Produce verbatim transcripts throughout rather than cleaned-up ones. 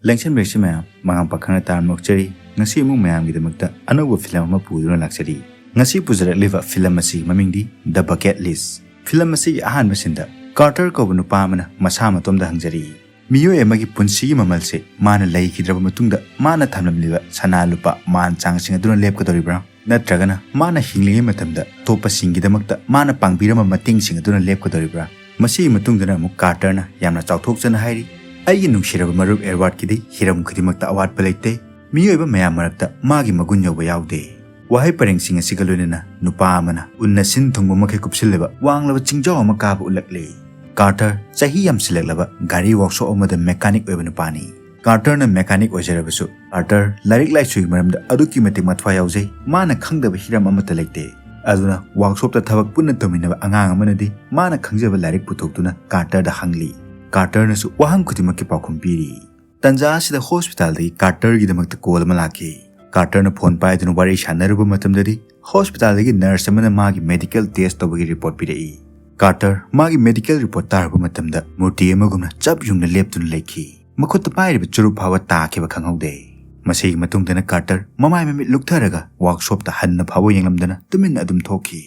ꯂꯦꯡꯁꯟꯕꯤꯔꯁꯤ ꯃꯌꯥꯝ, ꯃꯉꯥꯡ ꯄꯥꯈꯪꯅ ꯇꯥꯔꯝꯂꯣꯛꯆꯔꯤ꯫ ꯉꯁꯤ ꯑꯃꯨꯛ ꯃꯌꯥꯝꯒꯤꯗꯃꯛꯇ ꯑꯅꯧꯕ ꯐꯤꯂꯝ ꯑꯃ ꯄꯨꯗꯨꯅ ꯂꯥꯛꯆꯔꯤ꯫ ꯉꯁꯤ ꯄꯨꯖꯔꯛꯂꯤꯕ ꯐꯤꯂꯝ ꯑꯁꯤꯒꯤ ꯃꯃꯤꯡꯗꯤ The Bucket List꯫ ꯐꯤꯂꯝ ꯑꯁꯤꯒꯤ ꯑꯍꯥꯟꯕ ꯁꯤꯟꯗ ꯀꯥꯔꯇꯔ ꯀꯧꯕ ꯅꯨꯄꯥ ꯑꯃꯅ ꯃꯁꯥ ꯃꯇꯣꯝꯗ ꯍꯪꯖꯔꯤ, ꯃꯤꯑꯣꯏ ꯑꯃꯒꯤ ꯄꯨꯟꯁꯤꯒꯤ ꯃꯃꯜꯁꯦ ꯃꯥꯅ ꯂꯩꯈꯤꯗ꯭ꯔꯕ ꯃꯇꯨꯡꯗ ꯃꯥꯅ ꯊꯝꯂꯝꯂꯤꯕ ꯁꯅꯥ ꯂꯨꯄꯥ ꯃꯥꯟ ꯆꯥꯡꯁꯤꯡ ꯑꯗꯨꯅ ꯂꯦꯞꯀꯗꯧꯔꯤꯕ꯭ꯔꯥ? ꯅꯠꯇ꯭ꯔꯒꯅ ꯃꯥꯅ ꯍꯤꯡꯂꯤꯉꯩ ꯃꯇꯝꯗ ꯑꯇꯣꯞꯄꯁꯤꯡꯒꯤꯗꯃꯛꯇ ꯃꯥꯅ ꯄꯥꯡꯕꯤꯔꯝꯕ ꯃꯇꯦꯡꯁꯤꯡ ꯑꯗꯨꯅ ꯂꯦꯞꯀꯗꯧꯔꯤꯕ꯭ꯔꯥ? ꯃꯁꯤꯒꯤ ꯃꯇꯨꯡꯗꯅ ꯑꯃꯨꯛ ꯀꯥꯔꯇꯔꯅ ꯌꯥꯝꯅ ꯆꯥꯎꯊꯣꯛꯆꯅ ꯍꯥꯏꯔꯤ, "ꯑꯩꯒꯤ ꯅꯨꯡꯁꯤꯔꯕ ꯃꯔꯨꯞ ꯑꯦꯗꯋꯥꯔꯗꯀꯤꯗꯤ ꯍꯤꯔꯝ ꯈꯨꯗꯤꯡꯃꯛꯇ ꯑꯋꯥꯠꯄ ꯂꯩꯇꯦ꯫ ꯃꯤꯑꯣꯏꯕ ꯃꯌꯥꯝ ꯃꯔꯛꯇ ꯃꯥꯒꯤ ꯃꯒꯨꯟ ꯌꯧꯕ ꯌꯥꯎꯗꯦ"꯫ ꯋꯥꯍꯩ ꯄꯔꯦꯡꯁꯤꯡ ꯑꯁꯤꯒ ꯂꯣꯏꯅꯅ ꯅꯨꯄꯥ ꯑꯃꯅ ꯎꯟꯅ ꯁꯤꯟ ꯊꯨꯡꯕ ꯃꯈꯩ ꯀꯨꯞꯁꯤꯜꯂꯕ ꯋꯥꯡꯂꯕ ꯆꯤꯡꯖꯥꯎ ꯑꯃ ꯀꯥꯕ ꯎꯠꯂꯛꯂꯤ꯫ ꯀꯥꯔꯇꯔ ꯆꯍꯤ ꯌꯥꯝꯁꯤꯜꯂꯛꯂꯕ ꯒꯥꯔꯤ ꯋꯥꯛꯁꯣꯞ ꯑꯃꯗ ꯃꯦꯀꯥꯅꯤꯛ ꯑꯣꯏꯕ ꯅꯨꯄꯥꯅꯤ꯫ ꯀꯥꯔꯇꯔꯅ ꯃꯦꯀꯥꯅꯤꯛ ꯑꯣꯏꯖꯔꯕꯁꯨ, ꯀꯥꯔꯇꯔ ꯂꯥꯏꯔꯤꯛ ꯂꯥꯏꯁꯨꯒꯤ ꯃꯔꯝꯗ ꯑꯗꯨꯛꯀꯤ ꯃꯇꯤꯛ ꯃꯊ꯭ꯋꯥꯏ ꯌꯥꯎꯖꯩ꯫ ꯃꯥꯅ ꯈꯪꯗꯕ ꯍꯤꯔꯝ ꯑꯃꯠꯇ ꯂꯩꯇꯦ꯫ ꯑꯗꯨꯅ ꯋꯥꯛꯁꯣꯞꯇ ꯊꯕꯛ ꯄꯨꯟꯅ ꯇꯧꯃꯤꯟꯅꯕ ꯑꯉꯥꯡ ꯑꯃꯅꯗꯤ ꯃꯥꯅ ꯈꯪꯖꯕ ꯂꯥꯏꯔꯤꯛ ꯄꯨꯊꯣꯛꯇꯨꯅ ꯀꯥꯔꯇꯔꯗ ꯍꯪꯂꯤ꯫ ꯀꯥꯔꯇꯔꯅꯁꯨ ꯋꯥꯍꯪ ꯈꯨꯗꯤꯡꯃꯛꯀꯤ ꯄꯥꯎꯈꯨꯝ ꯄꯤꯔꯤ꯫ ꯇꯟꯖꯥ ꯑꯁꯤꯗ ꯍꯣꯁꯄꯤꯇꯥꯜꯗꯒꯤ ꯀꯥꯔꯇꯔꯒꯤꯗꯃꯛꯇ ꯀꯣꯜ ꯑꯃ ꯂꯥꯛꯈꯤ꯫ ꯀꯥꯔꯇꯔꯅ ꯐꯣꯟ ꯄꯥꯏꯗꯨꯅ ꯋꯥꯔꯤ ꯁꯥꯟꯅꯔꯨꯕ ꯃꯇꯝꯗꯗꯤ ꯍꯣꯁꯄꯤꯇꯥꯜꯗꯒꯤ ꯅꯔꯁ ꯑꯃꯅ ꯃꯥꯒꯤ ꯃꯦꯗꯤꯀꯦꯜ ꯇꯦꯁ ꯇꯧꯕꯒꯤ ꯔꯤꯄꯣꯔꯠ ꯄꯤꯔꯛꯏ꯫ ꯀꯥꯔꯇꯔ ꯃꯥꯒꯤ ꯃꯦꯗꯤꯀꯦꯜ ꯔꯤꯄꯣꯔꯠ ꯇꯥꯔꯨꯕ ꯃꯇꯝꯗ ꯃꯨꯔꯇꯤ ꯑꯃꯒꯨꯝꯅ ꯆꯞ ꯌꯨꯡꯅ ꯂꯦꯞꯇꯨꯅ ꯂꯩꯈꯤ꯫ ꯃꯈꯨꯠꯇ ꯄꯥꯏꯔꯤꯕ ꯆꯨꯔꯨꯞ ꯐꯥꯎꯕ ꯇꯥꯈꯤꯕ ꯈꯪꯍꯧꯗꯦ꯫ ꯃꯁꯤꯒꯤ ꯃꯇꯨꯡꯗꯅ ꯀꯥꯔꯇꯔ ꯃꯃꯥꯏ ꯃꯃꯤꯠ ꯂꯨꯛꯊꯔꯒ ꯋꯥꯛꯁꯣꯞꯇ ꯍꯟꯅ ꯐꯥꯎꯕ ꯌꯦꯡꯂꯝꯗꯅ ꯇꯨꯃꯤꯟꯅ ꯑꯗꯨꯝ ꯊꯣꯛꯈꯤ꯫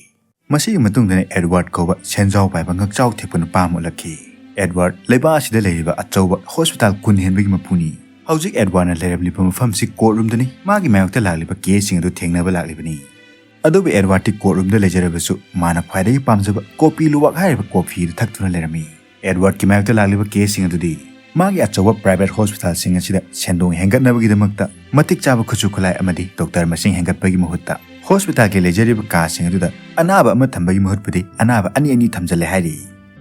ꯃꯁꯤꯒꯤ ꯃꯇꯨꯡꯗꯅ ꯑꯦꯗꯋꯥꯔꯗ ꯀꯧꯕ ꯁꯦꯟꯖꯥꯎ ꯄꯥꯏꯕ ꯉꯛꯆꯥꯎ ꯊꯦꯛꯄ ꯅꯨꯄꯥ ꯑꯃ ꯎꯠꯂꯛꯈꯤ꯫ ꯑꯦꯗꯋꯥꯔꯗ ꯂꯩꯕꯥꯛ ꯑꯁꯤꯗ ꯂꯩꯔꯤꯕ ꯑꯆꯧꯕ ꯍꯣꯁꯄꯤꯇꯥꯜ ꯀꯨꯟ ꯍꯦꯟꯕꯒꯤ ꯃꯄꯨꯅꯤ꯫ ꯍꯧꯖꯤꯛ ꯑꯦꯗꯋꯥꯔꯗꯅ ꯂꯩꯔꯝꯂꯤꯕ ꯃꯐꯝꯁꯤ ꯀꯣꯔꯠ ꯔꯨꯝꯗꯅꯤ꯫ ꯃꯥꯒꯤ ꯃꯥꯌꯣꯛꯇ ꯂꯥꯛꯂꯤꯕ ꯀꯦꯁꯁꯤꯡ ꯑꯗꯨ ꯊꯦꯡꯅꯕ ꯂꯥꯛꯂꯤꯕꯅꯤ꯫ ꯑꯗꯨꯕꯨ ꯑꯦꯗꯋꯥꯔꯗꯇꯤ ꯀꯣꯔꯠ ꯔꯨꯝꯗ ꯂꯩꯖꯔꯕꯁꯨ ꯃꯥꯅ ꯈ꯭ꯋꯥꯏꯗꯒꯤ ꯄꯥꯝꯖꯕ ꯀꯣꯐꯤ ꯂꯨꯋꯥꯛ ꯍꯥꯏꯔꯤꯕ ꯀꯣꯐꯤ ꯑꯗꯨ ꯊꯛꯇꯨꯅ ꯂꯩꯔꯝꯃꯤ꯫ ꯑꯦꯗꯋꯥꯔꯗꯀꯤ ꯃꯥꯌꯣꯛꯇ ꯂꯥꯛꯂꯤꯕ ꯀꯦꯁꯁꯤꯡ ꯑꯗꯨꯗꯤ ꯃꯥꯒꯤ ꯑꯆꯧꯕ ꯄ꯭ꯔꯥꯏꯚꯦꯠ ꯍꯣꯁꯄꯤꯇꯥꯜꯁꯤꯡ ꯑꯁꯤꯗ ꯁꯦꯟꯗꯣꯡ ꯍꯦꯟꯒꯠꯅꯕꯒꯤꯗꯃꯛꯇ ꯃꯇꯤꯛ ꯆꯥꯕ ꯈꯨꯠꯁꯨ ꯈꯨꯠꯂꯥꯏ ꯑꯃꯗꯤ ꯗꯣꯛꯇꯔ ꯃꯁꯤꯡ ꯍꯦꯟꯒꯠꯄꯒꯤ ꯃꯍꯨꯠꯇ ꯍꯣꯁꯄꯤꯇꯥꯜꯒꯤ ꯂꯩꯖꯔꯤꯕ ꯀꯥꯁꯤꯡ ꯑꯗꯨꯗ ꯑꯅꯥꯕ ꯑꯃ ꯊꯝꯕꯒꯤ ꯃꯍꯨꯠꯄꯨꯗꯤ ꯑꯅꯥꯕ ꯑꯅꯤ ꯑꯅꯤ ꯊꯝꯖꯤꯜꯂꯦ ꯍꯥꯏꯔꯤ꯫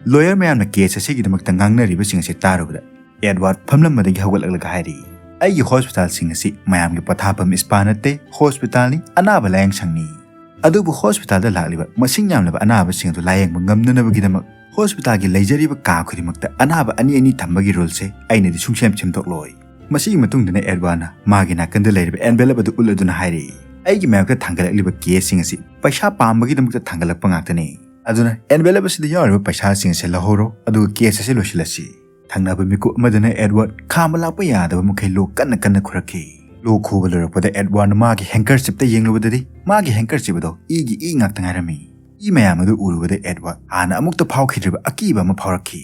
ꯂꯣꯌꯔ ꯃꯌꯥꯝꯅ ꯀꯦꯁ ꯑꯁꯤꯒꯤꯗꯃꯛꯇ ꯉꯥꯡꯅꯔꯤꯕꯁꯤꯡ ꯑꯁꯤ ꯇꯥꯔꯨꯕꯗ ꯑꯦꯗꯋꯥꯔꯗ ꯐꯝꯂꯝꯕꯗꯒꯤ ꯍꯧꯒꯠꯂꯛꯂꯒ ꯍꯥꯏꯔꯤ, "ꯑꯩꯒꯤ ꯍꯣꯁꯄꯤꯇꯥꯜꯁꯤꯡ ꯑꯁꯤ ꯃꯌꯥꯝꯒꯤ ꯄꯣꯊꯥꯐꯝ ꯁ꯭ꯄꯥ ꯅꯠꯇꯦ, ꯍꯣꯁꯄꯤꯇꯥꯜꯅꯤ, ꯑꯅꯥꯕ ꯂꯥꯌꯦꯡ ꯁꯪꯅꯤ꯫ ꯑꯗꯨꯕꯨ ꯍꯣꯁꯄꯤꯇꯥꯜꯗ ꯂꯥꯛꯂꯤꯕ ꯃꯁꯤꯡ ꯌꯥꯝꯂꯕ ꯑꯅꯥꯕꯁꯤꯡ ꯑꯗꯨ ꯂꯥꯌꯦꯡꯕ ꯉꯝꯅꯅꯕꯒꯤꯗꯃꯛ ꯍꯣꯁꯄꯤꯇꯥꯜꯒꯤ ꯂꯩꯖꯔꯤꯕ ꯀꯥ ꯈꯨꯗꯤꯡꯃꯛꯇ ꯑꯅꯥꯕ ꯑꯅꯤ ꯑꯅꯤ ꯊꯝꯕꯒꯤ ꯔꯨꯜꯁꯦ ꯑꯩꯅꯗꯤ ꯁꯨꯡꯁꯦꯝ ꯁꯦꯝꯗꯣꯛꯂꯣꯏ"꯫ ꯃꯁꯤꯒꯤ ꯃꯇꯨꯡꯗꯅ ꯑꯦꯗꯋꯥꯔꯗꯅ ꯃꯥꯒꯤ ꯅꯥꯀꯟꯗ ꯂꯩꯔꯤꯕ ꯑꯦꯟꯚꯦꯂꯞ ꯑꯗꯨ ꯎꯠꯂꯗꯨꯅ ꯍꯥꯏꯔꯛꯏ, "ꯑꯩꯒꯤ ꯃꯥꯌꯣꯛꯇ ꯊꯥꯡꯒꯠꯂꯛꯂꯤꯕ ꯀꯦꯁꯁꯤꯡ ꯑꯁꯤ ꯄꯩꯁꯥ ꯄꯥꯝꯕꯒꯤꯗꯃꯛꯇ ꯊꯥꯡꯒꯠꯂꯛꯄ ꯉꯥꯛꯇꯅꯤ꯫ ꯑꯗꯨꯅ ꯑꯦꯟꯚꯦꯂꯞ ꯑꯁꯤꯗ ꯌꯥꯎꯔꯤꯕ ꯄꯩꯁꯥꯁꯤꯡ ꯑꯁꯤ ꯂꯧꯍꯧꯔꯣ, ꯑꯗꯨꯒ ꯀꯦꯁ ꯑꯁꯤ ꯂꯣꯏꯁꯤꯜꯂꯁꯤ"꯫ ꯊꯪꯅꯕ ꯃꯤꯀꯨꯞ ꯑꯃꯗꯅ ꯑꯦꯗꯋꯥꯔꯗ ꯈꯥꯝꯕ ꯂꯥꯛꯄ ꯌꯥꯗꯕ ꯃꯈꯩ ꯂꯣꯛ ꯀꯟꯅ ꯀꯟꯅ ꯈꯨꯔꯛꯈꯤ꯫ ꯂꯣꯛ ꯈꯨꯕ ꯂꯣꯏꯔꯛꯄꯗ ꯑꯦꯗꯋꯥꯔꯗꯅ ꯃꯥꯒꯤ ꯍꯦꯡꯀꯔꯆꯤꯞꯇ ꯌꯦꯡꯂꯨꯕꯗꯗꯤ ꯃꯥꯒꯤ ꯍꯦꯡꯀꯔꯆꯤꯞ ꯑꯗꯣ ꯏꯒꯤ ꯏ ꯉꯥꯛꯇ ꯉꯥꯏꯔꯝꯃꯤ꯫ ꯏ ꯃꯌꯥꯝ ꯑꯗꯨ ꯎꯔꯨꯕꯗ ꯑꯦꯗꯋꯥꯔꯗ ꯍꯥꯟꯅ ꯑꯃꯨꯛꯇ ꯐꯥꯎꯈꯤꯗ꯭ꯔꯤꯕ ꯑꯀꯤꯕ ꯑꯃ ꯐꯥꯎꯔꯛꯈꯤ꯫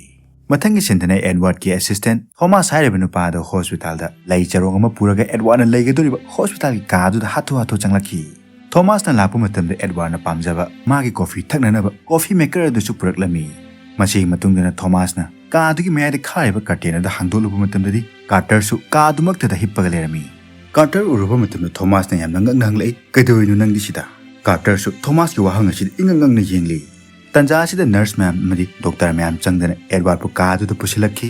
ꯃꯊꯪꯒꯤ ꯁꯤꯟꯗꯅ ꯑꯦꯗꯋꯥꯔꯗꯀꯤ ꯑꯦꯁꯤꯁꯇꯦꯟ ꯊꯣꯃꯥꯁ ꯍꯥꯏꯔꯤꯕ ꯅꯨꯄꯥ ꯑꯗꯨ ꯍꯣꯁꯄꯤꯇꯥꯜꯗ ꯂꯩ ꯆꯔꯣꯡ ꯑꯃ ꯄꯨꯔꯒ ꯑꯦꯗꯋꯥꯔꯗꯅ ꯂꯩꯒꯗꯧꯔꯤꯕ ꯍꯣꯁꯄꯤꯇꯥꯜꯒꯤ ꯀꯥ ꯑꯗꯨꯗ ꯍꯥꯊꯨ ꯍꯥꯊꯨ ꯆꯪꯂꯛꯈꯤ꯫ ꯊꯣꯃꯥꯁꯅ ꯂꯥꯛꯄ ꯃꯇꯝꯗ ꯑꯦꯗꯋꯥꯔꯗꯅ ꯄꯥꯝꯖꯕ ꯃꯥꯒꯤ ꯀꯣꯐꯤ ꯊꯛꯅꯅꯕ ꯀꯣꯐꯤ ꯃꯦꯀꯔ ꯑꯗꯨꯁꯨ ꯄꯨꯔꯛꯂꯝꯃꯤ꯫ ꯃꯁꯤꯒꯤ ꯃꯇꯨꯡꯗꯅ ꯊꯣꯃꯥꯁꯅ ꯀꯥ ꯑꯗꯨꯒꯤ ꯃꯌꯥꯏꯗ ꯈꯥꯔꯤꯕ ꯀꯔꯇꯦꯟ ꯑꯗꯨ ꯍꯥꯡꯗꯣꯛꯂꯨꯕ ꯃꯇꯝꯗꯗꯤ ꯀꯥꯔꯇꯔꯁꯨ ꯀꯥ ꯑꯗꯨꯃꯛꯇꯗ ꯍꯤꯞꯄꯒ ꯂꯩꯔꯝꯃꯤ꯫ ꯀꯥꯔꯇꯔ ꯎꯔꯨꯕ ꯃꯇꯝꯗ ꯊꯣꯃꯥꯁꯅ ꯌꯥꯝꯅ ꯉꯛꯅ ꯍꯪꯂꯛꯏ, "ꯀꯩꯗꯧꯔꯤꯅꯣ ꯅꯪꯗꯤ ꯁꯤꯗ?" ꯀꯥꯔꯇꯔꯁꯨ ꯊꯣꯃꯥꯁꯀꯤ ꯋꯥꯍꯪ ꯑꯁꯤꯗ ꯏꯉꯛ ꯉꯛꯅ ꯌꯦꯡꯂꯤ꯫ ꯇꯟꯖꯥ ꯑꯁꯤꯗ ꯅꯔꯁ ꯃꯌꯥꯝ ꯑꯃꯗꯤ ꯗꯣꯛꯇꯔ ꯃꯌꯥꯝ ꯆꯪꯗꯅ ꯑꯦꯗꯋꯥꯔꯗꯄꯨ ꯀꯥ ꯑꯗꯨꯗ ꯄꯨꯁꯤꯜꯂꯛꯈꯤ꯫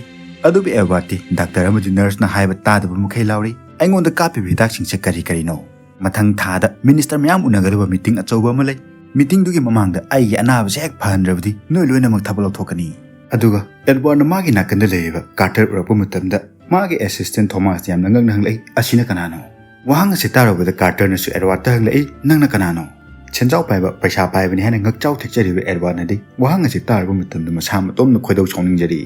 ꯑꯗꯨꯕꯨ ꯑꯦꯗꯋꯥꯔꯗꯇꯤ ꯗꯥꯛꯇꯔ ꯑꯃꯗꯤ ꯅꯔꯁꯅ ꯍꯥꯏꯕ ꯇꯥꯗꯕ ꯃꯈꯩ ꯂꯥꯎꯔꯤ, "ꯑꯩꯉꯣꯟꯗ ꯀꯥꯞꯄꯤꯕ ꯍꯤꯗꯥꯛꯁꯤꯡꯁꯦ ꯀꯔꯤ ꯀꯔꯤꯅꯣ? ꯃꯊꯪ ꯊꯥꯗ ꯃꯤꯅꯤꯁꯇꯔ ꯃꯌꯥꯝ ꯎꯅꯒꯗꯕ ꯃꯤꯇꯤꯡ ꯑꯆꯧꯕ ꯑꯃ ꯂꯩ꯫ ꯃꯤꯇꯤꯡꯗꯨꯒꯤ ꯃꯃꯥꯡꯗ ꯑꯩꯒꯤ ꯑꯅꯥꯕꯁꯦ ꯍꯦꯛ ꯐꯍꯟꯗ꯭ꯔꯕꯗꯤ ꯅꯣꯏ ꯂꯣꯏꯅꯃꯛ ꯊꯕꯛ ꯂꯧꯊꯣꯛꯀꯅꯤ꯫" ꯑꯗꯨꯒ ꯑꯦꯗꯋꯥꯔꯗꯅ ꯃꯥꯒꯤ ꯅꯥꯀꯟꯗ ꯂꯩꯔꯤꯕ ꯀꯥꯔꯇꯔ ꯎꯔꯛꯄ ꯃꯇꯝꯗ ꯃꯥꯒꯤ ꯑꯦꯁꯤꯁꯇꯦꯟ ꯊꯣꯃꯥꯁꯇ ꯌꯥꯝꯅ ꯉꯛꯅ ꯍꯪꯂꯛꯏ, "ꯑꯁꯤꯅ ꯀꯅꯥꯅꯣ?" ꯋꯥꯍꯪ ꯑꯁꯤ ꯇꯥꯔꯨꯕꯗ ꯀꯥꯔꯇꯔꯅꯁꯨ ꯑꯦꯗꯋꯥꯔꯗꯇ ꯍꯪꯂꯛꯏ, "ꯅꯪꯅ ꯀꯅꯥꯅꯣ?" ꯁꯦꯟꯖꯥꯎ ꯄꯥꯏꯕ, ꯄꯩꯁꯥ ꯄꯥꯏꯕꯅꯤ ꯍꯥꯏꯅ ꯉꯛꯆꯥꯎ ꯊꯦꯛꯆꯔꯤꯕ ꯑꯦꯗꯋꯥꯔꯗꯅꯗꯤ ꯋꯥꯍꯪ ꯑꯁꯤ ꯇꯥꯔꯨꯕ ꯃꯇꯝꯗ ꯃꯁꯥ ꯃꯇꯣꯝꯅ ꯈꯣꯏꯗꯧ ꯁꯥꯎꯅꯤꯡꯖꯔꯤ꯫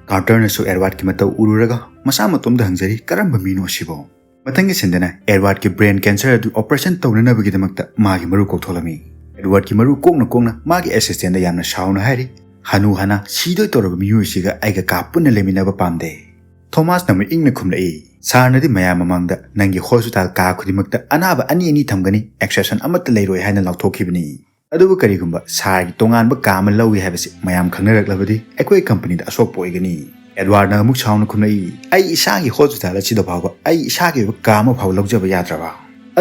ꯀꯥꯔꯇꯔꯅꯁꯨ ꯑꯦꯗꯋꯥꯔꯗꯀꯤ ꯃꯇꯧ ꯎꯔꯨꯔꯒ ꯃꯁꯥ ꯃꯇꯣꯝꯗ ꯍꯪꯖꯔꯤ, "ꯀꯔꯝꯕ ꯃꯤꯅꯣ ꯑꯁꯤꯕꯣ?" ꯃꯊꯪꯒꯤ ꯁꯤꯟꯗꯅ ꯑꯦꯗꯋꯥꯔꯗꯀꯤ ꯕ꯭ꯔꯦꯟ ꯀꯦꯟꯁꯔ ꯑꯗꯨ ꯑꯣꯄꯔꯦꯁꯟ ꯇꯧꯅꯅꯕꯒꯤꯗꯃꯛꯇ ꯃꯥꯒꯤ ꯃꯔꯨ ꯀꯣꯛꯊꯣꯛꯂꯝꯃꯤ꯫ ꯑꯦꯗꯋꯥꯔꯗꯀꯤ ꯃꯔꯨ ꯀꯣꯛꯅ ꯀꯣꯛꯅ ꯃꯥꯒꯤ ꯑꯦꯁꯤꯁꯇꯦꯟꯗ ꯌꯥꯝꯅ ꯁꯥꯎꯅ ꯍꯥꯏꯔꯤ, "ꯍꯅꯨ ꯍꯅꯥ ꯁꯤꯗꯣꯏ ꯇꯧꯔꯕ ꯃꯤꯑꯣꯏꯁꯤꯒ ꯑꯩꯒ ꯀꯥ ꯄꯨꯟꯅ ꯂꯩꯃꯤꯟꯅꯕ ꯄꯥꯝꯗꯦ꯫" ꯊꯣꯃꯥꯁꯅ ꯑꯃꯨꯛ ꯏꯪꯅ ꯈꯨꯝꯂꯛꯏ, "ꯁꯥꯔꯅꯗꯤ ꯃꯌꯥꯝ ꯃꯃꯥꯡꯗ ꯅꯪꯒꯤ ꯍꯣꯁꯄꯤꯇꯥꯜ ꯀꯥ ꯈꯨꯗꯤꯡꯃꯛꯇ ꯑꯅꯥꯕ ꯑꯅꯤ ꯑꯅꯤ ꯊꯝꯒꯅꯤ, ꯑꯦꯛꯁꯦꯞꯁꯟ ꯑꯃꯠꯇ ꯂꯩꯔꯣꯏ ꯍꯥꯏꯅ ꯂꯥꯎꯊꯣꯛꯈꯤꯕꯅꯤ꯫ ꯑꯗꯨꯕꯨ ꯀꯔꯤꯒꯨꯝꯕ ꯁꯥꯔꯒꯤ ꯇꯣꯉꯥꯟꯕ ꯀꯥ ꯑꯃ ꯂꯧꯏ ꯍꯥꯏꯕꯁꯤ ꯃꯌꯥꯝ ꯈꯪꯅꯔꯛꯂꯕꯗꯤ ꯑꯩꯈꯣꯏ ꯀꯝꯄꯅꯤꯗ ꯑꯁꯣꯛꯄ ꯑꯣꯏꯒꯅꯤ꯫" ꯑꯦꯗꯋꯥꯔꯗꯅ ꯑꯃꯨꯛ ꯁꯥꯎꯅ ꯈꯨꯝꯂꯛꯏ, "ꯑꯩ ꯏꯁꯥꯒꯤ ꯍꯣꯁꯄꯤꯇꯥꯜ ꯑꯁꯤꯗ ꯐꯥꯎꯕ ꯑꯩ ꯏꯁꯥꯒꯤ ꯑꯣꯏꯕ ꯀꯥ ꯑꯃ ꯐꯥꯎ ꯂꯧꯖꯕ ꯌꯥꯗ꯭ꯔꯕ?"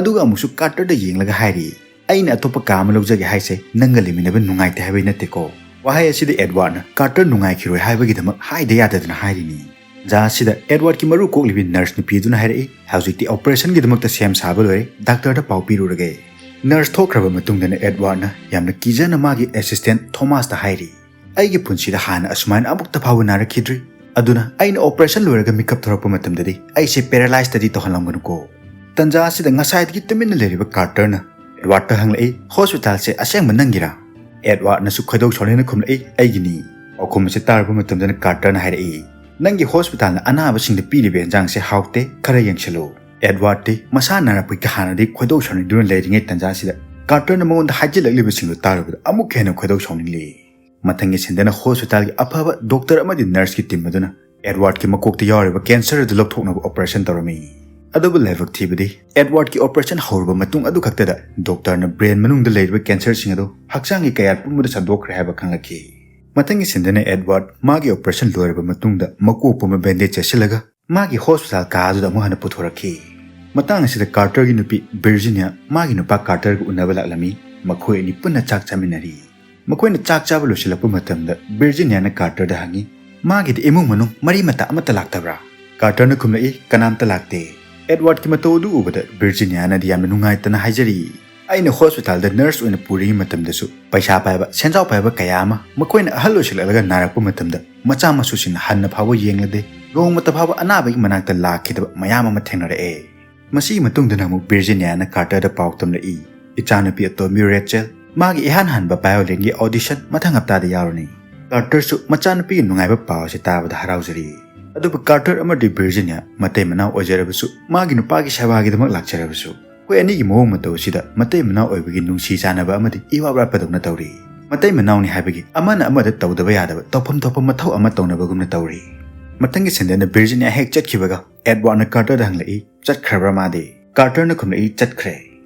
ꯑꯗꯨꯒ ꯑꯃꯨꯛꯁꯨ ꯀꯥꯔꯇꯔꯗ ꯌꯦꯡꯂꯒ ꯍꯥꯏꯔꯤ, "ꯑꯩꯅ ꯑꯇꯣꯞꯄ ꯀꯥ ꯑꯃ ꯂꯧꯖꯒꯦ ꯍꯥꯏꯁꯦ ꯅꯪꯒ ꯂꯩꯃꯤꯟꯅꯕ ꯅꯨꯡꯉꯥꯏꯇꯦ ꯍꯥꯏꯕꯩ ꯅꯠꯇꯦꯀꯣ꯫" ꯋꯥꯍꯩ ꯑꯁꯤꯗ ꯑꯦꯗꯋꯥꯔꯗꯅ ꯀꯥꯔꯇꯔ ꯅꯨꯡꯉꯥꯏꯈꯤꯔꯣꯏ ꯍꯥꯏꯕꯒꯤꯗꯃꯛ ꯍꯥꯏꯗ ꯌꯥꯗꯗꯅ ꯍꯥꯏꯔꯤꯅꯤ꯫ ꯖꯥ ꯑꯁꯤꯗ ꯑꯦꯗꯋꯥꯔꯗꯀꯤ ꯃꯔꯨ ꯀꯣꯛꯂꯤꯕꯤ ꯅꯔꯁ ꯅꯨꯄꯤ ꯑꯗꯨꯅ ꯍꯥꯏꯔꯛꯏ, "ꯍꯧꯖꯤꯛꯇꯤ ꯑꯣꯄꯔꯦꯁꯟꯒꯤꯗꯃꯛꯇ ꯁꯦꯝ ꯁꯥꯕ ꯂꯣꯏꯔꯦ, ꯗꯥꯛꯇꯔꯗ ꯄꯥꯎ ꯄꯤꯔꯨꯔꯒꯦ꯫" ꯅꯔꯁ ꯊꯣꯛꯈ꯭ꯔꯕ ꯃꯇꯨꯡꯗꯅ ꯑꯦꯗꯋꯥꯔꯗꯅ ꯌꯥꯝꯅ ꯀꯤꯖꯅ ꯃꯥꯒꯤ ꯑꯦꯁꯤꯁꯇꯦꯟ ꯊꯣꯃꯥꯁꯇ ꯍꯥꯏꯔꯤ, "ꯑꯩꯒꯤ ꯄꯨꯟꯁꯤꯗ ꯍꯥꯟꯅ ꯑꯁꯨꯃꯥꯏꯅ ꯑꯃꯨꯛꯇ ꯐꯥꯎꯕ ꯅꯥꯔꯛꯈꯤꯗ꯭ꯔꯤ꯫ ꯑꯗꯨꯅ ꯑꯩꯅ ꯑꯣꯄꯔꯦꯁꯟ ꯂꯣꯏꯔꯒ ꯃꯤꯀꯞ ꯊꯣꯔꯛꯄ ꯃꯇꯝꯗꯗꯤ ꯑꯩꯁꯦ ꯄꯦꯔꯥꯂꯥꯏꯁꯇꯗꯤ ꯇꯧꯍꯜꯂꯝꯒꯅꯨꯀꯣ꯫" ꯇꯟꯖꯥ ꯑꯁꯤꯗ ꯉꯁꯥꯏꯗꯒꯤ ꯇꯨꯃꯤꯟꯅ ꯂꯩꯔꯤꯕ ꯀꯥꯔꯇꯔꯅ ꯑꯦꯗꯋꯥꯔꯗꯇ ꯍꯪꯂꯛꯏ, "ꯍꯣꯁꯄꯤꯇꯥꯜꯁꯦ ꯑꯁꯦꯡꯕ ꯅꯪꯒꯤꯔꯥ?" ꯑꯦꯗꯋꯥꯔꯗꯅꯁꯨ ꯈꯣꯏꯗꯧ ꯁꯥꯎꯅꯤꯡꯅ ꯈꯨꯝꯂꯛꯏ, "ꯑꯩꯒꯤꯅꯤ꯫" ꯄꯥꯎꯈꯨꯝ ꯑꯁꯤ ꯇꯥꯔꯕ ꯃꯇꯝꯗꯅ ꯀꯥꯔꯇꯔꯅ ꯍꯥꯏꯔꯛꯏ, "ꯅꯪꯒꯤ ꯍꯣꯁꯄꯤꯇꯥꯜꯅ ꯑꯅꯥꯕꯁꯤꯡꯗ ꯄꯤꯔꯤꯕ ꯑꯦꯟꯖꯥꯡꯁꯦ ꯍꯥꯎꯇꯦ, ꯈꯔ ꯌꯦꯡꯁꯤꯜꯂꯨ"꯫ ꯑꯦꯗꯋꯥꯔꯗꯇꯤ ꯃꯁꯥ ꯅꯥꯔꯛꯄꯒꯤ ꯍꯥꯟꯅꯗꯤ ꯈꯣꯏꯗꯧ ꯁꯥꯎꯅꯤꯡꯗꯨꯅ ꯂꯩꯔꯤꯉꯩ ꯇꯥꯟꯖꯥꯁꯤꯗ ꯀꯥꯔꯇꯔꯅ ꯃꯉꯣꯟꯗ ꯍꯥꯏꯖꯤꯜꯂꯛꯂꯤꯕꯁꯤꯡꯗꯨ ꯇꯥꯔꯨꯕꯗ ꯑꯃꯨꯛꯀ ꯍꯦꯟꯅ ꯈꯣꯏꯗꯧ ꯁꯥꯎꯅꯤꯡꯂꯤ꯫ ꯃꯊꯪꯒꯤ ꯁꯤꯟꯗꯅ ꯍꯣꯁꯄꯤꯇꯥꯜꯒꯤ ꯑꯐꯕ ꯗꯣꯛꯇꯔ ꯑꯃꯗꯤ ꯅꯔꯁꯀꯤ ꯇꯤꯝ ꯑꯗꯨꯅ ꯑꯦꯗꯋꯥꯔꯗꯀꯤ ꯃꯀꯣꯛꯇ ꯌꯥꯎꯔꯤꯕ ꯀꯦꯟꯁꯔ ꯑꯗꯨ ꯂꯧꯊꯣꯛꯅꯕ ꯑꯣꯄꯔꯦꯁꯟ ꯇꯧꯔꯝꯃꯤ꯫ ꯑꯗꯨꯕꯨ ꯂꯥꯏꯕꯛ ꯊꯤꯕꯗꯤ, ꯑꯦꯗꯋꯥꯔꯗꯀꯤ ꯑꯣꯄꯔꯦꯁꯟ ꯍꯧꯔꯕ ꯃꯇꯨꯡ ꯑꯗꯨ ꯈꯛꯇꯗ ꯗꯣꯛꯇꯔꯅ ꯕ꯭ꯔꯦꯟ ꯃꯅꯨꯡꯗ ꯂꯩꯔꯤꯕ ꯀꯦꯟꯁꯔꯁꯤꯡ ꯑꯗꯨ ꯍꯛꯆꯥꯡꯒꯤ ꯀꯌꯥꯠ ꯄꯨꯝꯕꯗ ꯁꯟꯗꯣꯛꯈ꯭ꯔꯦ ꯍꯥꯏꯕ ꯈꯪꯂꯛꯈꯤ꯫ ꯃꯊꯪꯒꯤ ꯁꯤꯟꯗꯅ ꯑꯦꯗꯋꯥꯔꯗ ꯃꯥꯒꯤ ꯑꯣꯄꯔꯦꯁꯟ ꯂꯣꯏꯔꯕ ꯃꯇꯨꯡꯗ ꯃꯀꯣꯛ ꯄꯨꯝꯕ ꯕꯦꯟꯗꯦꯖ ꯆꯦꯠꯁꯤꯜꯂꯒ ꯃꯥꯒꯤ ꯍꯣꯁꯄꯤꯇꯥꯜ ꯀꯥ ꯑꯗꯨꯗ ꯑꯃꯨꯛ ꯍꯟꯅ ꯄꯨꯊꯣꯔꯛꯈꯤ꯫ ꯃꯇꯥꯡ ꯑꯁꯤꯗ ꯀꯥꯔꯇꯔꯒꯤ ꯅꯨꯄꯤ ꯚꯤꯔꯖꯤꯅꯤꯌꯥ ꯃꯥꯒꯤ ꯅꯨꯄꯥ ꯀꯥꯔꯇꯔꯒ ꯎꯅꯕ ꯂꯥꯛꯂꯝꯃꯤ꯫ ꯃꯈꯣꯏ ꯑꯅꯤ ꯄꯨꯟꯅ ꯆꯥꯛ ꯆꯥꯃꯤꯟꯅꯔꯤ꯫ ꯃꯈꯣꯏꯅ ꯆꯥꯛ ꯆꯥꯕ ꯂꯣꯏꯁꯤꯜꯂꯛꯄ ꯃꯇꯝꯗ ꯚꯤꯔꯖꯤꯅꯤꯌꯥꯅ ꯀꯥꯔꯇꯔꯗ ꯍꯪꯉꯤ, "ꯃꯥꯒꯤꯗꯤ ꯏꯃꯨꯡ ꯃꯅꯨꯡ ꯃꯔꯤ ꯃꯇꯥ ꯑꯃꯠꯇ ꯂꯥꯛꯇꯕ꯭ꯔꯥ?" ꯀꯥꯔꯇꯔꯅ ꯈꯨꯝꯂꯛꯏ, "ꯀꯅꯥꯝꯇ ꯂꯥꯛꯇꯦ"꯫ ꯑꯦꯗꯋꯥꯔꯗꯀꯤ ꯃꯇꯧ ꯑꯗꯨ ꯎꯕꯗ ꯚꯤꯔꯖꯤꯅꯤꯌꯥꯅꯗꯤ ꯌꯥꯝꯅ ꯅꯨꯡꯉꯥꯏꯇꯅ ꯍꯥꯏꯖꯔꯤ, "ꯑꯩꯅ ꯍꯣꯁꯄꯤꯇꯥꯜꯗ ꯅꯔꯁ ꯑꯣꯏꯅ ꯄꯨꯔꯤꯉꯩ ꯃꯇꯝꯗꯁꯨ ꯄꯩꯁꯥ ꯄꯥꯏꯕ, ꯁꯦꯟꯖꯥꯎ ꯄꯥꯏꯕ ꯀꯌꯥ ꯑꯃ ꯃꯈꯣꯏꯅ ꯑꯍꯜ ꯑꯣꯏꯁꯤꯜꯂꯛꯂꯒ ꯅꯥꯔꯛꯄ ꯃꯇꯝꯗ ꯃꯆꯥ ꯃꯁꯨꯁꯤꯡꯅ ꯍꯟꯅ ꯐꯥꯎꯕ ꯌꯦꯡꯂꯗꯦ꯫ ꯅꯣꯡꯃꯇ ꯐꯥꯎꯕ ꯑꯅꯥꯕꯒꯤ ꯃꯅꯥꯛꯇ ꯂꯥꯛꯈꯤꯗꯕ ꯃꯌꯥꯝ ꯑꯃ ꯊꯦꯡꯅꯔꯛꯑꯦ"꯫ ꯃꯁꯤꯒꯤ ꯃꯇꯨꯡꯗꯅ ꯑꯃꯨꯛ ꯚꯤꯔꯖꯤꯅꯤꯌꯥꯅ ꯀꯥꯔꯇꯔꯗ ꯄꯥꯎ ꯇꯝꯂꯛꯏ, "ꯏꯆꯥꯅꯨꯄꯤ ꯑꯇꯣꯝꯕꯤ ꯔꯦꯆꯦꯜ, ꯃꯥꯒꯤ ꯏꯍꯥꯟ ꯍꯥꯟꯕ ꯚꯥꯏꯑꯣꯂꯤꯟꯒꯤ ꯑꯣꯗꯤꯁꯟ ꯃꯊꯪ ꯍꯞꯇꯥꯗ ꯌꯥꯎꯔꯅꯤ"꯫ ꯀꯥꯔꯇꯔꯁꯨ ꯃꯆꯥꯅꯨꯄꯤꯒꯤ ꯅꯨꯡꯉꯥꯏꯕ ꯄꯥꯎ ꯑꯁꯤ ꯇꯥꯕꯗ ꯍꯔꯥꯎꯖꯔꯤ꯫ ꯑꯗꯨꯕꯨ ꯀꯥꯔꯇꯔ ꯑꯃꯗꯤ ꯚꯤꯔꯖꯤꯅꯤꯌꯥ ꯃꯇꯩ ꯃꯅꯥꯎ ꯑꯣꯏꯖꯔꯕꯁꯨ ꯃꯥꯒꯤ ꯅꯨꯄꯥꯒꯤ ꯁꯦꯕꯥꯒꯤꯗꯃꯛ ꯂꯥꯛꯆꯔꯕꯁꯨ, ꯑꯩꯈꯣꯏ ꯑꯅꯤꯒꯤ ꯃꯑꯣꯡ ꯃꯇꯧ ꯑꯁꯤꯗ ꯃꯇꯩ ꯃꯅꯥꯎ ꯑꯣꯏꯕꯒꯤ ꯅꯨꯡꯁꯤ ꯆꯥꯟꯅꯕ ꯑꯃꯗꯤ ꯏꯋꯥꯠ ꯋꯥꯠꯄꯗꯧꯅ ꯇꯧꯔꯤ꯫ ꯃꯇꯩ ꯃꯅꯥꯎꯅꯤ ꯍꯥꯏꯕꯒꯤ ꯑꯃꯅ ꯑꯃꯗ ꯇꯧꯗꯕ ꯌꯥꯗꯕ ꯇꯧꯐꯝ ꯊꯣꯛꯄ ꯃꯊꯧ ꯑꯃ ꯇꯧꯅꯕꯒꯨꯝꯅ ꯇꯧꯔꯤ꯫ ꯃꯊꯪꯒꯤ ꯁꯤꯟꯗꯅ ꯚꯤꯔꯖꯤꯅꯤꯌꯥ ꯍꯦꯛ ꯆꯠꯈꯤꯕꯒ ꯑꯦꯗꯋꯥꯔꯗꯅ ꯀꯥꯔꯇꯔꯗ ꯍꯪꯂꯛꯏ, "ꯆꯠꯈ꯭ꯔꯕ꯭ꯔꯥ ꯃꯥꯗꯤ?" ꯀꯥꯔꯇꯔꯅ ꯈꯨꯝꯂꯛꯏ, "ꯆꯠꯈ꯭ꯔꯦ"꯫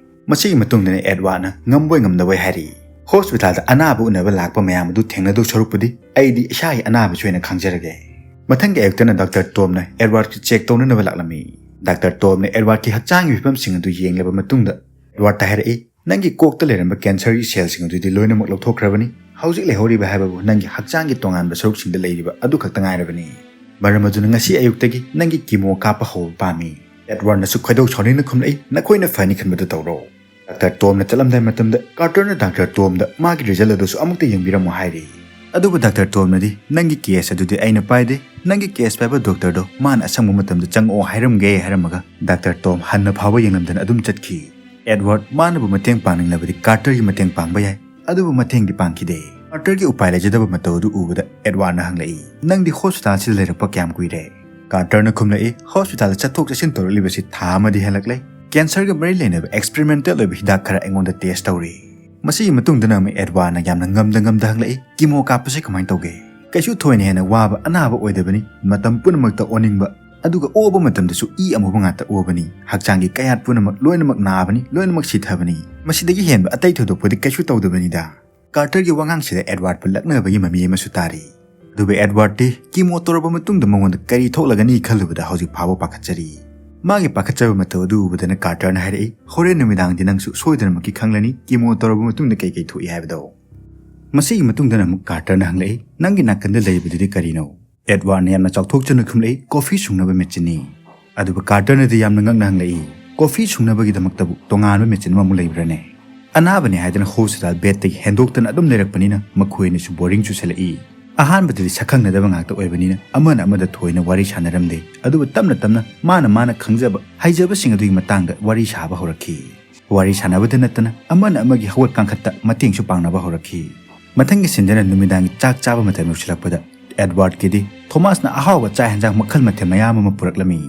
ꯃꯁꯤꯒꯤ ꯃꯇꯨꯡꯗꯅ ꯑꯦꯗꯋꯥꯔꯗꯅ ꯉꯝꯕꯣꯏ ꯉꯝꯗꯕꯣꯏ ꯍꯥꯏꯔꯤ, "ꯍꯣꯁꯄꯤꯇꯥꯜꯗ ꯑꯅꯥꯕ ꯎꯅꯕ ꯂꯥꯛꯄ ꯃꯌꯥꯝ ꯑꯗꯨ ꯊꯦꯡꯅꯗꯧ ꯁꯔꯨꯛꯄꯨꯗꯤ ꯑꯩꯗꯤ ꯏꯁꯥꯒꯤ ꯑꯅꯥꯕꯁꯤ ꯑꯣꯏꯅ ꯈꯪꯖꯔꯒꯦ"꯫ ꯃꯊꯪꯒꯤ ꯑꯌꯨꯛꯇꯅ ꯗꯥꯛꯇꯔ ꯇꯣꯝꯅ ꯑꯦꯗꯋꯥꯔꯗꯀꯤ ꯆꯦꯛ ꯇꯧꯅꯅꯕ ꯂꯥꯛꯂꯝꯃꯤ꯫ ꯗꯥꯛꯇꯔ ꯇꯣꯝꯅ ꯑꯦꯗꯋꯥꯔꯗꯀꯤ ꯍꯛꯆꯥꯡꯒꯤ ꯐꯤꯕꯝꯁꯤꯡ ꯑꯗꯨ ꯌꯦꯡꯂꯕ ꯃꯇꯨꯡꯗ ꯑꯦꯗꯋꯥꯔꯗꯇ ꯍꯥꯏꯔꯛꯏ, "ꯅꯪꯒꯤ ꯀꯣꯛꯇ ꯂꯩꯔꯝꯕ ꯀꯦꯟꯁꯔꯒꯤ ꯁꯦꯜꯁꯤꯡ ꯑꯗꯨꯗꯤ ꯂꯣꯏꯅꯃꯛ ꯂꯧꯊꯣꯛꯈ꯭ꯔꯕꯅꯤ꯫ ꯍꯧꯖꯤꯛ ꯂꯩꯍꯧꯔꯤꯕ ꯍꯥꯏꯕꯕꯨ ꯅꯪꯒꯤ ꯍꯛꯆꯥꯡꯒꯤ ꯇꯣꯉꯥꯟꯕ ꯁꯔꯨꯛꯁꯤꯡꯗ ꯂꯩꯔꯤꯕ ꯑꯗꯨ ꯈꯛꯇ ꯉꯥꯏꯔꯕꯅꯤ꯫ ꯃꯔꯝ ꯑꯗꯨꯅ ꯉꯁꯤ ꯑꯌꯨꯛꯇꯒꯤ ꯅꯪꯒꯤ ꯀꯤꯃꯣ ꯀꯥꯞꯄ ꯍꯧꯕ ꯄꯥꯝꯃꯤ"꯫ ꯑꯦꯗꯋꯥꯔꯗꯅꯁꯨ ꯈꯣꯏꯗꯧ ꯁꯥꯎꯅꯤꯡꯅ ꯈꯨꯝꯂꯛꯏ, "ꯅꯈꯣꯏꯅ ꯐꯅꯤ ꯈꯟꯕꯗꯨ ꯇꯧꯔꯣ"꯫ ꯗꯥꯛꯇꯔ ꯇꯣꯝꯅ ꯆꯠꯂꯝꯗꯥꯏ ꯃꯇꯝꯗ ꯀꯥꯔꯇꯔꯅ ꯗꯥꯛꯇꯔ ꯇꯣꯝꯗ ꯃꯥꯒꯤ ꯔꯤꯖꯜ ꯑꯗꯨꯁꯨ ꯑꯃꯨꯛꯇ ꯌꯦꯡꯕꯤꯔꯝꯃꯣ ꯍꯥꯏꯔꯤ꯫ ꯑꯗꯨꯕꯨ ꯗꯥꯛꯇꯔ ꯇꯣꯝꯅꯗꯤ, "ꯅꯪꯒꯤ ꯀꯦꯁ ꯑꯗꯨꯗꯤ ꯑꯩꯅ ꯄꯥꯏꯗꯦ, ꯅꯪꯒꯤ ꯀꯦꯁ ꯄꯥꯏꯕ ꯗꯣꯛꯇꯔꯗꯣ ꯃꯥꯅ ꯑꯁꯪꯕ ꯃꯇꯝꯗ ꯆꯪꯉꯛꯑꯣ ꯍꯥꯏꯔꯝꯒꯦ" ꯍꯥꯏꯔꯝꯃꯒ ꯗꯥꯛꯇꯔ ꯇꯣꯝ ꯍꯟꯅ ꯐꯥꯎꯕ ꯌꯦꯡꯂꯝꯗꯅ ꯑꯗꯨꯝ ꯆꯠꯈꯤ꯫ ꯑꯦꯗꯋꯥꯔꯗ ꯃꯥꯅꯕꯨ ꯃꯇꯦꯡ ꯄꯥꯡꯅꯤꯡꯂꯕꯗꯤ ꯀꯥꯔꯇꯔꯒꯤ ꯃꯇꯦꯡ ꯄꯥꯡꯕ ꯌꯥꯏ, ꯑꯗꯨꯕꯨ ꯃꯇꯦꯡꯗꯤ ꯄꯥꯡꯈꯤꯗꯦ꯫ ꯀꯥꯔꯇꯔꯒꯤ ꯎꯄꯥꯏ ꯂꯩꯖꯗꯕ ꯃꯇꯧ ꯑꯗꯨ ꯎꯕꯗ ꯑꯦꯗꯋꯥꯔꯗꯅ ꯍꯪꯂꯛꯏ, "ꯅꯪꯗꯤ ꯍꯣꯁꯄꯤꯇꯥꯜꯁꯤꯗ ꯂꯩꯔꯛꯄ ꯀꯌꯥꯝ ꯀꯨꯏꯔꯦ?" ꯀꯥꯔꯇꯔꯅ ꯈꯨꯝꯂꯛꯏ, "ꯍꯣꯁꯄꯤꯇꯥꯜꯗ ꯆꯠꯊꯣꯛ ꯆꯠꯁꯤꯟ ꯇꯧꯔꯛꯂꯤꯕꯁꯤ ꯊꯥ ꯑꯃꯗꯤ ꯍꯦꯜꯂꯛꯂꯦ꯫ ꯀꯦꯟꯁꯔꯒ ꯃꯔꯤ ꯂꯩꯅꯕ ꯑꯦꯛꯁꯄꯦꯔꯤꯃꯦꯟꯇꯦꯜ ꯑꯣꯏꯕ ꯍꯤꯗꯥꯛ ꯈꯔ ꯑꯩꯉꯣꯟꯗ ꯇꯦꯁ ꯇꯧꯔꯤ꯫" ꯃꯁꯤꯒꯤ ꯃꯇꯨꯡꯗꯅ ꯑꯃꯨꯛ ꯑꯦꯗꯋꯥꯔꯗꯅ ꯌꯥꯝꯅ ꯉꯝꯗ ꯉꯝꯗ ꯍꯪꯂꯛꯏ, "ꯀꯤꯃꯣ ꯀꯥꯞꯄꯁꯦ ꯀꯃꯥꯏꯅ ꯇꯧꯒꯦ?" "ꯀꯩꯁꯨ ꯊꯣꯏꯅ ꯍꯦꯟꯅ ꯋꯥꯕ ꯑꯅꯥꯕ ꯑꯣꯏꯗꯕꯅꯤ꯫ ꯃꯇꯝ ꯄꯨꯝꯅꯃꯛꯇ ꯑꯣꯅꯤꯡꯕ, ꯑꯗꯨꯒ ꯑꯣꯕ ꯃꯇꯝꯗꯁꯨ ꯏ ꯑꯃꯨꯕ ꯉꯥꯛꯇ ꯑꯣꯕꯅꯤ꯫ ꯍꯛꯆꯥꯡꯒꯤ ꯀꯌꯥꯠ ꯄꯨꯝꯅꯃꯛ ꯂꯣꯏꯅꯃꯛ ꯅꯥꯕꯅꯤ, ꯂꯣꯏꯅꯃꯛ ꯁꯤꯊꯕꯅꯤ꯫ ꯃꯁꯤꯗꯒꯤ ꯍꯦꯟꯕ ꯑꯇꯩ ꯊꯣꯏꯗꯣꯛꯄꯗꯤ ꯀꯩꯁꯨ ꯇꯧꯗꯕꯅꯤꯗ꯫" ꯀꯥꯔꯇꯔꯒꯤ ꯋꯥꯉꯥꯡꯁꯤꯗ ꯑꯦꯗꯋꯥꯔꯗꯄꯨ ꯂꯛꯅꯕꯒꯤ ꯃꯃꯤ ꯑꯃꯁꯨ ꯇꯥꯔꯤ꯫ ꯑꯗꯨꯕꯨ ꯑꯦꯗꯋꯥꯔꯗꯇꯤ ꯀꯤꯃꯣ ꯇꯧꯔꯕ ꯃꯇꯨꯡꯗ ꯃꯉꯣꯟꯗ ꯀꯔꯤ ꯊꯣꯛꯂꯒꯅꯤ ꯈꯜꯂꯨꯕꯗ ꯍꯧꯖꯤꯛ ꯐꯥꯎꯕ ꯄꯥꯈꯠꯆꯔꯤ꯫ ꯃꯥꯒꯤ ꯄꯥꯈꯠꯆꯕ ꯃꯇꯧ ꯑꯗꯨ ꯎꯕꯗꯅ ꯀꯥꯔꯇꯔꯅ ꯍꯥꯏꯔꯛꯏ, "ꯍꯣꯔꯦꯟ ꯅꯨꯃꯤꯗꯥꯡꯗꯤ ꯅꯪꯁꯨ ꯁꯣꯏꯗꯅꯃꯛꯀꯤ ꯈꯪꯂꯅꯤ ꯀꯤꯃꯣ ꯇꯧꯔꯕ ꯃꯇꯨꯡꯗ ꯀꯩ ꯀꯩ ꯊꯣꯛꯏ ꯍꯥꯏꯕꯗꯣ꯫" ꯃꯁꯤꯒꯤ ꯃꯇꯨꯡꯗꯅ ꯑꯃꯨꯛ ꯀꯥꯔꯇꯔꯅ ꯍꯪꯂꯛꯏ, "ꯅꯪꯒꯤ ꯅꯥꯀꯟꯗ ꯂꯩꯕꯗꯨꯗꯤ ꯀꯔꯤꯅꯣ?" ꯑꯦꯗꯋꯥꯔꯗꯅ ꯌꯥꯝꯅ ꯆꯥꯎꯊꯣꯛꯆꯅ ꯈꯨꯝꯂꯛꯏ, "ꯀꯣꯐꯤ ꯁꯨꯡꯅꯕ ꯃꯦꯆꯤꯟꯅꯤ꯫" ꯑꯗꯨꯒ ꯀꯥꯔꯇꯔꯅꯗꯤ ꯌꯥꯝꯅ ꯉꯛꯅ ꯍꯪꯂꯛꯏ, "ꯀꯣꯐꯤ ꯁꯨꯡꯅꯕꯒꯤꯗꯃꯛꯇꯕꯨ ꯇꯣꯉꯥꯟꯕ ꯃꯦꯆꯤꯟ ꯑꯃꯃꯨꯛ ꯂꯩꯕ꯭ꯔꯥꯅꯦ?" ꯑꯅꯥꯕꯅꯤ ꯍꯥꯏꯗꯨꯅ ꯍꯣꯁꯄꯤꯇꯥꯜ ꯕꯦꯗꯇꯒꯤ ꯍꯦꯟꯗꯣꯛꯇꯅ ꯑꯗꯨꯝ ꯂꯩꯔꯛꯄꯅꯤꯅ ꯃꯈꯣꯏ ꯑꯅꯤꯁꯨ ꯕꯣꯔꯤꯡ ꯆꯨꯁꯜꯂꯛꯏ꯫ ꯑꯍꯥꯟꯕꯗꯗꯤ ꯁꯛꯈꯪꯅꯗꯕ ꯉꯥꯛꯇ ꯑꯣꯏꯕꯅꯤꯅ ꯑꯃꯅ ꯑꯃꯗ ꯊꯣꯏꯅ ꯋꯥꯔꯤ ꯁꯥꯟꯅꯔꯝꯗꯦ꯫ ꯑꯗꯨꯕꯨ ꯇꯞꯅ ꯇꯞꯅ ꯃꯥꯅ ꯃꯥꯅ ꯈꯪꯖꯕ, ꯍꯩꯖꯕꯁꯤꯡ ꯑꯗꯨꯒꯤ ꯃꯇꯥꯡꯗ ꯋꯥꯔꯤ ꯁꯥꯕ ꯍꯧꯔꯛꯈꯤ꯫ ꯋꯥꯔꯤ ꯁꯥꯟꯅꯕꯗ ꯅꯠꯇꯅ ꯑꯃꯅ ꯑꯃꯒꯤ ꯍꯧꯒꯠ ꯀꯥꯡꯈꯠꯇ ꯃꯇꯦꯡꯁꯨ ꯄꯥꯡꯅꯕ ꯍꯧꯔꯛꯈꯤ꯫ ꯃꯊꯪꯒꯤ ꯁꯤꯟꯗꯅ ꯅꯨꯃꯤꯗꯥꯡꯒꯤ ꯆꯥꯛ ꯆꯥꯕ ꯃꯇꯝ ꯌꯧꯁꯤꯜꯂꯛꯄꯗ ꯑꯦꯗꯋꯥꯔꯗꯀꯤꯗꯤ ꯊꯣꯃꯥꯁꯅ ꯑꯍꯥꯎꯕ ꯆꯥꯛ ꯍꯦꯟꯖꯥꯡ ꯃꯈꯜ ꯃꯊꯦꯜ ꯃꯌꯥꯝ ꯑꯃ ꯄꯨꯔꯛꯂꯝꯃꯤ꯫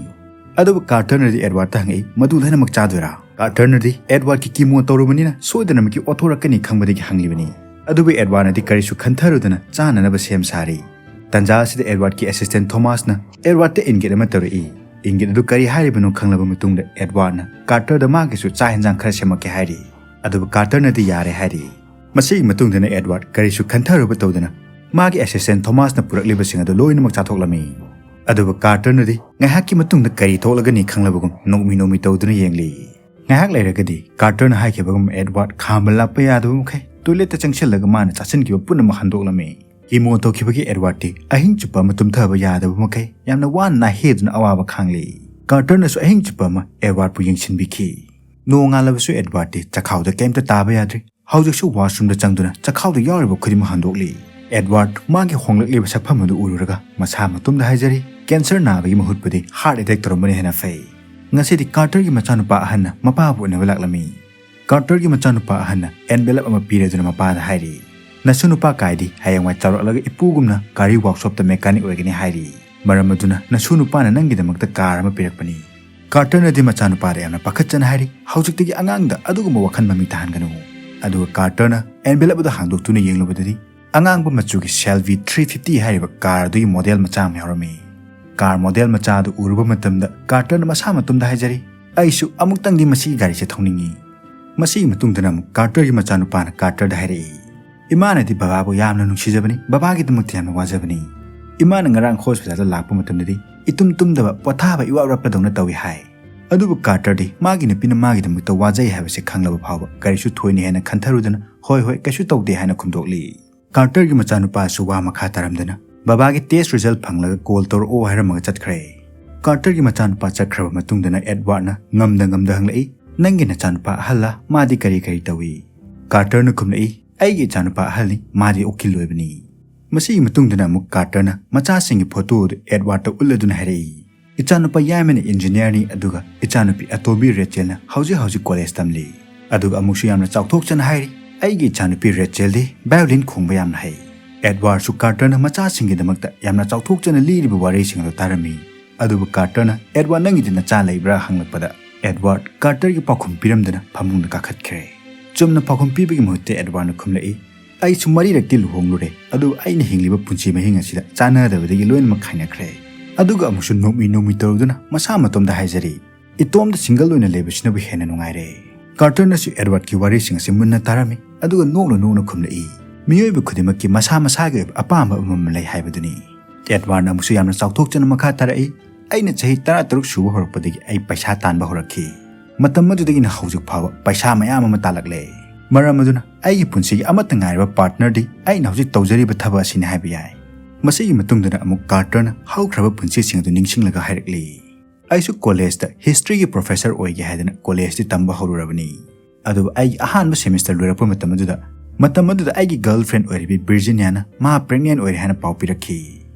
ꯑꯗꯨꯕꯨ ꯀꯥꯔꯇꯔꯅꯗꯤ ꯑꯦꯗꯋꯥꯔꯗꯇ ꯍꯪꯉꯛꯏ, "ꯃꯗꯨ ꯂꯣꯏꯅꯃꯛ ꯆꯥꯗꯣꯏꯔꯥ?" ꯀꯥꯔꯇꯔꯅꯗꯤ ꯑꯦꯗꯋꯥꯔꯗꯀꯤ ꯀꯤꯃꯣ ꯇꯧꯔꯨꯕꯅꯤꯅ ꯁꯣꯏꯗꯅꯃꯛꯀꯤ ꯑꯣꯠꯊꯣꯔꯛꯀꯅꯤ ꯈꯪꯕꯗꯒꯤ ꯍꯪꯂꯤꯕꯅꯤ꯫ ꯑꯗꯨꯕꯨ ꯑꯦꯗꯋꯥꯔꯗꯅꯗꯤ ꯀꯔꯤꯁꯨ ꯈꯟꯊꯔꯨꯗꯅ ꯆꯥꯅꯅꯕ ꯁꯦꯝ ꯁꯥꯔꯤ꯫ ꯇꯟꯖꯥ ꯑꯁꯤꯗ ꯑꯦꯗꯋꯥꯔꯗꯀꯤ ꯑꯦꯁꯤꯁꯇꯦꯟ ꯊꯣꯃꯥꯁꯅ ꯑꯦꯗꯋꯥꯔꯗꯇ ꯏꯪꯒꯤꯠ ꯑꯃ ꯇꯧꯔꯛꯏ꯫ ꯏꯪꯒꯤꯠ ꯑꯗꯨ ꯀꯔꯤ ꯍꯥꯏꯔꯤꯕꯅꯣ ꯈꯪꯂꯕ ꯃꯇꯨꯡꯗ ꯑꯦꯗꯋꯥꯔꯗꯅ ꯀꯥꯔꯇꯔꯗ ꯃꯥꯒꯤꯁꯨ ꯆꯥꯛ ꯍꯦꯟꯖꯥꯡ ꯈꯔ ꯁꯦꯝꯃꯛꯀꯦ ꯍꯥꯏꯔꯤ꯫ ꯑꯗꯨꯕꯨ ꯀꯥꯔꯇꯔꯅꯗꯤ ꯌꯥꯔꯦ ꯍꯥꯏꯔꯤ꯫ ꯃꯁꯤꯒꯤ ꯃꯇꯨꯡꯗꯅ ꯑꯦꯗꯋꯥꯔꯗ ꯀꯔꯤꯁꯨ ꯈꯟꯊꯔꯨꯕ ꯇꯧꯗꯅ ꯃꯥꯒꯤ ꯑꯦꯁꯤꯁꯇꯦꯟ ꯊꯣꯃꯥꯁꯅ ꯄꯨꯔꯛꯂꯤꯕꯁꯤꯡ ꯑꯗꯨ ꯂꯣꯏꯅꯃꯛ ꯆꯥꯊꯣꯛꯂꯝꯃꯤ꯫ ꯑꯗꯨꯕꯨ ꯀꯥꯔꯇꯔꯅꯗꯤ ꯉꯥꯏꯍꯥꯛꯀꯤ ꯃꯇꯨꯡꯗ ꯀꯔꯤ ꯊꯣꯛꯂꯒꯅꯤ ꯈꯪꯂꯕꯒꯨꯝ ꯅꯣꯛꯃꯤ ꯅꯣꯛꯃꯤ ꯇꯧꯗꯨꯅ ꯌꯦꯡꯂꯤ꯫ ꯉꯥꯏꯍꯥꯛ ꯂꯩꯔꯒꯗꯤ ꯀꯥꯔꯇꯔꯅ ꯍꯥꯏꯈꯤꯕꯒꯨꯝ ꯑꯦꯗꯋꯥꯔꯗ ꯈꯥꯝꯕ ꯂꯥꯛꯄ ꯌꯥꯗꯕ ꯃꯈꯩ ꯇꯣꯏꯂꯦꯠꯇ ꯆꯪꯁꯤꯜꯂꯒ ꯃꯥꯅ ꯆꯥꯁꯤꯟꯈꯤꯕ ꯄꯨꯝꯅꯃꯛ ꯍꯟꯗꯣꯛꯂꯝꯃꯤ꯫ ꯀꯤꯃꯣ ꯇꯧꯈꯤꯕꯒꯤ ꯑꯦꯗꯋꯥꯔꯗꯇꯤ ꯑꯍꯤꯡ ꯆꯨꯞꯄ ꯑꯃ ꯇꯨꯝꯊꯕ ꯌꯥꯗꯕ ꯃꯈꯩ ꯌꯥꯝꯅ ꯋꯥꯅ ꯅꯥꯍꯦꯗꯨꯅ ꯑꯋꯥꯕ ꯈꯥꯡꯂꯤ꯫ ꯀꯥꯔꯇꯔꯅꯁꯨ ꯑꯍꯤꯡ ꯆꯨꯞꯄ ꯑꯃ ꯑꯦꯗꯋꯥꯔꯗꯄꯨ ꯌꯦꯡꯁꯤꯟꯕꯤꯈꯤ꯫ ꯅꯣꯡꯉꯥꯜꯂꯕꯁꯨ ꯑꯦꯗꯋꯥꯔꯗꯇꯤ ꯆꯈꯥꯎꯗ ꯀꯩꯝꯇ ꯇꯥꯕ ꯌꯥꯗ꯭ꯔꯤ꯫ ꯍꯧꯖꯤꯛꯁꯨ ꯋꯥꯁꯔꯨꯝꯗ ꯆꯪꯗꯨꯅ ꯆꯈꯥꯎꯗ ꯌꯥꯎꯔꯤꯕ ꯈꯨꯗꯤꯡꯃꯛ ꯍꯟꯗꯣꯛꯂꯤ꯫ ꯑꯦꯗꯋꯥꯔꯗ ꯃꯥꯒꯤ ꯍꯣꯡꯂꯛꯂꯤꯕ ꯁꯛꯐꯝ ꯑꯗꯨ ꯎꯔꯨꯔꯒ ꯃꯁꯥ ꯃꯇꯣꯝꯗ ꯍꯥꯏꯖꯔꯤ, "ꯀꯦꯟꯁꯔ ꯅꯥꯕꯒꯤ ꯃꯍꯨꯠꯄꯨꯗꯤ ꯍꯥꯔꯠ ꯑꯦꯇꯦꯛ ꯇꯧꯔꯝꯕꯅ ꯍꯦꯟꯅ ꯐꯩ꯫" ꯉꯁꯤꯗꯤ ꯀꯥꯔꯇꯔꯒꯤ ꯃꯆꯥꯅꯨꯄꯥ ꯑꯍꯟꯅ ꯃꯄꯥꯕꯨ ꯎꯅꯕ ꯂꯥꯛꯂꯝꯃꯤ꯫ ꯀꯥꯔꯇꯔꯒꯤ ꯃꯆꯥꯅꯨꯄꯥ ꯑꯍꯟꯅ ꯑꯦꯟꯚꯦꯂꯞ ꯑꯃ ꯄꯤꯔꯗꯨꯅ ꯃꯄꯥꯗ ꯍꯥꯏꯔꯤ, "ꯅꯁꯨ ꯅꯨꯄꯥ ꯀꯥꯏꯗꯤ ꯍꯌꯦꯡꯋꯥꯏ ꯆꯥꯎꯔꯛꯂꯒ ꯏꯄꯨꯒꯨꯝꯅ ꯒꯥꯔꯤ ꯋꯥꯔꯛꯁꯣꯞꯇ ꯃꯦꯀꯥꯅꯤꯛ ꯑꯣꯏꯒꯅꯤ ꯍꯥꯏꯔꯤ꯫ ꯃꯔꯝ ꯑꯗꯨꯅ ꯅꯁꯨ ꯅꯨꯄꯥꯅ ꯅꯪꯒꯤꯗꯃꯛꯇ ꯀꯥꯔ ꯑꯃ ꯄꯤꯔꯛꯄꯅꯤ꯫" ꯀꯥꯔꯇꯔꯅꯗꯤ ꯃꯆꯥꯅꯨꯄꯥꯗ ꯌꯥꯝꯅ ꯄꯥꯈꯠꯆꯅ ꯍꯥꯏꯔꯤ, "ꯍꯧꯖꯤꯛꯇꯒꯤ ꯑꯉꯥꯡꯗ ꯑꯗꯨꯒꯨꯝꯕ ꯋꯥꯈꯜ ꯃꯃꯤ ꯇꯥꯍꯟꯒꯅꯨ꯫" ꯑꯗꯨꯒ ꯀꯥꯔꯇꯔꯅ ꯑꯦꯟꯚꯦꯂꯞ ꯑꯗꯨ ꯍꯥꯡꯗꯣꯛꯇꯨꯅ ꯌꯦꯡꯂꯨꯕꯗꯗꯤ, ꯑꯉꯥꯡꯕ ꯃꯆꯨꯒꯤ ꯁꯦꯜꯚꯤ ꯊ꯭ꯔꯤ ꯐꯤꯐꯇꯤ ꯍꯥꯏꯔꯤꯕ ꯀꯥꯔ ꯑꯗꯨꯒꯤ ꯃꯣꯗꯦꯜ ꯃꯆꯥ ꯑꯃ ꯌꯥꯎꯔꯝꯃꯤ꯫ ꯀꯥꯔ ꯃꯣꯗꯦꯜ ꯃꯆꯥ ꯑꯗꯨ ꯎꯔꯨꯕ ꯃꯇꯝꯗ ꯀꯥꯔꯇꯔꯅ ꯃꯁꯥ ꯃꯇꯣꯝꯗ ꯍꯥꯏꯖꯔꯤ, "ꯑꯩꯁꯨ ꯑꯃꯨꯛꯇꯪꯗꯤ ꯃꯁꯤꯒꯤ ꯒꯥꯔꯤꯁꯦ ꯊꯧꯅꯤꯡꯏ꯫" ꯃꯁꯤꯒꯤ ꯃꯇꯨꯡꯗꯅ ꯑꯃꯨꯛ ꯀꯥꯔꯇꯔꯒꯤ ꯃꯆꯥꯅꯨꯄꯥꯅ ꯀꯥꯔꯇꯔꯗ ꯍꯥꯏꯔꯛꯏ, "ꯏꯃꯥꯅꯗꯤ ꯕꯕꯥꯕꯨ ꯌꯥꯝꯅ ꯅꯨꯡꯁꯤꯖꯕꯅꯤ, ꯕꯕꯥꯒꯤꯗꯃꯛꯇ ꯌꯥꯝꯅ ꯋꯥꯖꯕꯅꯤ꯫ ꯏꯃꯥꯅ ꯉꯔꯥꯡ ꯍꯣꯁꯄꯤꯇꯥꯜꯗ ꯂꯥꯛꯄ ꯃꯇꯝꯗꯗꯤ ꯏꯇꯨꯝ ꯇꯨꯝꯗꯕ, ꯄꯣꯊꯥꯕ ꯏꯋꯥꯠ ꯋꯥꯠꯄꯗꯧꯅ ꯇꯧꯏ ꯍꯥꯏ꯫ ꯑꯗꯨꯕꯨ ꯀꯥꯔꯇꯔꯗꯤ ꯃꯥꯒꯤ ꯅꯨꯄꯤꯅ ꯃꯥꯒꯤꯗꯃꯛꯇ ꯋꯥꯖꯩ ꯍꯥꯏꯕꯁꯦ ꯈꯪꯂꯕ ꯐꯥꯎꯕ ꯀꯔꯤꯁꯨ ꯊꯣꯏꯅ ꯍꯦꯟꯅ ꯈꯟꯊꯔꯨꯗꯅ, 'ꯍꯣꯏ, ꯍꯣꯏ, ꯀꯩꯁꯨ ꯇꯧꯗꯦ' ꯍꯥꯏꯅ ꯈꯨꯝꯗꯣꯛꯂꯤ꯫" ꯀꯥꯔꯇꯔꯒꯤ ꯃꯆꯥꯅꯨꯄꯥꯁꯨ ꯋꯥ ꯃꯈꯥ ꯇꯥꯔꯝꯗꯅ, "ꯕꯕꯥꯒꯤ ꯇꯦꯁ ꯔꯤꯖꯜ ꯐꯪꯂꯒ ꯀꯣꯜ ꯇꯧꯔꯛꯑꯣ" ꯍꯥꯏꯔꯝꯃꯒ ꯆꯠꯈ꯭ꯔꯦ꯫ ꯀꯥꯔꯇꯔꯒꯤ ꯃꯆꯥꯅꯨꯄꯥ ꯆꯠꯈ꯭ꯔꯕ ꯃꯇꯨꯡꯗꯅ ꯑꯦꯗꯋꯥꯔꯗꯅ ꯉꯝꯗ ꯉꯝꯗ ꯍꯪꯂꯛꯏ, "ꯅꯪꯒꯤ ꯅꯆꯥꯅꯨꯄꯥ ꯑꯍꯜꯂ? ꯃꯥꯗꯤ ꯀꯔꯤ ꯀꯔꯤ ꯇꯧꯏ?" ꯀꯥꯔꯇꯔꯅ ꯈꯨꯝꯂꯛꯏ, "ꯑꯩꯒꯤ ꯏꯆꯥꯅꯨꯄꯥ ꯑꯍꯜꯅꯤ, ꯃꯥꯗꯤ ꯎꯀꯤꯜ ꯑꯣꯏꯕꯅꯤ꯫" ꯃꯁꯤꯒꯤ ꯃꯇꯨꯡꯗꯅ ꯑꯃꯨꯛ ꯀꯥꯔꯇꯔꯅ ꯃꯆꯥꯁꯤꯡꯒꯤ ꯐꯣꯇꯣ ꯑꯗꯨ ꯑꯦꯗꯋꯥꯔꯗꯇ ꯎꯠꯂꯗꯨꯅ ꯍꯥꯏꯔꯛꯏ, "ꯏꯆꯥꯅꯨꯄꯥ ꯌꯥꯏꯃꯅ ꯏꯟꯖꯤꯅꯤꯌꯥꯔꯅꯤ, ꯑꯗꯨꯒ ꯏꯆꯥꯅꯨꯄꯤ ꯑꯇꯣꯝꯕꯤ ꯔꯦꯆꯦꯜꯅ ꯍꯧꯖꯤꯛ ꯍꯧꯖꯤꯛ ꯀꯣꯂꯦꯖ ꯇꯝꯂꯤ꯫" ꯑꯗꯨꯒ ꯑꯃꯨꯛꯁꯨ ꯌꯥꯝꯅ ꯆꯥꯎꯊꯣꯛꯆꯅ ꯍꯥꯏꯔꯤ, "ꯑꯩꯒꯤ ꯏꯆꯥꯅꯨꯄꯤ ꯔꯦꯆꯦꯜꯗꯤ ꯚꯥꯏꯑꯣꯂꯤꯟ ꯈꯣꯡꯕ ꯌꯥꯝꯅ ꯍꯩ꯫" ꯑꯦꯗꯋꯥꯔꯗꯁꯨ ꯀꯥꯔꯇꯔꯅ ꯃꯆꯥꯁꯤꯡꯒꯤꯗꯃꯛꯇ ꯌꯥꯝꯅ ꯆꯥꯎꯊꯣꯛꯆꯅ ꯂꯤꯔꯤꯕ ꯋꯥꯔꯤꯁꯤꯡ ꯑꯗꯨ ꯇꯥꯔꯝꯃꯤ꯫ ꯑꯗꯨꯕꯨ ꯀꯥꯔꯇꯔꯅ, "ꯑꯦꯗꯋꯥꯔꯗ, ꯅꯪꯒꯤꯗꯤ ꯅꯆꯥ ꯂꯩꯕ꯭ꯔꯥ?" ꯍꯪꯂꯛꯄꯗ, ꯑꯦꯗꯋꯥꯔꯗ ꯀꯥꯔꯇꯔꯒꯤ ꯄꯥꯎꯈꯨꯝ ꯄꯤꯔꯝꯗꯅ ꯐꯃꯨꯡꯗ ꯀꯥꯈꯠꯈ꯭ꯔꯦ꯫ ꯆꯨꯝꯅ ꯄꯥꯎꯈꯨꯝ ꯄꯤꯕꯒꯤ ꯃꯍꯨꯠꯇ ꯑꯦꯗꯋꯥꯔꯗꯅ ꯈꯨꯝꯂꯛꯏ, "ꯑꯩꯁꯨ ꯃꯔꯤꯔꯛꯇꯤ ꯂꯨꯍꯣꯡꯂꯨꯔꯦ, ꯑꯗꯨꯕꯨ ꯑꯩꯅ ꯍꯤꯡꯂꯤꯕ ꯄꯨꯟꯁꯤ ꯃꯍꯤꯡ ꯑꯁꯤꯗ ꯆꯥꯟꯅꯗꯕꯗꯒꯤ ꯂꯣꯏꯅꯃꯛ ꯈꯥꯏꯅꯈ꯭ꯔꯦ꯫" ꯑꯗꯨꯒ ꯑꯃꯨꯛꯁꯨ ꯅꯣꯛꯃꯤ ꯅꯣꯛꯃꯤ ꯇꯧꯔꯗꯨꯅ ꯃꯁꯥ ꯃꯇꯣꯝꯗ ꯍꯥꯏꯖꯔꯤ, "ꯏꯇꯣꯝꯗ ꯁꯤꯡꯒꯜ ꯑꯣꯏꯅ ꯂꯩꯕꯁꯤꯅꯕꯨ ꯍꯦꯟꯅ ꯅꯨꯡꯉꯥꯏꯔꯦ꯫" ꯀꯥꯔꯇꯔꯅꯁꯨ ꯑꯦꯗꯋꯥꯔꯗꯀꯤ ꯋꯥꯔꯤꯁꯤꯡ ꯑꯁꯤ ꯃꯨꯟꯅ ꯇꯥꯔꯝꯃꯤ, ꯑꯗꯨꯒ ꯅꯣꯛꯅ ꯅꯣꯛꯅ ꯈꯨꯝꯂꯛꯏ, "ꯃꯤꯑꯣꯏꯕ ꯈꯨꯗꯤꯡꯃꯛꯀꯤ ꯃꯁꯥ ꯃꯁꯥꯒꯤ ꯑꯣꯏꯕ ꯑꯄꯥꯝꯕ ꯑꯃꯃꯝ ꯂꯩ ꯍꯥꯏꯕꯗꯨꯅꯤ꯫" ꯑꯦꯗꯋꯥꯔꯗꯅ ꯑꯃꯨꯛꯁꯨ ꯌꯥꯝꯅ ꯆꯥꯎꯊꯣꯛꯆꯅ ꯃꯈꯥ ꯇꯥꯔꯛꯏ, "ꯑꯩꯅ ꯆꯍꯤ ꯇꯔꯥꯇꯔꯨꯛ ꯁꯨꯕ ꯍꯧꯔꯛꯄꯗꯒꯤ ꯑꯩ ꯄꯩꯁꯥ ꯇꯥꯟꯕ ꯍꯧꯔꯛꯈꯤ꯫ ꯃꯇꯝ ꯑꯗꯨꯗꯒꯤꯅ ꯍꯧꯖꯤꯛ ꯐꯥꯎꯕ ꯄꯩꯁꯥ ꯃꯌꯥꯝ ꯑꯃ ꯇꯥꯜꯂꯛꯂꯦ꯫ ꯃꯔꯝ ꯑꯗꯨꯅ ꯑꯩꯒꯤ ꯄꯨꯟꯁꯤꯒꯤ ꯑꯃꯠꯇ ꯉꯥꯏꯔꯕ ꯄꯥꯔꯠꯅꯔꯗꯤ ꯑꯩꯅ ꯍꯧꯖꯤꯛ ꯇꯧꯖꯔꯤꯕ ꯊꯕꯛ ꯑꯁꯤꯅꯤ ꯍꯥꯏꯕ ꯌꯥꯏ꯫" ꯃꯁꯤꯒꯤ ꯃꯇꯨꯡꯗꯅ ꯑꯃꯨꯛ ꯀꯥꯔꯇꯔꯅ ꯍꯧꯈ꯭ꯔꯕ ꯄꯨꯟꯁꯤꯁꯤꯡ ꯑꯗꯨ ꯅꯤꯡꯁꯤꯡꯂꯒ ꯍꯥꯏꯔꯛꯂꯤ, "ꯑꯩꯁꯨ ꯀꯣꯂꯦꯖꯇ ꯍꯤꯁꯇ꯭ꯔꯤꯒꯤ ꯄ꯭ꯔꯣꯐꯦꯁꯔ ꯑꯣꯏꯒꯦ ꯍꯥꯏꯗꯅ ꯀꯣꯂꯦꯖꯇꯤ ꯇꯝꯕ ꯍꯧꯔꯨꯔꯕꯅꯤ꯫ ꯑꯗꯨꯕꯨ ꯑꯩꯒꯤ ꯑꯍꯥꯟꯕ ꯁꯦꯃꯤꯁꯇꯔ ꯂꯣꯏꯔꯛꯄ ꯃꯇꯝ ꯑꯗꯨꯗ, ꯃꯇꯝ ꯑꯗꯨꯗ ꯑꯩꯒꯤ ꯒꯔꯜꯐ꯭ꯔꯦꯟ ꯑꯣꯏꯔꯤꯕꯤ ꯚꯤꯔꯖꯤꯅꯤꯌꯥꯅ ꯃꯥ ꯄ꯭ꯔꯦꯒꯅꯦꯟ ꯑꯣꯏꯔꯦ ꯍꯥꯏꯅ ꯄꯥꯎ ꯄꯤꯔꯛꯈꯤ꯫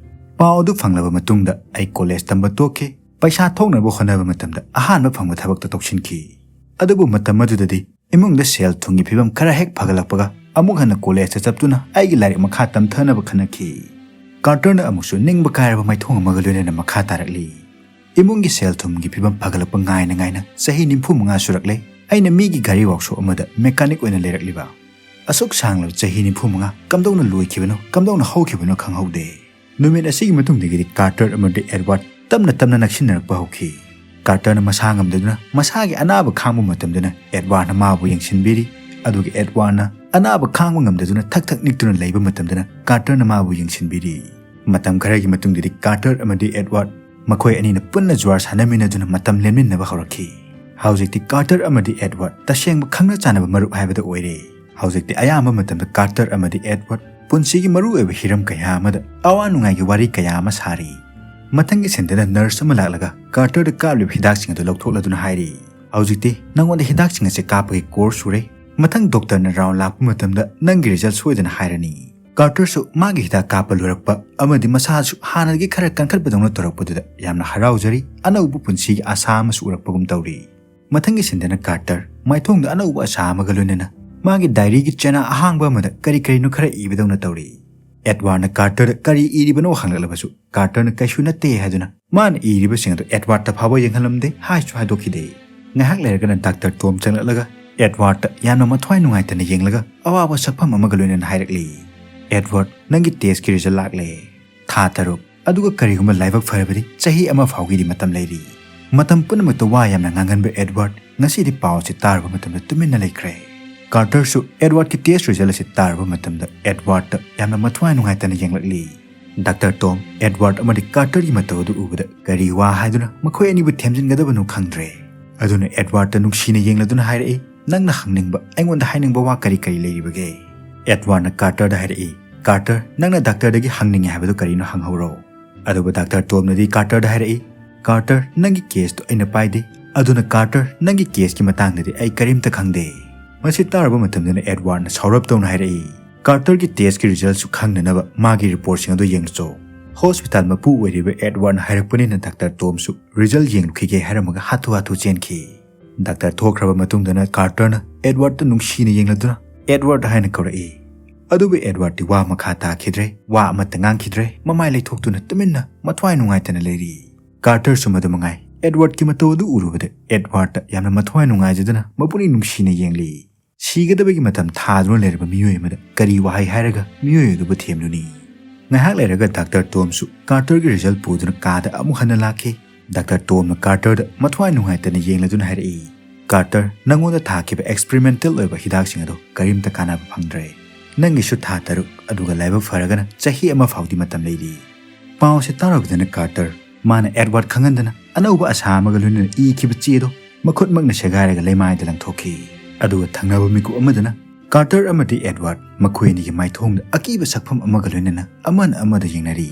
ꯄꯥꯎ ꯑꯗꯨ ꯐꯪꯂꯕ ꯃꯇꯨꯡꯗ ꯑꯩ ꯀꯣꯂꯦꯖ ꯇꯝꯕ ꯇꯣꯛꯈꯤ꯫ ꯄꯩꯁꯥ ꯊꯣꯛꯅꯕ ꯍꯣꯠꯅꯕ ꯃꯇꯝꯗ ꯑꯍꯥꯟꯕ ꯐꯪꯕ ꯊꯕꯛꯇ ꯇꯧꯁꯤꯟꯈꯤ꯫ ꯑꯗꯨꯕꯨ ꯃꯇꯝ ꯑꯗꯨꯗꯗꯤ ꯏꯃꯨꯡꯗ ꯁꯦꯜ ꯊꯨꯝꯒꯤ ꯐꯤꯕꯝ ꯈꯔ ꯍꯦꯛ ꯐꯒꯠꯂꯛꯄꯒ ꯑꯃꯨꯛ ꯍꯟꯅ ꯀꯣꯂꯦꯖꯇ ꯆꯠꯇꯨꯅ ꯑꯩꯒꯤ ꯂꯥꯏꯔꯤꯛ ꯃꯈꯥ ꯇꯝꯊꯅꯕ ꯈꯟꯅꯈꯤ꯫ ꯀꯥꯔꯇꯔꯅ ꯑꯃꯨꯛꯁꯨ ꯅꯤꯡꯕ ꯀꯥꯏꯔꯕ ꯃꯥꯏꯊꯣꯡ ꯑꯃꯒ ꯂꯣꯏꯅꯅ ꯃꯈꯥ ꯇꯥꯔꯛꯂꯤ꯫ ꯏꯃꯨꯡꯒꯤ ꯁꯦꯜ ꯊꯨꯝꯒꯤ ꯐꯤꯕꯝ ꯐꯒꯠꯂꯛꯄ ꯉꯥꯏꯅ ꯉꯥꯏꯅ ꯆꯍꯤ ꯅꯤꯐꯨ ꯃꯉꯥ ꯁꯨꯔꯛꯂꯦ꯫ ꯑꯩꯅ ꯃꯤꯒꯤ ꯒꯥꯔꯤ ꯋꯥꯛꯁꯣꯞ ꯑꯃꯗ ꯃꯦꯀꯥꯅꯤꯛ ꯑꯣꯏꯅ ꯂꯩꯔꯛꯂꯤꯕ꯫ ꯑꯁꯨꯛ ꯁꯥꯡꯂꯕ ꯆꯍꯤ ꯅꯤꯐꯨ ꯃꯉꯥ ꯀꯝꯗꯧꯅ ꯂꯣꯏꯈꯤꯕꯅꯣ, ꯀꯝꯗꯧꯅ ꯍꯧꯈꯤꯕꯅꯣ ꯈꯪꯍꯧꯗꯦ꯫ ꯅꯨꯃꯤꯠ ꯑꯁꯤꯒꯤ ꯃꯇꯨꯡꯗꯒꯤꯗꯤ ꯀꯥꯔꯇꯔ ꯑꯃꯗꯤ ꯑꯦꯗꯋꯥꯔꯗ ꯇꯞꯅ ꯇꯞꯅ ꯅꯛꯁꯤꯟꯅꯔꯛꯄ ꯍꯧꯈꯤ꯫ ꯀꯥꯔꯇꯔꯅ ꯃꯁꯥ ꯉꯝꯗꯗꯨꯅ ꯃꯁꯥꯒꯤ ꯑꯅꯥꯕ ꯈꯥꯡꯕ ꯃꯇꯝꯗꯅ ꯑꯦꯗꯋꯥꯔꯗꯅ ꯃꯥꯕꯨ ꯌꯦꯡꯁꯤꯟꯕꯤꯔꯤ, ꯑꯗꯨꯒ ꯑꯦꯗꯋꯥꯔꯗꯅ ꯑꯅꯥꯕ ꯈꯥꯡꯕ ꯉꯝꯗꯗꯨꯅ ꯊꯛ ꯊꯛ ꯅꯤꯛꯇꯨꯅ ꯂꯩꯕ ꯃꯇꯝꯗꯅ ꯀꯥꯔꯇꯔꯅ ꯃꯥꯕꯨ ꯌꯦꯡꯁꯤꯟꯕꯤꯔꯤ꯫ ꯃꯇꯝ ꯈꯔꯒꯤ ꯃꯇꯨꯡꯗꯗꯤ ꯀꯥꯔꯇꯔ ꯑꯃꯗꯤ ꯑꯦꯗꯋꯥꯔꯗ ꯃꯈꯣꯏ ꯑꯅꯤꯅ ꯄꯨꯟꯅ ꯖꯨꯋꯥꯔ ꯁꯥꯟꯅꯃꯤꯟꯅꯗꯨꯅ ꯃꯇꯝ ꯂꯦꯟꯃꯤꯟꯅꯕ ꯍꯧꯔꯛꯈꯤ꯫ ꯍꯧꯖꯤꯛꯇꯤ ꯀꯥꯔꯇꯔ ꯑꯃꯗꯤ ꯑꯦꯗꯋꯥꯔꯗ ꯇꯁꯦꯡꯕ ꯈꯪꯅ ꯆꯥꯟꯅꯕ ꯃꯔꯨꯞ ꯍꯥꯏꯕꯗꯨ ꯑꯣꯏꯔꯦ꯫ ꯍꯧꯖꯤꯛꯇꯤ ꯑꯌꯥꯝꯕ ꯃꯇꯝꯗ ꯀꯥꯔꯇꯔ ꯑꯃꯗꯤ ꯑꯦꯗꯋꯥꯔꯗ ꯄꯨꯟꯁꯤꯒꯤ ꯃꯔꯨꯑꯣꯏꯕ ꯍꯤꯔꯝ ꯀꯌꯥ ꯑꯃꯗ ꯑꯋꯥ ꯅꯨꯡꯉꯥꯏꯒꯤ ꯋꯥꯔꯤ ꯀꯌꯥ ꯑꯃ ꯁꯥꯔꯤ꯫ ꯃꯊꯪꯒꯤ ꯁꯤꯟꯗꯅ ꯅꯔꯁ ꯑꯃ ꯂꯥꯛꯂꯒ ꯀꯥꯔꯇꯔꯗ ꯀꯥꯞꯂꯤꯕ ꯍꯤꯗꯥꯛꯁꯤꯡ ꯑꯗꯨ ꯂꯧꯊꯣꯛꯂꯗꯨꯅ ꯍꯥꯏꯔꯤ, "ꯍꯧꯖꯤꯛꯇꯤ ꯅꯉꯣꯟꯗ ꯍꯤꯗꯥꯛꯁꯤꯡ ꯑꯁꯤ ꯀꯥꯞꯄꯒꯤ ꯀꯣꯔꯁ ꯁꯨꯔꯦ꯫ ꯃꯊꯪ ꯗꯣꯛꯇꯔꯅ ꯔꯥꯎꯟ ꯂꯥꯛꯄ ꯃꯇꯝꯗ ꯅꯪꯒꯤ ꯔꯤꯖꯜ ꯁꯣꯏꯗꯅ ꯍꯥꯏꯔꯅꯤ"꯫ ꯀꯥꯔꯇꯔꯁꯨ ꯃꯥꯒꯤ ꯍꯤꯗꯥꯛ ꯀꯥꯞꯄ ꯂꯣꯏꯔꯛꯄ ꯑꯃꯗꯤ ꯃꯁꯥꯁꯨ ꯍꯥꯟꯅꯗꯒꯤ ꯈꯔ ꯀꯟꯈꯠꯄꯗꯧꯅ ꯇꯧꯔꯛꯄꯗꯨꯗ ꯌꯥꯝꯅ ꯍꯔꯥꯎꯖꯔꯤ, ꯑꯅꯧꯕ ꯄꯨꯟꯁꯤꯒꯤ ꯑꯁꯥ ꯑꯃꯁꯨ ꯎꯔꯛꯄꯒꯨꯝ ꯇꯧꯔꯤ꯫ ꯃꯊꯪꯒꯤ ꯁꯤꯟꯗꯅ ꯀꯥꯔꯇꯔ ꯃꯥꯏꯊꯣꯡꯗ ꯑꯅꯧꯕ ꯑꯁꯥ ꯑꯃꯒ ꯂꯣꯏꯅꯅ ꯃꯥꯒꯤ ꯗꯥꯏꯔꯤꯒꯤ ꯆꯦꯅꯥ ꯑꯍꯥꯡꯕ ꯑꯃꯗ ꯀꯔꯤ ꯀꯔꯤꯅꯣ ꯈꯔ ꯏꯕꯗꯧꯅ ꯇꯧꯔꯤ꯫ ꯑꯦꯗꯋꯥꯔꯗꯅ ꯀꯥꯔꯇꯔꯗ ꯀꯔꯤ ꯏꯔꯤꯕꯅꯣ ꯍꯪꯂꯛꯂꯕꯁꯨ ꯀꯥꯔꯇꯔꯅ ꯀꯩꯁꯨ ꯅꯠꯇꯦ ꯍꯥꯏꯗꯨꯅ ꯃꯥꯅ ꯏꯔꯤꯕꯁꯤꯡ ꯑꯗꯨ ꯑꯦꯗꯋꯥꯔꯗꯇ ꯐꯥꯎꯕ ꯌꯦꯡꯍꯜꯂꯝꯗꯦ, ꯍꯥꯏꯁꯨ ꯍꯥꯏꯗꯣꯛꯈꯤꯗꯦ꯫ ꯉꯥꯏꯍꯥꯛ ꯂꯩꯔꯒꯅ ꯗꯥꯛꯇꯔ ꯇꯣꯝ ꯆꯪꯂꯛꯂꯒ ꯑꯦꯗꯋꯥꯔꯗꯇ ꯌꯥꯝꯅ ꯃꯊ꯭ꯋꯥꯏ ꯅꯨꯡꯉꯥꯏꯇꯅ ꯌꯦꯡꯂꯒ ꯑꯋꯥꯕ ꯁꯛꯐꯝ ꯑꯃꯒ ꯂꯣꯏꯅꯅ ꯍꯥꯏꯔꯛꯂꯤ, "ꯑꯦꯗꯋꯥꯔꯗ, ꯅꯪꯒꯤ ꯇꯦꯁꯀꯤ ꯔꯤꯖꯜ ꯂꯥꯛꯂꯦ꯫ ꯊꯥ ꯇꯔꯨꯛ, ꯑꯗꯨꯒ ꯀꯔꯤꯒꯨꯝꯕ ꯂꯥꯏꯕꯛ ꯐꯔꯕꯗꯤ ꯆꯍꯤ ꯑꯃ ꯐꯥꯎꯒꯤꯗꯤ ꯃꯇꯝ ꯂꯩꯔꯤ"꯫ ꯃꯇꯝ ꯄꯨꯝꯅꯃꯛꯇ ꯋꯥ ꯌꯥꯝꯅ ꯉꯥꯡꯒꯟꯕ ꯑꯦꯗꯋꯥꯔꯗ ꯉꯁꯤꯗꯤ ꯄꯥꯎ ꯑꯁꯤ ꯇꯥꯔꯨꯕ ꯃꯇꯝꯗ ꯇꯨꯃꯤꯟꯅ ꯂꯩꯈ꯭ꯔꯦ꯫ ꯀꯥꯔꯇꯔꯁꯨ ꯑꯦꯗꯋꯥꯔꯗꯀꯤ ꯇꯦꯁ ꯔꯤꯖꯜ ꯑꯁꯤ ꯇꯥꯔꯨꯕ ꯃꯇꯝꯗ ꯑꯦꯗꯋꯥꯔꯗꯇ ꯌꯥꯝꯅ ꯃꯊ꯭ꯋꯥꯏ ꯅꯨꯡꯉꯥꯏꯇꯅ ꯌꯦꯡꯂꯛꯂꯤ꯫ ꯗꯥꯛꯇꯔ ꯇꯣꯝ ꯑꯦꯗꯋꯥꯔꯗ ꯑꯃꯗꯤ ꯀꯥꯔꯇꯔꯒꯤ ꯃꯇꯧ ꯑꯗꯨ ꯎꯕꯗ ꯀꯔꯤ ꯋꯥ ꯍꯥꯏꯗꯨꯅ ꯃꯈꯣꯏ ꯑꯅꯤꯕꯨ ꯊꯦꯝꯖꯤꯟꯒꯗꯕꯅꯣ ꯈꯪꯗ꯭ꯔꯦ꯫ ꯑꯗꯨꯅ ꯑꯦꯗꯋꯥꯔꯗꯇ ꯅꯨꯡꯁꯤꯅ ꯌꯦꯡꯂꯗꯨꯅ ꯍꯥꯏꯔꯛꯏ, "ꯅꯪꯅ ꯍꯪꯅꯤꯡꯕ, ꯑꯩꯉꯣꯟꯗ ꯍꯥꯏꯅꯤꯡꯕ ꯋꯥ ꯀꯔꯤ ꯀꯔꯤ ꯂꯩꯔꯤꯕꯒꯦ?" ꯑꯦꯗꯋꯥꯔꯗꯅ ꯀꯥꯔꯇꯔꯗ ꯍꯥꯏꯔꯛꯏ, "ꯀꯥꯔꯇꯔ, ꯅꯪꯅ ꯗꯥꯛꯇꯔꯗꯒꯤ ꯍꯪꯅꯤꯡꯉꯦ ꯍꯥꯏꯕꯗꯨ ꯀꯔꯤꯅꯣ ꯍꯪꯍꯧꯔꯣ"꯫ ꯑꯗꯨꯕꯨ ꯗꯥꯛꯇꯔ ꯇꯣꯝꯅꯗꯤ ꯀꯥꯔꯇꯔꯗ ꯍꯥꯏꯔꯛꯏ, "ꯀꯥꯔꯇꯔ, ꯅꯪꯒꯤ ꯀꯦꯁꯇꯨ ꯑꯩꯅ ꯄꯥꯏꯗꯦ, ꯑꯗꯨꯅ ꯀꯥꯔꯇꯔ, ꯅꯪꯒꯤ ꯀꯦꯁꯀꯤ ꯃꯇꯥꯡꯗꯗꯤ ꯑꯩ ꯀꯔꯤꯝꯇ ꯈꯪꯗꯦ"꯫ ꯃꯁꯤ ꯇꯥꯔꯕ ꯃꯇꯝꯗꯅ ꯑꯦꯗꯋꯥꯔꯗꯅ ꯁꯥꯎꯔꯞ ꯇꯧꯅ ꯍꯥꯏꯔꯛꯏ, "ꯀꯥꯔꯇꯔꯒꯤ ꯇꯦꯁꯀꯤ ꯔꯤꯖꯜꯁꯨ ꯈꯪꯅꯅꯕ ꯃꯥꯒꯤ ꯔꯤꯄꯣꯔꯠꯁꯤꯡ ꯑꯗꯨ ꯌꯦꯡꯂꯨꯆꯣ꯫ ꯍꯣꯁꯄꯤꯇꯥꯜ ꯃꯄꯨ ꯑꯣꯏꯔꯤꯕ ꯑꯦꯗꯋꯥꯔꯗꯅ ꯍꯥꯏꯔꯛꯄꯅꯤꯅ ꯗꯥꯛꯇꯔ ꯇꯣꯝꯁꯨ ꯔꯤꯖꯜ ꯌꯦꯡꯂꯨꯈꯤꯒꯦ" ꯍꯥꯏꯔꯝꯃꯒ ꯍꯥꯊꯨ ꯍꯥꯊꯨ ꯆꯦꯟꯈꯤ꯫ ꯗꯥꯛꯇꯔ ꯊꯣꯛꯈ꯭ꯔꯕ ꯃꯇꯨꯡꯗꯅ ꯀꯥꯔꯇꯔꯅ ꯑꯦꯗꯋꯥꯔꯗꯇ ꯅꯨꯡꯁꯤꯅ ꯌꯦꯡꯂꯗꯨꯅ, "ꯑꯦꯗꯋꯥꯔꯗ" ꯍꯥꯏꯅ ꯀꯧꯔꯛꯏ꯫ ꯑꯗꯨꯕꯨ ꯑꯦꯗꯋꯥꯔꯗꯇꯤ ꯋꯥ ꯃꯈꯥ ꯇꯥꯈꯤꯗ꯭ꯔꯦ, ꯋꯥ ꯑꯃꯠꯇ ꯉꯥꯡꯈꯤꯗ꯭ꯔꯦ, ꯃꯃꯥꯏ ꯂꯩꯊꯣꯛꯇꯨꯅ ꯇꯨꯃꯤꯟꯅ ꯃꯊ꯭ꯋꯥꯏ ꯅꯨꯡꯉꯥꯏꯇꯅ ꯂꯩꯔꯤ꯫ ꯀꯥꯔꯇꯔꯁꯨ ꯃꯗꯨ ꯃꯉꯥꯏ꯫ ꯑꯦꯗꯋꯥꯔꯗꯀꯤ ꯃꯇꯧ ꯑꯗꯨ ꯎꯔꯨꯕꯗ ꯑꯦꯗꯋꯥꯔꯗꯇ ꯌꯥꯝꯅ ꯃꯊ꯭ꯋꯥꯏ ꯅꯨꯡꯉꯥꯏꯖꯗꯨꯅ ꯃꯄꯨꯛꯅꯤꯡ ꯅꯨꯡꯁꯤꯅ ꯌꯦꯡꯂꯤ꯫ ꯁꯤꯒꯗꯕꯒꯤ ꯃꯇꯝ ꯊꯥꯗꯨꯅ ꯂꯩꯔꯕ ꯃꯤꯑꯣꯏ ꯑꯃꯗ ꯀꯔꯤ ꯋꯥꯍꯩ ꯍꯥꯏꯔꯒ ꯃꯤꯑꯣꯏ ꯑꯗꯨꯕꯨ ꯊꯦꯝꯂꯨꯅꯤ? ꯉꯥꯏꯍꯥꯛ ꯂꯩꯔꯒ ꯗꯥꯛꯇꯔ ꯇꯣꯝꯁꯨ ꯀꯥꯔꯇꯔꯒꯤ ꯔꯤꯖꯜ ꯄꯨꯗꯨꯅ ꯀꯥꯗ ꯑꯃꯨꯛ ꯍꯟꯅ ꯂꯥꯛꯈꯤ꯫ ꯗꯥꯛꯇꯔ ꯇꯣꯝꯅ ꯀꯥꯔꯇꯔꯗ ꯃꯊ꯭ꯋꯥꯏ ꯅꯨꯡꯉꯥꯏꯇꯅ ꯌꯦꯡꯂꯗꯨꯅ ꯍꯥꯏꯔꯛꯏ, "ꯀꯥꯔꯇꯔ, ꯅꯉꯣꯟꯗ ꯊꯥꯈꯤꯕ ꯑꯦꯛꯁꯄꯤꯔꯤꯃꯦꯟꯇꯦꯜ ꯑꯣꯏꯕ ꯍꯤꯗꯥꯛꯁꯤꯡ ꯑꯗꯣ ꯀꯔꯤꯝꯇ ꯀꯥꯟꯅꯕ ꯐꯪꯗ꯭ꯔꯦ꯫ ꯅꯪꯒꯤꯁꯨ ꯊꯥ ꯇꯔꯨꯛ, ꯑꯗꯨꯒ ꯂꯥꯏꯕꯛ ꯐꯔꯒꯅ ꯆꯍꯤ ꯑꯃ ꯐꯥꯎꯗꯤ ꯃꯇꯝ ꯂꯩꯔꯤ꯫" ꯄꯥꯎꯁꯦ ꯇꯥꯔꯨꯕꯗꯅ ꯀꯥꯔꯇꯔ, ꯃꯥꯅ ꯑꯦꯗꯋꯥꯔꯗ ꯈꯪꯍꯟꯗꯅ ꯑꯅꯧꯕ ꯑꯁꯥ ꯑꯃꯒ ꯂꯣꯏꯅꯅ ꯏꯈꯤꯕ ꯆꯦꯗꯣ ꯃꯈꯨꯠꯃꯛꯅ ꯁꯦꯒꯥꯏꯔꯒ ꯂꯩꯃꯥꯏꯗ ꯂꯪꯊꯣꯛꯈꯤ꯫ ꯑꯗꯨꯒ ꯊꯪꯅꯕ ꯃꯤꯀꯨꯞ ꯑꯃꯗꯅ ꯀꯥꯔꯇꯔ ꯑꯃꯗꯤ ꯑꯦꯗꯋꯥꯔꯗ ꯃꯈꯣꯏ ꯑꯅꯤꯒꯤ ꯃꯥꯏꯊꯣꯡꯗ ꯑꯀꯤꯕ ꯁꯛꯐꯝ ꯑꯃꯒ ꯂꯣꯏꯅꯅ ꯑꯃꯅ ꯑꯃꯗ ꯌꯦꯡꯅꯔꯤ꯫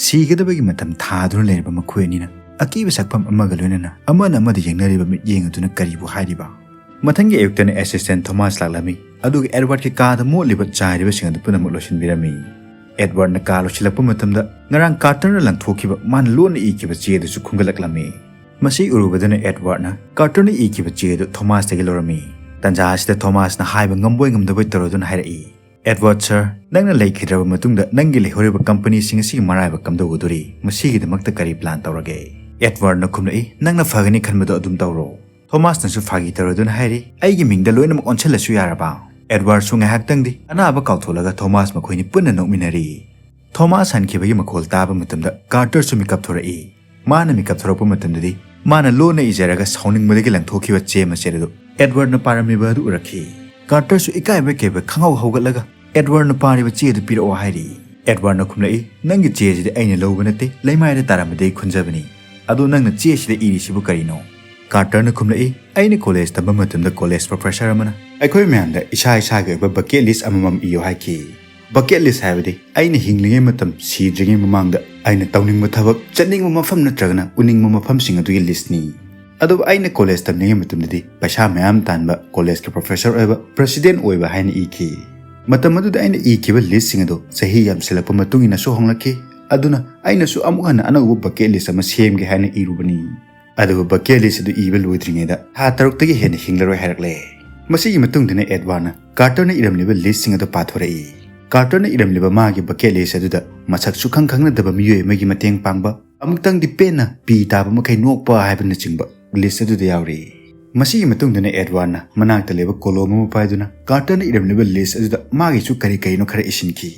ꯁꯤꯒꯗꯕꯒꯤ ꯃꯇꯝ ꯊꯥꯗꯨꯅ ꯂꯩꯔꯕ ꯃꯈꯣꯏ ꯑꯅꯤꯅ ꯑꯀꯤꯕ ꯁꯛꯐꯝ ꯑꯃꯒ ꯂꯣꯏꯅꯅ ꯑꯃꯅ ꯑꯃꯗ ꯌꯦꯡꯅꯔꯤꯕ ꯃꯤꯠꯌꯦꯡ ꯑꯗꯨꯅ ꯀꯔꯤꯕꯨ ꯍꯥꯏꯔꯤꯕ? ꯃꯊꯪꯒꯤ ꯑꯌꯨꯛꯇꯅ ꯑꯦꯁꯤꯁꯇꯦꯟ ꯊꯣꯃꯥꯁ ꯂꯥꯛꯂꯝꯃꯤ, ꯑꯗꯨꯒ ꯑꯦꯗꯋꯥꯔꯗꯀꯤ ꯀꯥꯗ ꯃꯣꯠꯂꯤꯕ ꯆꯥꯏꯔꯤꯕꯁꯤꯡ ꯑꯗꯨ ꯄꯨꯝꯅꯃꯛ ꯂꯣꯏꯁꯤꯟꯕꯤꯔꯝꯃꯤ꯫ ꯑꯦꯗꯋꯥꯔꯗꯅ ꯀꯥ ꯂꯣꯏꯁꯤꯜꯂꯛꯄ ꯃꯇꯝꯗ ꯉꯔꯥꯡ ꯀꯥꯔꯇꯔꯅ ꯂꯪꯊꯣꯛꯈꯤꯕ ꯃꯥꯅ ꯂꯣꯟꯅ ꯏꯈꯤꯕ ꯆꯦ ꯑꯗꯨꯁꯨ ꯈꯨꯟꯒꯠꯂꯛꯂꯝꯃꯤ꯫ ꯃꯁꯤ ꯎꯔꯨꯕꯗꯅ ꯑꯦꯗꯋꯥꯔꯗꯅ ꯀꯥꯔꯇꯔꯅ ꯏꯈꯤꯕ ꯆꯦ ꯑꯗꯨ ꯊꯣꯃꯥꯁꯇꯒꯤ ꯂꯧꯔꯝꯃꯤ꯫ ꯇꯥꯟꯖꯥ ꯑꯁꯤꯗ ꯊꯣꯃꯥꯁꯅ ꯍꯥꯏꯕ ꯉꯝꯕꯣꯏ ꯉꯝꯗꯕꯣꯏ ꯇꯧꯔꯗꯨꯅ ꯍꯥꯏꯔꯛꯏ, "ꯑꯦꯗꯋꯥꯔꯗ ꯁꯔ, ꯅꯪꯅ ꯂꯩꯈꯤꯗ꯭ꯔꯕ ꯃꯇꯨꯡꯗ ꯅꯪꯒꯤ ꯂꯩꯍꯧꯔꯤꯕ ꯀꯝꯄꯅꯤꯁꯤꯡ ꯑꯁꯤꯒꯤ ꯃꯔꯥꯏꯕꯛ ꯀꯝꯗꯧꯒꯗꯣꯔꯤ? ꯃꯁꯤꯒꯤꯗꯃꯛꯇ ꯀꯔꯤ ꯄ꯭ꯂꯥꯟ ꯇꯧꯔꯒꯦ?" ꯑꯦꯗꯋꯥꯔꯗꯅ ꯈꯨꯝꯂꯛꯏ, "ꯅꯪꯅ ꯐꯒꯅꯤ ꯈꯟꯕꯗꯣ ꯑꯗꯨꯝ ꯇꯧꯔꯣ꯫" ꯊꯣꯃꯥꯁꯅꯁꯨ ꯐꯥꯒꯤ ꯇꯧꯔꯗꯨꯅ ꯍꯥꯏꯔꯤ, "ꯑꯩꯒꯤ ꯃꯤꯡꯗ ꯂꯣꯏꯅꯃꯛ ꯑꯣꯟꯁꯤꯜꯂꯁꯨ ꯌꯥꯔꯕ?" ꯑꯦꯗꯋꯥꯔꯗꯁꯨ ꯉꯥꯏꯍꯥꯛꯇꯪꯗꯤ ꯑꯅꯥꯕ ꯀꯥꯎꯊꯣꯛꯂꯒ ꯊꯣꯃꯥꯁ ꯃꯈꯣꯏꯅꯤ ꯄꯨꯟꯅ ꯅꯣꯛꯃꯤꯟꯅꯔꯤ꯫ ꯊꯣꯃꯥꯁ ꯍꯟꯈꯤꯕꯒꯤ ꯃꯈꯣꯜ ꯇꯥꯕ ꯃꯇꯝꯗ ꯀꯥꯔꯇꯔꯁꯨ ꯃꯤꯀꯞ ꯊꯣꯔꯛꯏ꯫ ꯃꯥꯅ ꯃꯤꯀꯞ ꯊꯣꯔꯛꯄ ꯃꯇꯝꯗꯗꯤ ꯃꯥꯅ ꯂꯣꯟꯅ ꯏꯖꯔꯒ ꯁꯥꯎꯅꯤꯡꯕꯗꯒꯤ ꯂꯪꯊꯣꯛꯈꯤꯕ ꯆꯦ ꯃꯆꯦꯠ ꯑꯗꯨ ꯑꯦꯗꯋꯥꯔꯗꯅ ꯄꯥꯔꯝꯃꯤꯕ ꯑꯗꯨ ꯎꯔꯛꯈꯤ꯫ ꯀꯥꯔꯇꯔꯁꯨ ꯏꯀꯥꯏꯕ ꯀꯩꯕ ꯈꯪꯍꯧ ꯍꯧꯒꯠꯂꯒ ꯑꯦꯗꯋꯥꯔꯗꯅ ꯄꯥꯔꯤꯕ ꯆꯦ ꯑꯗꯨ ꯄꯤꯔꯛꯑꯣ ꯍꯥꯏꯔꯤ꯫ ꯑꯦꯗꯋꯥꯔꯗꯅ ꯈꯨꯝꯂꯛꯏ, "ꯅꯪꯒꯤ ꯆꯦ ꯑꯁꯤꯗꯤ ꯑꯩꯅ ꯂꯧꯕ ꯅꯠꯇꯦ, ꯂꯩꯃꯥꯏꯗ ꯇꯥꯔꯝꯕꯗꯒꯤ ꯈꯨꯟꯖꯕꯅꯤ꯫ ꯑꯗꯣ ꯅꯪꯅ ꯆꯦ ꯑꯁꯤꯗ ꯏꯔꯤꯁꯤꯕꯨ ꯀꯔꯤꯅꯣ?" ꯀꯥꯔꯇꯔꯅ ꯈꯨꯝꯂꯛꯏ, "ꯑꯩꯅ ꯀꯣꯂꯦꯖ ꯇꯝꯕ ꯃꯇꯝꯗ ꯀꯣꯂꯦꯖ ꯄ꯭ꯔꯣꯐꯦꯁꯔ ꯑꯃꯅ ꯑꯩꯈꯣꯏ ꯃꯌꯥꯝꯗ ꯏꯁꯥ ꯏꯁꯥꯒꯤ ꯑꯣꯏꯕ ꯕꯀꯦꯠ ꯂꯤꯁ ꯑꯃꯃꯝ ꯏꯌꯨ ꯍꯥꯏꯈꯤ꯫ ꯕꯀꯦꯠ ꯂꯤꯁ ꯍꯥꯏꯕꯗꯤ ꯑꯩꯅ ꯍꯤꯡꯂꯤꯉꯩ ꯃꯇꯝ ꯁꯤꯗ꯭ꯔꯤꯉꯩ ꯃꯃꯥꯡꯗ ꯑꯩꯅ ꯇꯧꯅꯤꯡꯕ ꯊꯕꯛ, ꯆꯠꯅꯤꯡꯕ ꯃꯐꯝ ꯅꯠꯇ꯭ꯔꯒꯅ ꯎꯅꯤꯡꯕ ꯃꯐꯝꯁꯤꯡ ꯑꯗꯨꯒꯤ ꯂꯤꯁꯅꯤ꯫ ꯑꯗꯨꯕꯨ ꯑꯩꯅ ꯀꯣꯂꯦꯖ ꯇꯝꯂꯤꯉꯩ ꯃꯇꯝꯗꯗꯤ ꯄꯩꯁꯥ ꯃꯌꯥꯝ ꯇꯥꯟꯕ, ꯀꯣꯂꯦꯖꯀꯤ ꯄ꯭ꯔꯣꯐꯦꯁꯔ ꯑꯣꯏꯕ, ꯄ꯭ꯔꯦꯁꯤꯗꯦꯟꯠ ꯑꯣꯏꯕ ꯍꯥꯏꯅ ꯏꯈꯤ꯫ ꯃꯇꯝ ꯑꯗꯨꯗ ꯑꯩꯅ ꯏꯈꯤꯕ ꯂꯤꯁꯁꯤꯡ ꯑꯗꯨ ꯆꯍꯤ ꯌꯥꯝꯁꯤꯜꯂꯛꯄ ꯃꯇꯨꯡ ꯏꯟꯅꯁꯨ ꯍꯣꯡꯂꯛꯈꯤ꯫ ꯑꯗꯨꯅ ꯑꯩꯅꯁꯨ ꯑꯃꯨꯛ ꯍꯟꯅ ꯑꯅꯧꯕ ꯕꯀꯦꯠ ꯂꯤꯁ ꯑꯃ ꯁꯦꯝꯒꯦ ꯍꯥꯏꯅ ꯏꯔꯨꯕꯅꯤ꯫ ꯑꯗꯨꯕꯨ ꯕꯀꯦꯠ ꯂꯤꯁ ꯑꯗꯨ ꯏꯕ ꯂꯣꯏꯗ꯭ꯔꯤꯉꯩꯗ ꯊꯥ ꯇꯔꯨꯛꯇꯒꯤ ꯍꯦꯟꯅ ꯍꯤꯡꯂꯔꯣꯏ ꯍꯥꯏꯔꯛꯂꯦ꯫ ꯃꯁꯤꯒꯤ ꯃꯇꯨꯡꯗꯅ ꯑꯦꯗꯋꯥꯔꯗꯅ ꯀꯥꯔꯇꯔꯅ ꯏꯔꯝꯂꯤꯕ ꯂꯤꯁꯁꯤꯡ ꯑꯗꯨ ꯄꯥꯊꯣꯔꯛꯏ꯫ ꯀꯥꯔꯇꯔꯅ ꯏꯔꯝꯂꯤꯕ ꯃꯥꯒꯤ ꯕꯀꯦꯠ ꯂꯤꯁ ꯑꯗꯨꯗ ꯃꯁꯛ ꯁꯨꯈꯪ ꯈꯪꯅꯗꯕ ꯃꯤꯑꯣꯏ ꯑꯃꯒꯤ ꯃꯇꯦꯡ ꯄꯥꯡꯕ, ꯑꯃꯨꯛꯇꯪꯗꯤ ꯄꯦꯟꯅ ꯄꯤ ꯇꯥꯕ ꯃꯈꯩ ꯅꯣꯛꯄ ꯍꯥꯏꯕꯅꯆꯤꯡꯕ ꯂꯤꯁ ꯑꯗꯨꯗ ꯌꯥꯎꯔꯤ꯫ ꯃꯁꯤꯒꯤ ꯃꯇꯨꯡꯗꯅ ꯑꯦꯗꯋꯥꯔꯗꯅ ꯃꯅꯥꯛꯇ ꯂꯩꯕ ꯀꯣꯂꯣꯝ ꯑꯃ ꯄꯥꯏꯗꯨꯅ ꯀꯥꯔꯇꯔꯅ ꯏꯔꯝꯂꯤꯕ ꯂꯤꯁ ꯑꯗꯨꯗ ꯃꯥꯒꯤꯁꯨ ꯀꯔꯤ ꯀꯔꯤꯅꯣ ꯈꯔ ꯏꯁꯤꯟꯈꯤ꯫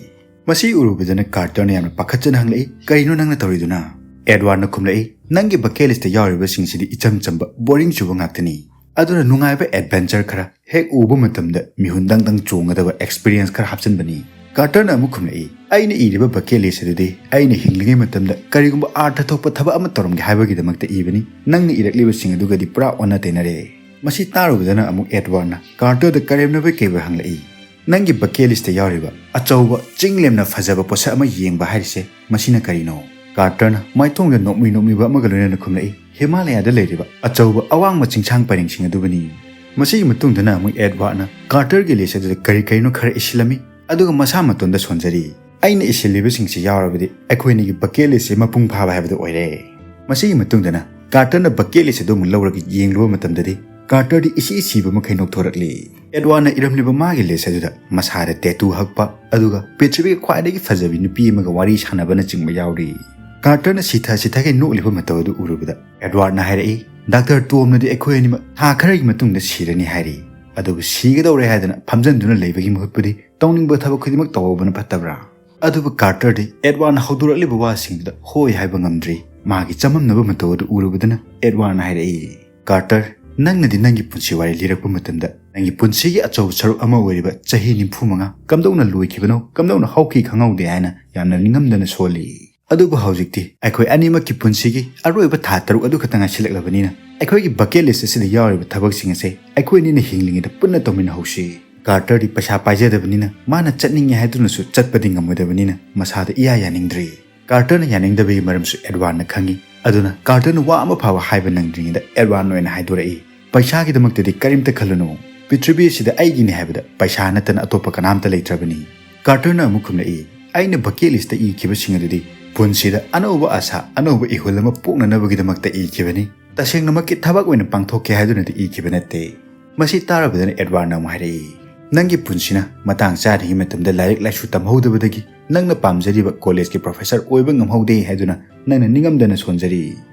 ꯃꯁꯤ ꯎꯔꯨꯕꯗꯅ ꯀꯥꯔꯇꯔꯅ ꯌꯥꯝꯅ ꯄꯥꯈꯠꯆꯅ ꯍꯪꯂꯛꯏ, "ꯀꯔꯤꯅꯣ ꯅꯪꯅ ꯇꯧꯔꯤꯗꯨꯅ?" ꯑꯦꯗꯋꯥꯔꯗꯅ ꯈꯨꯝꯂꯛꯏ, "ꯅꯪꯒꯤ ꯕꯀꯦꯠ ꯂꯤꯁꯇ ꯌꯥꯎꯔꯤꯕꯁꯤꯡꯁꯤꯗꯤ ꯏꯆꯝ ꯆꯝꯕ, ꯕꯣꯔꯤꯡ ꯆꯨꯕ ꯉꯥꯛꯇꯅꯤ꯫ ꯑꯗꯨꯅ ꯅꯨꯡꯉꯥꯏꯕ ꯑꯦꯗꯚꯦꯟꯆꯔ ꯈꯔ, ꯍꯦꯛ ꯎꯕ ꯃꯇꯝꯗ ꯃꯤꯍꯨꯟ ꯗꯪ ꯗꯪ ꯆꯣꯡꯒꯗꯕ ꯑꯦꯛꯁꯄꯤꯔꯤꯌꯦꯟꯁ ꯈꯔ ꯍꯥꯞꯆꯤꯟꯕꯅꯤ꯫" ꯀꯥꯔꯇꯔꯅ ꯑꯃꯨꯛ ꯈꯨꯝꯂꯛꯏ, "ꯑꯩꯅ ꯏꯔꯤꯕ ꯕꯀꯦꯠ ꯂꯤꯁ ꯑꯗꯨꯗꯤ ꯑꯩꯅ ꯍꯤꯡꯂꯤꯉꯩ ꯃꯇꯝꯗ ꯀꯔꯤꯒꯨꯝꯕ ꯑꯥꯔꯊ ꯊꯣꯛꯄ ꯊꯕꯛ ꯑꯃ ꯇꯧꯔꯝꯒꯦ ꯍꯥꯏꯕꯒꯤꯗꯃꯛꯇ ꯏꯕꯅꯤ꯫ ꯅꯪꯅ ꯏꯔꯛꯂꯤꯕꯁꯤꯡ ꯑꯗꯨꯒꯗꯤ ꯄꯨꯔꯥ ꯑꯣꯟꯅ ꯇꯩꯅꯔꯦ꯫" ꯃꯁꯤ ꯇꯥꯔꯨꯕꯗꯅ ꯑꯃꯨꯛ ꯑꯦꯗꯋꯥꯔꯗꯅ ꯀꯥꯔꯇꯔꯗ ꯀꯔꯦꯝꯅꯕ ꯀꯩꯕ ꯍꯪꯂꯛꯏ, "ꯅꯪꯒꯤ ꯕꯀꯦꯠ ꯂꯤꯁꯇ ꯌꯥꯎꯔꯤꯕ ꯑꯆꯧꯕ ꯆꯤꯡ ꯂꯦꯝꯅ ꯐꯖꯕ ꯄꯣꯠꯁꯛ ꯑꯃ ꯌꯦꯡꯕ ꯍꯥꯏꯔꯤꯁꯦ ꯃꯁꯤꯅ ꯀꯔꯤꯅꯣ?" ꯀꯥꯔꯇꯔꯅ ꯃꯥꯏꯊꯣꯡꯗ ꯅꯣꯛꯃꯤ ꯅꯣꯛꯃꯤꯕ ꯑꯃꯒ ꯂꯣꯏꯅꯅ ꯈꯨꯝꯂꯛꯏ, "ꯍꯤꯃꯥꯂꯌꯥꯗ ꯂꯩꯔꯤꯕ ꯑꯆꯧꯕ ꯑꯋꯥꯡꯕ ꯆꯤꯡꯁꯥꯡ ꯄꯔꯦꯡꯁꯤꯡ ꯑꯗꯨꯕꯨꯅꯤ꯫" ꯃꯁꯤꯒꯤ ꯃꯇꯨꯡꯗꯅ ꯑꯃꯨꯛ ꯑꯦꯗꯋꯥꯔꯗꯅ ꯀꯥꯔꯇꯔꯒꯤ ꯂꯤꯁ ꯑꯗꯨꯗ ꯀꯔꯤ ꯀꯔꯤꯅꯣ ꯈꯔ ꯏꯁꯤꯜꯂꯝꯃꯤ, ꯑꯗꯨꯒ ꯃꯁꯥ ꯃꯇꯣꯟꯗ ꯁꯣꯟꯖꯔꯤ꯫ "ꯑꯩꯅ ꯏꯁꯤꯜꯂꯤꯕꯁꯤꯡꯁꯤ ꯌꯥꯎꯔꯕꯗꯤ ꯑꯩꯈꯣꯏ ꯑꯅꯤꯒꯤ ꯕꯀꯦꯠ ꯂꯤꯁꯁꯤ ꯃꯄꯨꯡ ꯐꯥꯕ ꯍꯥꯏꯕꯗꯨ ꯑꯣꯏꯔꯦ꯫" ꯃꯁꯤꯒꯤ ꯃꯇꯨꯡꯗꯅ ꯀꯥꯔꯇꯔꯅ ꯕꯀꯦꯠ ꯂꯤꯁ ꯑꯗꯨ ꯑꯃꯨꯛ ꯂꯧꯔꯒ ꯌꯦꯡꯂꯨꯕ ꯃꯇꯝꯗꯗꯤ ꯀꯥꯔꯇꯔꯗꯤ ꯏꯁꯤ ꯁꯤꯕ ꯃꯈꯩ ꯅꯣꯛꯊꯣꯔꯛꯂꯤ꯫ ꯑꯦꯗꯋꯥꯔꯗꯅ ꯏꯔꯝꯂꯤꯕ ꯃꯥꯒꯤ ꯂꯤꯁ ꯑꯗꯨꯗ ꯃꯁꯥꯗ ꯇꯦꯇꯨ ꯍꯛꯄ, ꯑꯗꯨꯒ ꯄ꯭ꯔꯤꯊꯤꯕꯤꯒꯤ ꯈ꯭ꯋꯥꯏꯗꯒꯤ ꯐꯖꯕꯤ ꯅꯨꯄꯤ ꯑꯃꯒ ꯋꯥꯔꯤ ꯁꯥꯟꯅꯕꯅꯆꯤꯡꯕ ꯌꯥꯎꯔꯤ꯫ ꯀꯥꯔꯇꯔꯅ ꯁꯤꯊ ꯁꯤꯊꯈꯩ ꯅꯣꯛꯂꯤꯕ ꯃꯇꯧ ꯑꯗꯨ ꯎꯔꯨꯕꯗ ꯑꯦꯗꯋꯥꯔꯗꯅ ꯍꯥꯏꯔꯛꯏ, "ꯗꯥꯛꯇꯔ ꯇꯣꯝꯅꯗꯤ ꯑꯩꯈꯣꯏ ꯑꯅꯤꯃꯛ ꯊꯥ ꯈꯔꯒꯤ ꯃꯇꯨꯡꯗ ꯁꯤꯔꯅꯤ ꯍꯥꯏꯔꯤ꯫ ꯑꯗꯨꯕꯨ ꯁꯤꯒꯗꯧꯔꯦ ꯍꯥꯏꯗꯅ ꯐꯝꯖꯟꯗꯨꯅ ꯂꯩꯕꯒꯤ ꯃꯍꯨꯠꯄꯨꯗꯤ ꯇꯧꯅꯤꯡꯕ ꯊꯕꯛ ꯈꯨꯗꯤꯡꯃꯛ ꯇꯧꯍꯧꯕꯅ ꯐꯠꯇꯕ꯭ꯔꯥ?" ꯑꯗꯨꯕꯨ ꯀꯥꯔꯇꯔꯗꯤ ꯑꯦꯗꯋꯥꯔꯗꯅ ꯍꯧꯗꯣꯔꯛꯂꯤꯕ ꯋꯥꯁꯤꯡꯗꯨꯗ ꯍꯣꯏ ꯍꯥꯏꯕ ꯉꯝꯗ꯭ꯔꯤ꯫ ꯃꯥꯒꯤ ꯆꯃꯝꯅꯕ ꯃꯇꯧ ꯑꯗꯨ ꯎꯔꯨꯕꯗꯅ ꯑꯦꯗꯋꯥꯔꯗꯅ ꯍꯥꯏꯔꯛꯏ, "ꯀꯥꯔꯇꯔ, ꯅꯪꯅꯗꯤ ꯅꯪꯒꯤ ꯄꯨꯟꯁꯤ ꯋꯥꯔꯤ ꯂꯤꯔꯛꯄ ꯃꯇꯝꯗ ꯅꯪꯒꯤ ꯄꯨꯟꯁꯤꯒꯤ ꯑꯆꯧꯕ ꯁꯔꯨꯛ ꯑꯃ ꯑꯣꯏꯔꯤꯕ ꯆꯍꯤ ꯅꯤꯐꯨ ꯃꯉꯥ ꯀꯝꯗꯧꯅ ꯂꯣꯏꯈꯤꯕꯅꯣ, ꯀꯝꯗꯧꯅ ꯍꯧꯈꯤ ꯈꯪꯍꯧꯗꯦ ꯍꯥꯏꯅ ꯌꯥꯝꯅ ꯅꯤꯡꯉꯝꯗꯅ ꯁꯣꯜꯂꯤ꯫ ꯑꯗꯨꯕꯨ ꯍꯧꯖꯤꯛꯇꯤ ꯑꯩꯈꯣꯏ ꯑꯅꯤꯃꯛꯀꯤ ꯄꯨꯟꯁꯤꯒꯤ ꯑꯔꯣꯏꯕ ꯊꯥ ꯇꯔꯨꯛ ꯑꯗꯨ ꯈꯛꯇ ꯉꯥꯏꯁꯤꯜꯂꯛꯂꯕꯅꯤꯅ ꯑꯩꯈꯣꯏꯒꯤ ꯕꯀꯦꯠ ꯂꯤꯁ ꯑꯁꯤꯗ ꯌꯥꯎꯔꯤꯕ ꯊꯕꯛꯁꯤꯡ ꯑꯁꯦ ꯑꯩꯈꯣꯏ ꯑꯅꯤꯅ ꯍꯤꯡꯂꯤꯉꯩꯗ ꯄꯨꯟꯅ ꯇꯧꯃꯤꯟꯅꯍꯧꯁꯤ꯫" ꯀꯥꯔꯇꯔꯗꯤ ꯄꯩꯁꯥ ꯄꯥꯏꯖꯗꯕꯅꯤꯅ ꯃꯥꯅ ꯆꯠꯅꯤꯡꯉꯦ ꯍꯥꯏꯗꯨꯅꯁꯨ ꯆꯠꯄꯗꯤ ꯉꯝꯃꯣꯏꯗꯕꯅꯤꯅ ꯃꯁꯥꯗ ꯏꯌꯥ ꯌꯥꯅꯤꯡꯗ꯭ꯔꯤ꯫ ꯀꯥꯔꯇꯔꯅ ꯌꯥꯅꯤꯡꯗꯕꯒꯤ ꯃꯔꯝꯁꯨ ꯑꯦꯗꯋꯥꯔꯗꯅ ꯈꯪꯏ꯫ ꯑꯗꯨꯅ ꯀꯥꯔꯇꯔꯅ ꯋꯥ ꯑꯃ ꯐꯥꯎꯕ ꯍꯥꯏꯕ ꯅꯪꯗ꯭ꯔꯤꯉꯩꯗ ꯑꯦꯗꯋꯥꯔꯗꯅ ꯑꯣꯏꯅ ꯍꯥꯏꯗꯣꯔꯛꯏ, "ꯄꯩꯁꯥꯒꯤꯗꯃꯛꯇꯗꯤ ꯀꯔꯤꯝꯇ ꯈꯜꯂꯨꯅꯨ꯫ ꯄ꯭ꯔꯤꯊꯤꯕꯤ ꯑꯁꯤꯗ ꯑꯩꯒꯤꯅꯤ ꯍꯥꯏꯕꯗ ꯄꯩꯁꯥ ꯅꯠꯇꯅ ꯑꯇꯣꯞꯄ ꯀꯅꯥꯝꯇ ꯂꯩꯇ꯭ꯔꯕꯅꯤ꯫" ꯀꯥꯔꯇꯔꯅ ꯑꯃꯨꯛ ꯈꯨꯝꯂꯛꯏ, "ꯑꯩꯅ ꯕꯀꯦꯠ ꯂꯤꯁꯇ ꯏꯈꯤꯕꯁꯤꯡ ꯑꯗꯨꯗꯤ ꯄꯨꯟꯁꯤꯗ ꯑꯅꯧꯕ ꯑꯥꯁꯥ, ꯑꯅꯧꯕ ꯏꯍꯨꯜ ꯑꯃ ꯄꯣꯛꯅꯅꯕꯒꯤꯗꯃꯛꯇ ꯏꯈꯤꯕꯅꯤ꯫ ꯇꯁꯦꯡꯅꯃꯛꯀꯤ ꯊꯕꯛ ꯑꯣꯏꯅ ꯄꯥꯡꯊꯣꯛꯀꯦ ꯍꯥꯏꯗꯨꯅꯗꯤ ꯏꯈꯤꯕ ꯅꯠꯇꯦ꯫" ꯃꯁꯤ ꯇꯥꯔꯕꯗꯅ ꯑꯦꯗꯋꯥꯔꯗꯅ ꯑꯃꯨꯛ ꯍꯥꯏꯔꯛꯏ, "ꯅꯪꯒꯤ ꯄꯨꯟꯁꯤꯅ ꯃꯇꯥꯡ ꯆꯥꯔꯤꯉꯩ ꯃꯇꯝꯗ ꯂꯥꯏꯔꯤꯛ ꯂꯥꯏꯁꯨ ꯇꯝꯍꯧꯗꯕꯗꯒꯤ ꯅꯪꯅ ꯄꯥꯝꯖꯔꯤꯕ ꯀꯣꯂꯦꯖꯀꯤ ꯄ꯭ꯔꯣꯐꯦꯁꯔ ꯑꯣꯏꯕ ꯉꯝꯍꯧꯗꯦ ꯍꯥꯏꯗꯨꯅ ꯅꯪꯅ ꯅꯤꯡꯉꯝꯗꯅ ꯁꯣꯟꯖꯔꯤ꯫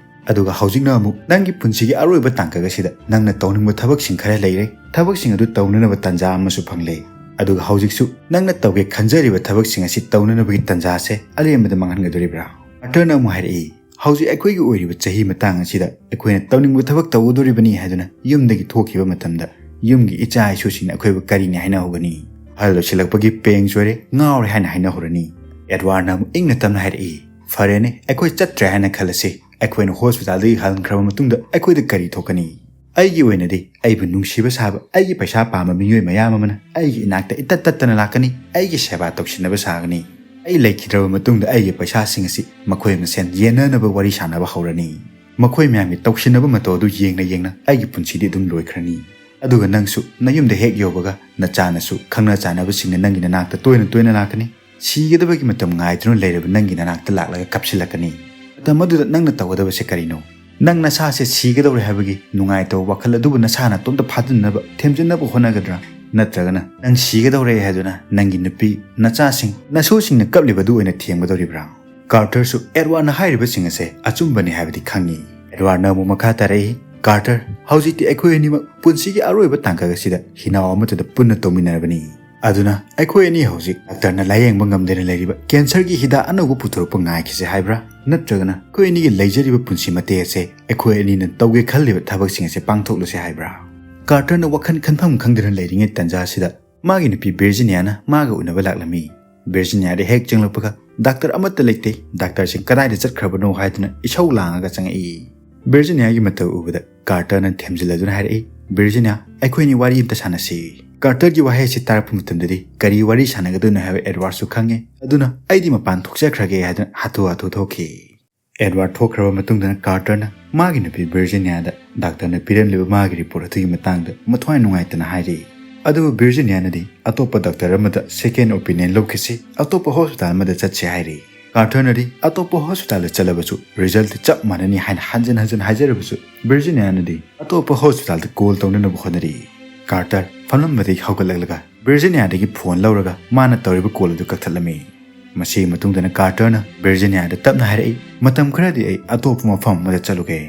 ꯑꯗꯨꯒ ꯍꯧꯖꯤꯛꯅ ꯑꯃꯨꯛ ꯅꯪꯒꯤ ꯄꯨꯟꯁꯤꯒꯤ ꯑꯔꯣꯏꯕ ꯇꯥꯡꯀꯛ ꯑꯁꯤꯗ ꯅꯪꯅ ꯇꯧꯅꯤꯡꯕ ꯊꯕꯛꯁꯤꯡ ꯈꯔ ꯂꯩꯔꯦ꯫ ꯊꯕꯛꯁꯤꯡ ꯑꯗꯨ ꯇꯧꯅꯅꯕ ꯇꯥꯟꯖꯥ ꯑꯃꯁꯨ ꯐꯪꯂꯦ꯫ ꯑꯗꯨꯒ ꯍꯧꯖꯤꯛꯁꯨ ꯅꯪꯅ ꯇꯧꯒꯦ ꯈꯟꯖꯔꯤꯕ ꯊꯕꯛꯁꯤꯡ ꯑꯁꯤ ꯇꯧꯅꯅꯕꯒꯤ ꯇꯥꯟꯖꯥꯁꯦ ꯑꯂꯦꯝꯕꯗ ꯃꯥꯡꯍꯟꯒꯗꯣꯔꯤꯕ꯭ꯔꯥ?" ꯀꯥꯔꯇꯔꯅ ꯑꯃꯨꯛ ꯍꯥꯏꯔꯛꯏ, "ꯍꯧꯖꯤꯛ ꯑꯩꯈꯣꯏꯒꯤ ꯑꯣꯏꯔꯤꯕ ꯆꯍꯤ ꯃꯇꯥꯡ ꯑꯁꯤꯗ ꯑꯩꯈꯣꯏꯅ ꯇꯧꯅꯤꯡꯕ ꯊꯕꯛ ꯇꯧꯒꯗꯣꯔꯤꯕꯅꯤ ꯍꯥꯏꯗꯨꯅ ꯌꯨꯝꯗꯒꯤ ꯊꯣꯛꯈꯤꯕ ꯃꯇꯝꯗ ꯌꯨꯝꯒꯤ ꯏꯆꯥ ꯏꯁꯨꯁꯤꯡꯅ ꯑꯩꯈꯣꯏꯕꯨ ꯀꯔꯤꯅꯤ ꯍꯥꯏꯅꯍꯧꯒꯅꯤ? ꯑꯍꯜ ꯑꯣꯏꯁꯤꯜꯂꯛꯄꯒꯤ ꯄꯦꯡ ꯆꯣꯏꯔꯦ, ꯉꯥꯎꯔꯦ ꯍꯥꯏꯅ ꯍꯥꯏꯅꯍꯧꯔꯅꯤ꯫" ꯑꯦꯗꯋꯥꯔꯗꯅ ꯑꯃꯨꯛ ꯏꯪꯅ ꯇꯞꯅ ꯍꯥꯏꯔꯛꯏ, "ꯐꯔꯦꯅꯦ, ꯑꯩꯈꯣꯏ ꯆꯠꯇ꯭ꯔꯦ ꯍꯥꯏꯅ ꯈꯜꯂꯁꯤ꯫ ꯑꯩꯈꯣꯏꯅ ꯍꯣꯁꯄꯤꯇꯥꯜꯗꯒꯤ ꯍꯟꯈ꯭ꯔꯕ ꯃꯇꯨꯡꯗ ꯑꯩꯈꯣꯏꯗ ꯀꯔꯤ ꯊꯣꯛꯀꯅꯤ? ꯑꯩꯒꯤ ꯑꯣꯏꯅꯗꯤ ꯑꯩꯕꯨ ꯅꯨꯡꯁꯤꯕ ꯁꯥꯕ ꯑꯩꯒꯤ ꯄꯩꯁꯥ ꯄꯥꯝꯕ ꯃꯤꯑꯣꯏ ꯃꯌꯥꯝ ꯑꯃꯅ ꯑꯩꯒꯤ ꯏꯅꯥꯛꯇ ꯏꯇꯠ ꯇꯠꯇꯅ ꯂꯥꯛꯀꯅꯤ, ꯑꯩꯒꯤ ꯁꯦꯕꯥ ꯇꯧꯁꯤꯟꯅꯕ ꯁꯥꯒꯅꯤ꯫ ꯑꯩ ꯂꯩꯈꯤꯗ꯭ꯔꯕ ꯃꯇꯨꯡꯗ ꯑꯩꯒꯤ ꯄꯩꯁꯥꯁꯤꯡ ꯑꯁꯤ ꯃꯈꯣꯏ ꯃꯁꯦꯟ ꯌꯦꯟꯅꯅꯕ ꯋꯥꯔꯤ ꯁꯥꯟꯅꯕ ꯍꯧꯔꯅꯤ꯫ ꯃꯈꯣꯏ ꯃꯌꯥꯝꯒꯤ ꯇꯧꯁꯤꯟꯅꯕ ꯃꯇꯧ ꯑꯗꯨ ꯌꯦꯡꯅ ꯌꯦꯡꯅ ꯑꯩꯒꯤ ꯄꯨꯟꯁꯤꯗꯤ ꯑꯗꯨꯝ ꯂꯣꯏꯈ꯭ꯔꯅꯤ꯫ ꯑꯗꯨꯒ ꯅꯪꯁꯨ ꯅꯌꯨꯝꯗ ꯍꯦꯛ ꯌꯧꯕꯒ ꯅꯆꯥꯅꯁꯨ ꯈꯪꯅ ꯆꯥꯟꯅꯕꯁꯤꯡꯅ ꯅꯪꯒꯤ ꯅꯅꯥꯛꯇ ꯇꯣꯏꯅ ꯇꯣꯏꯅ ꯂꯥꯛꯀꯅꯤ꯫ ꯁꯤꯒꯗꯕꯒꯤ ꯃꯇꯝ ꯉꯥꯏꯗꯨꯅ ꯂꯩꯔꯕ ꯅꯪꯒꯤ ꯅꯅꯥꯛꯇ ꯂꯥꯛꯂꯒ ꯀꯥꯞꯁꯤꯜꯂꯛꯀꯅꯤ꯫ ꯃꯇꯝ ꯑꯗꯨꯗ ꯅꯪꯅ ꯇꯧꯒꯗꯕꯁꯦ ꯀꯔꯤꯅꯣ? ꯅꯪ ꯅꯁꯥꯁꯦ ꯁꯤꯒꯗꯧꯔꯦ ꯍꯥꯏꯕꯒꯤ ꯅꯨꯡꯉꯥꯏꯇꯕ ꯋꯥꯈꯜ ꯑꯗꯨꯕꯨ ꯅꯁꯥ ꯅꯇꯣꯝꯇ ꯐꯥꯖꯤꯟꯅꯕ, ꯊꯦꯝꯖꯤꯟꯅꯕ ꯍꯣꯠꯅꯒꯗ꯭ꯔꯥ? ꯅꯠꯇ꯭ꯔꯒꯅ ꯅꯪ ꯁꯤꯒꯗꯧꯔꯦ ꯍꯥꯏꯗꯨꯅ ꯅꯪꯒꯤ ꯅꯨꯄꯤ, ꯅꯆꯥꯁꯤꯡ, ꯅꯁꯨꯁꯤꯡꯅ ꯀꯞꯂꯤꯕꯗꯨ ꯑꯣꯏꯅ ꯊꯦꯝꯒꯗꯧꯔꯤꯕ꯭ꯔꯥ?" ꯀꯥꯔꯇꯔꯁꯨ ꯑꯦꯗꯋꯥꯔꯗꯅ ꯍꯥꯏꯔꯤꯕꯁꯤꯡ ꯑꯁꯦ ꯑꯆꯨꯝꯕꯅꯤ ꯍꯥꯏꯕꯗꯤ ꯈꯪꯉꯤ꯫ ꯑꯦꯗꯋꯥꯔꯗꯅ ꯑꯃꯨꯛ ꯃꯈꯥ ꯇꯥꯔꯛꯏ, "ꯀꯥꯔꯇꯔ, ꯍꯧꯖꯤꯛꯇꯤ ꯑꯩꯈꯣꯏ ꯑꯅꯤꯃꯛ ꯄꯨꯟꯁꯤꯒꯤ ꯑꯔꯣꯏꯕ ꯇꯥꯡꯀꯛ ꯑꯁꯤꯗ ꯍꯤꯅꯥꯎ ꯑꯃꯠꯇꯗ ꯄꯨꯟꯅ ꯇꯧꯃꯤꯟꯅꯔꯕꯅꯤ꯫ ꯑꯗꯨꯅ ꯑꯩꯈꯣꯏ ꯑꯅꯤ ꯍꯧꯖꯤꯛ ꯗꯥꯛꯇꯔꯅ ꯂꯥꯌꯦꯡꯕ ꯉꯝꯗꯅ ꯂꯩꯔꯤꯕ ꯀꯦꯟꯁꯔꯒꯤ ꯍꯤꯗꯥꯛ ꯑꯅꯧꯕ ꯄꯨꯊꯣꯔꯛꯄ ꯉꯥꯏꯈꯤꯁꯦ ꯍꯥꯏꯕ꯭ꯔꯥ? ꯅꯠꯇ꯭ꯔꯒꯅ ꯑꯩꯈꯣꯏ ꯑꯅꯤꯒꯤ ꯂꯩꯖꯔꯤꯕ ꯄꯨꯟꯁꯤ ꯃꯇꯦꯛ ꯑꯁꯦ ꯑꯩꯈꯣꯏ ꯑꯅꯤꯅ ꯇꯧꯒꯦ ꯈꯜꯂꯤꯕ ꯊꯕꯛꯁꯤꯡ ꯑꯁꯦ ꯄꯥꯡꯊꯣꯛꯂꯁꯦ ꯍꯥꯏꯕ꯭ꯔꯥ?" ꯀꯥꯔꯇꯔꯅ ꯋꯥꯈꯜ ꯈꯟꯐꯝ ꯈꯪꯗꯅ ꯂꯩꯔꯤꯉꯩ ꯇꯥꯟꯖꯥ ꯑꯁꯤꯗ ꯃꯥꯒꯤ ꯅꯨꯄꯤ ꯚꯤꯔꯖꯤꯅꯤꯌꯥꯅ ꯃꯥꯒ ꯎꯅꯕ ꯂꯥꯛꯂꯝꯃꯤ꯫ ꯚꯤꯔꯖꯤꯅꯤꯌꯥꯗ ꯍꯦꯛ ꯆꯪꯂꯛꯄꯒ ꯗꯥꯛꯇꯔ ꯑꯃꯠꯇ ꯂꯩꯇꯦ, ꯗꯥꯛꯇꯔꯁꯤꯡ ꯀꯗꯥꯏꯗ ꯆꯠꯈ꯭ꯔꯕꯅꯣ ꯍꯥꯏꯗꯨꯅ ꯏꯁꯧ ꯂꯥꯡꯉꯒ ꯆꯪꯉꯛꯏ꯫ ꯚꯤꯔꯖꯤꯅꯤꯌꯥꯒꯤ ꯃꯇꯧ ꯎꯕꯗ ꯀꯥꯔꯇꯔꯅ ꯊꯦꯝꯖꯤꯜꯂꯗꯨꯅ ꯍꯥꯏꯔꯛꯏ, "ꯚꯤꯔꯖꯤꯅꯤꯌꯥ, ꯑꯩꯈꯣꯏꯅꯤ ꯋꯥꯔꯤ ꯑꯃꯇ ꯁꯥꯟꯅꯁꯤ꯫" ꯀꯥꯔꯇꯔꯒꯤ ꯋꯥꯍꯩ ꯑꯁꯤ ꯇꯥꯔꯛꯄ ꯃꯇꯝꯗꯗꯤ ꯀꯔꯤ ꯋꯥꯔꯤ ꯁꯥꯟꯅꯒꯗꯣꯏꯅꯣ ꯍꯥꯏꯕ ꯑꯦꯗꯋꯥꯔꯗꯁꯨ ꯈꯪꯉꯦ꯫ ꯑꯗꯨꯅ "ꯑꯩꯗꯤ ꯃꯄꯥꯟ ꯊꯣꯛꯆꯈ꯭ꯔꯒꯦ" ꯍꯥꯏꯗꯨꯅ ꯍꯥꯊꯨ ꯍꯥꯊꯨ ꯊꯣꯛꯈꯤ꯫ ꯑꯦꯗꯋꯥꯔꯗ ꯊꯣꯛꯈ꯭ꯔꯕ ꯃꯇꯨꯡꯗꯅ ꯀꯥꯔꯇꯔꯅ ꯃꯥꯒꯤ ꯅꯨꯄꯤ ꯚꯤꯔꯖꯤꯅꯤꯌꯥꯗ ꯗꯥꯛꯇꯔꯅ ꯄꯤꯔꯝꯂꯤꯕ ꯃꯥꯒꯤ ꯔꯤꯄꯣꯔꯠ ꯑꯗꯨꯒꯤ ꯃꯇꯥꯡꯗ ꯃꯊ꯭ꯋꯥꯏ ꯅꯨꯡꯉꯥꯏꯇꯅ ꯍꯥꯏꯔꯛꯏ꯫ ꯑꯗꯨꯕꯨ ꯚꯤꯔꯖꯤꯅꯤꯌꯥꯅꯗꯤ ꯑꯇꯣꯞꯄ ꯗꯥꯛꯇꯔ ꯑꯃꯗ ꯁꯦꯀꯦꯟ ꯑꯣꯄꯤꯅꯤꯌꯟ ꯂꯧꯈꯤꯁꯤ, ꯑꯇꯣꯞꯄ ꯍꯣꯁꯄꯤꯇꯥꯜ ꯑꯃꯗ ꯆꯠꯁꯤ ꯍꯥꯏꯔꯤ꯫ ꯀꯥꯔꯇꯔꯅꯗꯤ ꯑꯇꯣꯞꯄ ꯍꯣꯁꯄꯤꯇꯥꯜꯗ ꯆꯠꯂꯕꯁꯨ ꯔꯤꯖꯜꯠꯇꯤ ꯆꯞ ꯃꯥꯟꯅꯅꯤ ꯍꯥꯏꯅ ꯍꯟꯖꯤꯟ ꯍꯟꯖꯤꯟ ꯍꯥꯏꯖꯔꯕꯁꯨ ꯚꯤꯔꯖꯤꯅꯤꯌꯥꯅꯗꯤ ꯑꯇꯣꯞꯄ ꯍꯣꯁꯄꯤꯇꯥꯜꯗ ꯀꯣꯜ ꯇꯧꯅꯅꯕ ꯍꯣꯠꯅꯔꯤ꯫ ꯀꯥꯔꯇꯔ ꯐꯝꯂꯝꯕꯗꯒꯤ ꯍꯧꯒꯠꯂꯛꯂꯒ ꯚꯤꯔꯖꯤꯅꯤꯌꯥꯗꯒꯤ ꯐꯣꯟ ꯂꯧꯔꯒ ꯃꯥꯅ ꯇꯧꯔꯤꯕ ꯀꯣꯜ ꯑꯗꯨ ꯀꯛꯊꯠꯂꯝꯃꯤ꯫ ꯃꯁꯤꯒꯤ ꯃꯇꯨꯡꯗꯅ ꯀꯥꯔꯇꯔꯅ ꯚꯤꯔꯖꯤꯅꯤꯌꯥꯗ ꯇꯞꯅ ꯍꯥꯏꯔꯛꯏ, "ꯃꯇꯝ ꯈꯔꯗꯤ ꯑꯩ ꯑꯇꯣꯞꯄ ꯃꯐꯝ ꯑꯃꯗ ꯆꯠꯂꯨꯒꯦ꯫"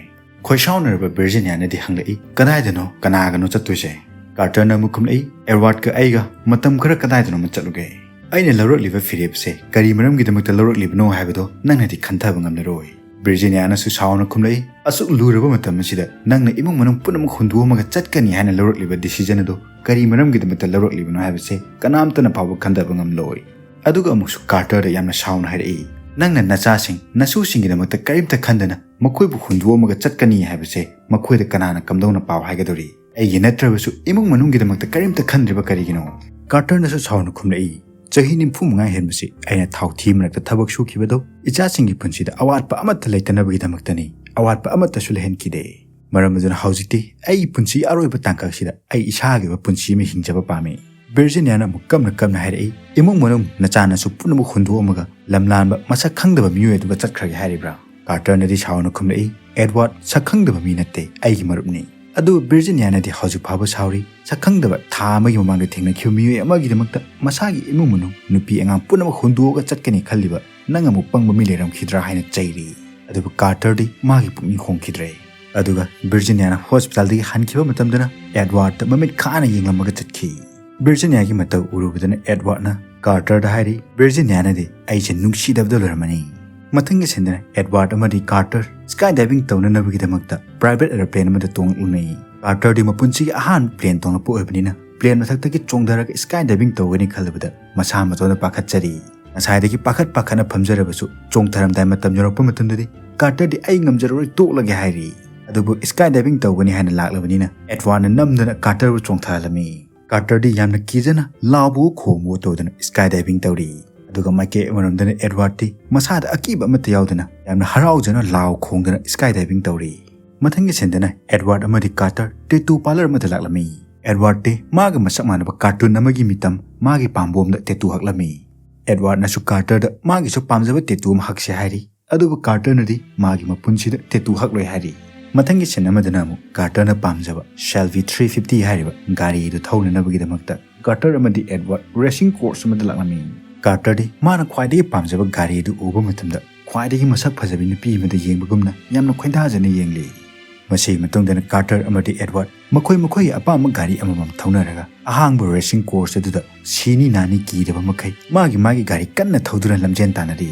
ꯈꯣꯏꯁꯥꯎꯅꯔꯕ ꯚꯤꯔꯖꯤꯅꯤꯌꯥꯅꯗꯤ ꯍꯪꯂꯛꯏ, "ꯀꯗꯥꯏꯗꯅꯣ? ꯀꯅꯥꯒꯅꯣ ꯆꯠꯇꯣꯏꯁꯦ?" ꯀꯥꯔꯇꯔꯅ ꯑꯃꯨꯛ ꯈꯨꯝꯂꯛꯏ, "ꯑꯦꯗꯋꯥꯔꯗꯀ ꯑꯩꯒ ꯃꯇꯝ ꯈꯔ ꯀꯗꯥꯏꯗꯅꯣꯃ ꯆꯠꯂꯨꯒꯦ꯫ ꯑꯩꯅ ꯂꯧꯔꯛꯂꯤꯕ ꯐꯤꯔꯦꯞꯁꯦ ꯀꯔꯤ ꯃꯔꯝꯒꯤꯗꯃꯛꯇ ꯂꯧꯔꯛꯂꯤꯕꯅꯣ ꯍꯥꯏꯕꯗꯣ ꯅꯪꯅꯗꯤ ꯈꯟꯊꯕ ꯉꯝꯂꯔꯣꯏ꯫" ꯚꯤꯔꯖꯤꯅꯤꯌꯥꯅꯁꯨ ꯁꯥꯎꯅ ꯈꯨꯝꯂꯛꯏ, "ꯑꯁꯨꯛ ꯂꯨꯔꯕ ꯃꯇꯝ ꯑꯁꯤꯗ ꯅꯪꯅ ꯏꯃꯨꯡ ꯃꯅꯨꯡ ꯄꯨꯝꯅꯃꯛ ꯍꯨꯟꯗꯣꯛꯑꯝꯃꯒ ꯆꯠꯀꯅꯤ ꯍꯥꯏꯅ ꯂꯧꯔꯛꯂꯤꯕ ꯗꯤꯁꯤꯖꯟ ꯑꯗꯨ ꯀꯔꯤ ꯃꯔꯝꯒꯤꯗꯃꯛꯇ ꯂꯧꯔꯛꯂꯤꯕꯅꯣ ꯍꯥꯏꯕꯁꯦ ꯀꯅꯥꯝꯇꯅ ꯐꯥꯎꯕ ꯈꯟꯊꯕ ꯉꯝꯂꯣꯏ꯫" ꯑꯗꯨꯒ ꯑꯃꯨꯛꯁꯨ ꯀꯥꯔꯇꯔꯗ ꯌꯥꯝꯅ ꯁꯥꯎꯅ ꯍꯥꯏꯔꯛꯏ, "ꯅꯪꯅ ꯅꯆꯥꯁꯤꯡ, ꯅꯁꯨꯁꯤꯡꯒꯤꯗꯃꯛꯇ ꯀꯔꯤꯝꯇ ꯈꯟꯗꯅ ꯃꯈꯣꯏꯕꯨ ꯍꯨꯟꯗꯣꯛꯑꯝꯃꯒ ꯆꯠꯀꯅꯤ ꯍꯥꯏꯕꯁꯦ ꯃꯈꯣꯏꯗ ꯀꯅꯥꯅ ꯀꯝꯗꯧꯅ ꯄꯥꯎ ꯍꯥꯏꯒꯗꯧꯔꯤ? ꯑꯩꯒꯤ ꯅꯠꯇ꯭ꯔꯕꯁꯨ ꯏꯃꯨꯡ ꯃꯅꯨꯡꯒꯤꯗꯃꯛꯇ ꯀꯔꯤꯝꯇ ꯈꯟꯗ꯭ꯔꯤꯕ ꯀꯔꯤꯒꯤꯅꯣ?" ꯀꯥꯔꯇꯔꯅꯁꯨ ꯁꯥꯎꯅ ꯈꯨꯝꯂꯛꯏ, "ꯆꯍꯤ ꯅꯤꯐꯨ ꯃꯉꯥ ꯍꯦꯟꯕꯁꯤ ꯑꯩꯅ ꯊꯥꯎꯊꯤ ꯃꯔꯛꯇ ꯊꯕꯛ ꯁꯨꯈꯤꯕꯗꯣ ꯏꯆꯥꯁꯤꯡꯒꯤ ꯄꯨꯟꯁꯤꯗ ꯑꯋꯥꯠꯄ ꯑꯃꯠꯇ ꯂꯩꯇꯅꯕꯒꯤꯗꯃꯛꯇꯅꯤ꯫ ꯑꯋꯥꯠꯄ ꯑꯃꯠꯇꯁꯨ ꯂꯩꯍꯟꯈꯤꯗꯦ꯫ ꯃꯔꯝ ꯑꯗꯨꯅ ꯍꯧꯖꯤꯛꯇꯤ ꯑꯩꯒꯤ ꯄꯨꯟꯁꯤꯒꯤ ꯑꯔꯣꯏꯕ ꯇꯥꯡꯀꯛꯁꯤꯗ ꯑꯩ ꯏꯁꯥꯒꯤ ꯑꯣꯏꯕ ꯄꯨꯟꯁꯤ ꯑꯃ ꯍꯤꯡꯖꯕ ꯄꯥꯝꯃꯤ꯫" ꯚꯤꯔꯖꯤꯅꯤꯌꯥꯅ ꯑꯃꯨꯛ ꯀꯞꯅ ꯀꯞꯅ ꯍꯥꯏꯔꯛꯏ, "ꯏꯃꯨꯡ ꯃꯅꯨꯡ, ꯅꯆꯥ ꯅꯁꯨ ꯄꯨꯝꯅꯃꯛ ꯍꯨꯟꯗꯣꯛꯑꯝꯃꯒ ꯂꯝꯂꯥꯟꯕ ꯃꯁꯛ ꯈꯪꯗꯕ ꯃꯤꯑꯣꯏ ꯑꯗꯨꯒ ꯆꯠꯈ꯭ꯔꯒꯦ ꯍꯥꯏꯔꯤꯕ꯭ꯔꯥ?" ꯀꯥꯔꯇꯔꯅꯗꯤ ꯁꯥꯎꯅ ꯈꯨꯝꯂꯛꯏ, "ꯑꯦꯗꯋꯥꯔꯗ ꯁꯛ ꯈꯪꯗꯕ ꯃꯤ ꯅꯠꯇꯦ, ꯑꯩꯒꯤ ꯃꯔꯨꯞꯅꯤ꯫" ꯑꯗꯨꯕꯨ ꯚꯤꯔꯖꯤꯅꯤꯌꯥꯅꯗꯤ ꯍꯧꯖꯤꯛ ꯐꯥꯎꯕ ꯁꯥꯎꯔꯤ꯫ ꯁꯛ ꯈꯪꯗꯕ ꯊꯥ ꯑꯃꯒꯤ ꯃꯃꯥꯡꯗ ꯊꯦꯡꯅꯈꯤꯕ ꯃꯤꯑꯣꯏ ꯑꯃꯒꯤꯗꯃꯛꯇ ꯃꯁꯥꯒꯤ ꯏꯃꯨꯡ ꯃꯅꯨꯡ, ꯅꯨꯄꯤ ꯑꯉꯥꯡ ꯄꯨꯝꯅꯃꯛ ꯍꯨꯟꯗꯣꯛꯑꯒ ꯆꯠꯀꯅꯤ ꯈꯜꯂꯤꯕ ꯅꯪ ꯑꯃꯨꯛ ꯄꯪꯕ ꯃꯤ ꯂꯩꯔꯝꯈꯤꯗ꯭ꯔꯥ ꯍꯥꯏꯅ ꯆꯩꯔꯤ꯫ ꯑꯗꯨꯕꯨ ꯀꯥꯔꯇꯔꯗꯤ ꯃꯥꯒꯤ ꯄꯨꯛꯅꯤꯡ ꯍꯣꯡꯈꯤꯗ꯭ꯔꯦ꯫ ꯑꯗꯨꯒ ꯚꯤꯔꯖꯤꯅꯤꯌꯥꯅ ꯍꯣꯁꯄꯤꯇꯥꯜꯗꯒꯤ ꯍꯟꯈꯤꯕ ꯃꯇꯝꯗꯅ ꯑꯦꯗꯋꯥꯔꯗ ꯃꯃꯤꯠ ꯈꯥꯅ ꯌꯦꯡꯂꯝꯃꯒ ꯆꯠꯈꯤ꯫ ꯚꯤꯔꯖꯤꯅꯤꯌꯥꯒꯤ ꯃꯇꯧ ꯎꯔꯨꯕꯗꯅ ꯑꯦꯗꯋꯥꯔꯗꯅ ꯀꯥꯔꯇꯔꯗ ꯍꯥꯏꯔꯤ, "ꯚꯤꯔꯖꯤꯅꯤꯌꯥꯅꯗꯤ ꯑꯩꯁꯦ ꯅꯨꯡꯁꯤꯗꯕꯗ ꯂꯣꯏꯔꯝꯃꯅꯤ꯫" ꯃꯊꯪꯒꯤ ꯁꯤꯟꯗꯅ ꯑꯦꯗꯋꯥꯔꯗ ꯑꯃꯗꯤ ꯀꯥꯔꯇꯔ ꯁ꯭ꯀꯥꯏ ꯗꯥꯏꯚꯤꯡ ꯇꯧꯅꯅꯕꯒꯤꯗꯃꯛꯇ ꯄ꯭ꯔꯥꯏꯚꯦꯠ ꯑꯦꯔꯣꯄ꯭ꯂꯦꯟ ꯑꯃꯗ ꯇꯣꯡꯂꯛꯂꯨꯅꯩ꯫ ꯀꯥꯔꯇꯔꯗꯤ ꯃꯄꯨꯟꯁꯤꯒꯤ ꯑꯍꯥꯟꯕ ꯄ꯭ꯂꯦꯟ ꯇꯣꯡꯂꯛꯄ ꯑꯣꯏꯕꯅꯤꯅ ꯄ꯭ꯂꯦꯟ ꯃꯊꯛꯇꯒꯤ ꯆꯣꯡꯊꯔꯒ ꯁ꯭ꯀꯥꯏ ꯗꯥꯏꯚꯤꯡ ꯇꯧꯒꯅꯤ ꯈꯜꯂꯨꯕꯗ ꯃꯁꯥ ꯃꯇꯣꯝꯇ ꯄꯥꯈꯠꯆꯔꯤ꯫ ꯉꯁꯥꯏꯗꯒꯤ ꯄꯥꯈꯠ ꯄꯥꯈꯠꯅ ꯐꯝꯖꯔꯕꯁꯨ ꯆꯣꯡꯊꯔꯝꯗꯥꯏ ꯃꯇꯝ ꯌꯧꯔꯛꯄ ꯃꯇꯝꯗꯗꯤ ꯀꯥꯔꯇꯔꯗꯤ "ꯑꯩ ꯉꯝꯖꯔꯔꯣꯏ, ꯇꯣꯛꯂꯒꯦ" ꯍꯥꯏꯔꯤ꯫ ꯑꯗꯨꯕꯨ ꯁ꯭ꯀꯥꯏ ꯗꯥꯏꯚꯤꯡ ꯇꯧꯒꯅꯤ ꯍꯥꯏꯅ ꯂꯥꯛꯂꯕꯅꯤꯅ ꯑꯦꯗꯋꯥꯔꯗꯅ ꯅꯝꯗꯅ ꯀꯥꯔꯇꯔꯕꯨ ꯆꯣꯡꯊꯍꯜꯂꯝꯃꯤ꯫ ꯀꯥꯔꯇꯔꯗꯤ ꯌꯥꯝꯅ ꯀꯤꯖꯅ ꯂꯥꯎꯕꯒ ꯈꯣꯡꯕꯒ ꯇꯧꯗꯨꯅ ꯁ꯭ꯀꯥꯏ ꯗꯥꯏꯚꯤꯡ ꯇꯧꯔꯤ꯫ ꯑꯗꯨꯒ ꯃꯥꯏꯀꯩ ꯑꯃꯔꯣꯝꯗꯅ ꯑꯦꯗꯋꯥꯔꯗꯇꯤ ꯃꯁꯥꯗ ꯑꯀꯤꯕ ꯑꯃꯠꯇ ꯌꯥꯎꯗꯅ ꯌꯥꯝꯅ ꯍꯔꯥꯎꯖꯅ ꯂꯥꯎ ꯈꯣꯡꯗꯅ ꯁ꯭ꯀꯥꯏ ꯗꯥꯏꯚꯤꯡ ꯇꯧꯔꯤ꯫ ꯃꯊꯪꯒꯤ ꯁꯤꯟꯗꯅ ꯑꯦꯗꯋꯥꯔꯗ ꯑꯃꯗꯤ ꯀꯥꯔꯇꯔ ꯇꯦꯇꯨ ꯄꯥꯔꯂꯔ ꯑꯃꯗ ꯂꯥꯛꯂꯝꯃꯤ꯫ ꯑꯦꯗꯋꯥꯔꯗꯇꯤ ꯃꯥꯒ ꯃꯁꯛ ꯃꯥꯟꯅꯕ ꯀꯥꯔꯇꯨꯟ ꯑꯃꯒꯤ ꯃꯤꯇꯝ ꯃꯥꯒꯤ ꯄꯥꯝꯕꯣꯝꯗ ꯇꯦꯇꯨ ꯍꯛꯂꯝꯃꯤ꯫ ꯑꯦꯗꯋꯥꯔꯗꯅꯁꯨ ꯀꯥꯔꯇꯔꯗ ꯃꯥꯒꯤꯁꯨ ꯄꯥꯝꯖꯕ ꯇꯦꯇꯨ ꯑꯃ ꯍꯛꯁꯦ ꯍꯥꯏꯔꯤ꯫ ꯑꯗꯨꯕꯨ ꯀꯥꯔꯇꯔꯅꯗꯤ ꯃꯥꯒꯤ ꯃꯄꯨꯟꯁꯤꯗ ꯇꯦꯇꯨ ꯍꯛꯂꯣꯏ ꯍꯥꯏꯔꯤ꯫ ꯃꯊꯪꯒꯤ ꯁꯤꯟ ꯑꯃꯗꯅ ꯑꯃꯨꯛ ꯀꯥꯔꯇꯔꯅ ꯄꯥꯝꯖꯕ ꯁꯦꯜꯚꯤ ꯊ꯭ꯔꯤ ꯐꯤꯐꯇꯤ ꯍꯥꯏꯔꯤꯕ ꯒꯥꯔꯤ ꯑꯗꯨ ꯊꯧꯅꯅꯕꯒꯤꯗꯃꯛꯇ ꯀꯥꯔꯇꯔ ꯑꯃꯗꯤ ꯑꯦꯗꯋꯥꯔꯗ ꯔꯦꯁꯤꯡ ꯀꯣꯔꯁ ꯑꯃꯗ ꯂꯥꯛꯂꯝꯃꯤ꯫ ꯀꯥꯔꯇꯔꯗꯤ ꯃꯥꯅ ꯈ꯭ꯋꯥꯏꯗꯒꯤ ꯄꯥꯝꯖꯕ ꯒꯥꯔꯤ ꯑꯗꯨ ꯎꯕ ꯃꯇꯝꯗ ꯈ꯭ꯋꯥꯏꯗꯒꯤ ꯃꯁꯛ ꯐꯖꯕꯤ ꯅꯨꯄꯤ ꯑꯃꯗ ꯌꯦꯡꯕꯒꯨꯝꯅ ꯌꯥꯝꯅ ꯈꯣꯏꯗꯥꯖꯅ ꯌꯦꯡꯂꯤ꯫ ꯃꯁꯤꯒꯤ ꯃꯇꯨꯡꯗꯅ ꯀꯥꯔꯇꯔ ꯑꯃꯗꯤ ꯑꯦꯗꯋꯥꯔꯗ ꯃꯈꯣꯏ ꯃꯈꯣꯏꯒꯤ ꯑꯄꯥꯝꯕ ꯒꯥꯔꯤ ꯑꯃꯃꯝ ꯊꯧꯅꯔꯒ ꯑꯍꯥꯡꯕ ꯔꯦꯁꯤꯡ ꯀꯣꯔꯁ ꯑꯗꯨꯗ ꯁꯤꯅꯤ ꯅꯥꯅꯤ ꯀꯤꯗꯕ ꯃꯈꯩ ꯃꯥꯒꯤ ꯃꯥꯒꯤ ꯒꯥꯔꯤ ꯀꯟꯅ ꯊꯧꯗꯨꯅ ꯂꯝꯖꯦꯟ ꯇꯥꯟꯅꯔꯤ꯫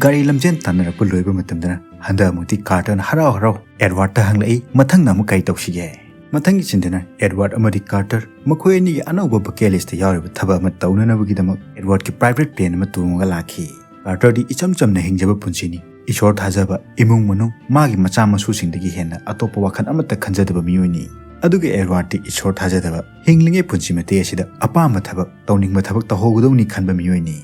ꯒꯥꯔꯤ ꯂꯝꯖꯦꯟ ꯇꯥꯟꯅꯔꯛꯄ ꯂꯣꯏꯕ ꯃꯇꯝꯗꯅ ꯍꯟꯗꯛ ꯑꯃꯨꯛꯇꯤ ꯀꯥꯔꯇꯔꯅ ꯍꯔꯥꯎ ꯍꯔꯥꯎ ꯑꯦꯗꯋꯥꯔꯗꯇ ꯍꯪꯂꯛꯏ, "ꯃꯊꯪꯅ ꯑꯃꯨꯛ ꯀꯔꯤ ꯇꯧꯁꯤꯒꯦ?" ꯃꯊꯪꯒꯤ ꯁꯤꯟꯗꯅ ꯑꯦꯗꯋꯥꯔꯗ ꯑꯃꯗꯤ ꯀꯥꯔꯇꯔ ꯃꯈꯣꯏ ꯑꯅꯤꯒꯤ ꯑꯅꯧꯕ ꯕꯀꯦꯠ ꯂꯤꯁꯇ ꯌꯥꯎꯔꯤꯕ ꯊꯕꯛ ꯑꯃ ꯇꯧꯅꯅꯕꯒꯤꯗꯃꯛ ꯑꯦꯗꯋꯥꯔꯗꯀꯤ ꯄ꯭ꯔꯥꯏꯚꯦꯠ ꯄ꯭ꯂꯦꯟ ꯑꯃ ꯇꯣꯡꯉꯒ ꯂꯥꯛꯈꯤ꯫ ꯀꯥꯔꯇꯔꯗꯤ ꯏꯆꯝ ꯆꯝꯅ ꯍꯤꯡꯖꯕ ꯄꯨꯟꯁꯤꯅꯤ꯫ ꯏꯁꯣꯔ ꯊꯥꯖꯕ, ꯏꯃꯨꯡ ꯃꯅꯨꯡ, ꯃꯥꯒꯤ ꯃꯆꯥ ꯃꯁꯨꯁꯤꯡꯗꯒꯤ ꯍꯦꯟꯅ ꯑꯇꯣꯞꯄ ꯋꯥꯈꯜ ꯑꯃꯠꯇ ꯈꯟꯖꯗꯕ ꯃꯤꯑꯣꯏꯅꯤ꯫ ꯑꯗꯨꯒ ꯑꯦꯗꯋꯥꯔꯗꯇꯤ ꯏꯁꯣꯔ ꯊꯥꯖꯗꯕ, ꯍꯤꯡꯂꯤꯉꯩ ꯄꯨꯟꯁꯤ ꯃꯇꯦꯛ ꯑꯁꯤꯗ ꯑꯄꯥꯝꯕ ꯊꯕꯛ, ꯇꯧꯅꯤꯡꯕ ꯊꯕꯛ ꯇꯧꯍꯧꯒꯗꯧꯅꯤ ꯈꯟꯕ ꯃꯤꯑꯣꯏꯅꯤ꯫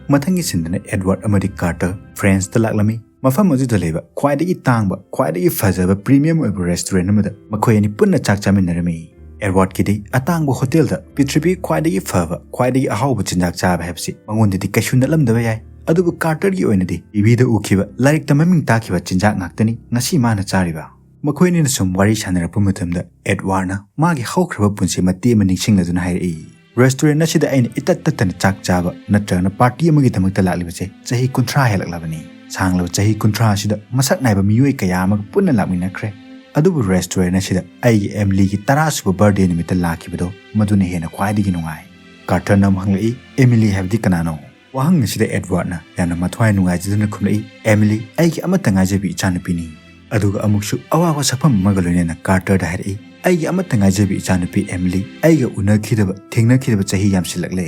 ꯃꯊꯪꯒꯤ ꯁꯤꯟꯗꯅ ꯑꯦꯗꯋꯥꯔꯗ ꯑꯃꯗꯤ ꯀꯥꯔꯇꯔ ꯐ꯭ꯔꯦꯟꯁꯇ ꯂꯥꯛꯂꯝꯃꯤ꯫ ꯃꯐꯝ ꯑꯗꯨꯗ ꯂꯩꯕ ꯈ꯭ꯋꯥꯏꯗꯒꯤ ꯇꯥꯡꯕ, ꯈ꯭ꯋꯥꯏꯗꯒꯤ ꯐꯖꯕ ꯄ꯭ꯔꯤꯃꯤꯌꯝ ꯑꯣꯏꯕ ꯔꯦꯁꯇꯨꯔꯦꯟ ꯑꯃꯗ ꯃꯈꯣꯏ ꯑꯅꯤ ꯄꯨꯟꯅ ꯆꯥꯛ ꯆꯥꯃꯤꯟꯅꯔꯝꯃꯤ꯫ ꯑꯦꯗꯋꯥꯔꯗꯀꯤꯗꯤ ꯑꯇꯥꯡꯕ ꯍꯣꯇꯦꯜꯗ ꯄ꯭ꯔꯤꯊꯤꯕꯤꯒꯤ ꯈ꯭ꯋꯥꯏꯗꯒꯤ ꯐꯕ, ꯈ꯭ꯋꯥꯏꯗꯒꯤ ꯑꯍꯥꯎꯕ ꯆꯤꯟꯖꯥꯛ ꯆꯥꯕ ꯍꯥꯏꯕꯁꯤ ꯃꯉꯣꯟꯗꯗꯤ ꯀꯩꯁꯨ ꯅꯠꯂꯝꯗꯕ ꯌꯥꯏ꯫ ꯑꯗꯨꯕꯨ ꯀꯥꯔꯇꯔꯒꯤ ꯑꯣꯏꯅꯗꯤ ꯇꯤꯚꯤꯗ ꯎꯈꯤꯕ, ꯂꯥꯏꯔꯤꯛꯇ ꯃꯃꯤꯡ ꯇꯥꯈꯤꯕ ꯆꯤꯟꯖꯥꯛ ꯉꯥꯛꯇꯅꯤ ꯉꯁꯤ ꯃꯥꯅ ꯆꯥꯔꯤꯕ꯫ ꯃꯈꯣꯏ ꯑꯅꯤꯅ ꯁꯨꯝ ꯋꯥꯔꯤ ꯁꯥꯟꯅꯔꯛꯄ ꯃꯇꯝꯗ ꯑꯦꯗꯋꯥꯔꯗꯅ ꯃꯥꯒꯤ ꯍꯧꯈ꯭ꯔꯕ ꯄꯨꯟꯁꯤ ꯃꯇꯦꯛ ꯑꯃ ꯅꯤꯡꯁꯤꯡꯂꯗꯨꯅ ꯍꯥꯏꯔꯛꯏ, "ꯔꯦꯁꯇꯨꯔꯦꯟ ꯑꯁꯤꯗ ꯑꯩꯅ ꯏꯇꯠ ꯇꯠꯇꯅ ꯆꯥꯛ ꯆꯥꯕ ꯅꯠꯇ꯭ꯔꯒꯅ ꯄꯥꯔꯇꯤ ꯑꯃꯒꯤꯗꯃꯛꯇ ꯂꯥꯛꯂꯤꯕꯁꯦ ꯆꯍꯤ ꯀꯨꯟꯊ꯭ꯔꯥ ꯍꯦꯜꯂꯛꯂꯕꯅꯤ꯫ ꯁꯥꯡꯂꯕ ꯆꯍꯤ ꯀꯨꯟꯊ꯭ꯔꯥ ꯑꯁꯤꯗ ꯃꯁꯛ ꯅꯥꯏꯕ ꯃꯤꯑꯣꯏ ꯀꯌꯥ ꯑꯃꯒ ꯄꯨꯟꯅ ꯂꯥꯛꯃꯤꯟꯅꯈ꯭ꯔꯦ꯫ ꯑꯗꯨꯕꯨ ꯔꯦꯁꯇꯨꯔꯦꯟ ꯑꯁꯤꯗ ꯑꯩꯒꯤ ꯑꯦꯃꯤꯂꯤꯒꯤ ꯇꯔꯥ ꯁꯨꯕ ꯕꯥꯔꯗꯦ ꯅꯨꯃꯤꯠꯇ ꯂꯥꯛꯈꯤꯕꯗꯣ ꯃꯗꯨꯅ ꯍꯦꯟꯅ ꯈ꯭ꯋꯥꯏꯗꯒꯤ ꯅꯨꯡꯉꯥꯏ꯫" ꯀꯥꯔꯇꯔꯅ ꯑꯃꯨꯛ ꯍꯪꯂꯛꯏ, "ꯑꯦꯃꯤꯂꯤ ꯍꯥꯏꯕꯗꯤ ꯀꯅꯥꯅꯣ?" ꯋꯥꯍꯪ ꯑꯁꯤꯗ ꯑꯦꯗꯋꯥꯔꯗꯅ ꯌꯥꯝꯅ ꯃꯊ꯭ꯋꯥꯏ ꯅꯨꯡꯉꯥꯏꯖꯗꯅ ꯈꯨꯝꯂꯛꯏ, "ꯑꯦꯃꯤꯂꯤ ꯑꯩꯒꯤ ꯑꯃꯠꯇ ꯉꯥꯏꯖꯕꯤ ꯏꯆꯥꯅꯨꯄꯤꯅꯤ꯫" ꯑꯗꯨꯒ ꯑꯃꯨꯛꯁꯨ ꯑꯋꯥꯕ ꯁꯛꯐꯝ ꯑꯃꯒ ꯂꯣꯏꯅꯅ ꯀꯥꯔꯇꯔꯗ ꯍꯥꯏꯔꯛꯏ, "ꯑꯩꯒꯤ ꯑꯃꯠꯇ ꯉꯥꯏꯖꯕꯤ ꯏꯆꯥꯅꯨꯄꯤ ꯑꯦꯃꯤꯂꯤ ꯑꯩꯒ ꯎꯅꯈꯤꯗꯕ, ꯊꯦꯡꯅꯈꯤꯗꯕ ꯆꯍꯤ ꯌꯥꯝꯁꯤꯜꯂꯛꯂꯦ꯫"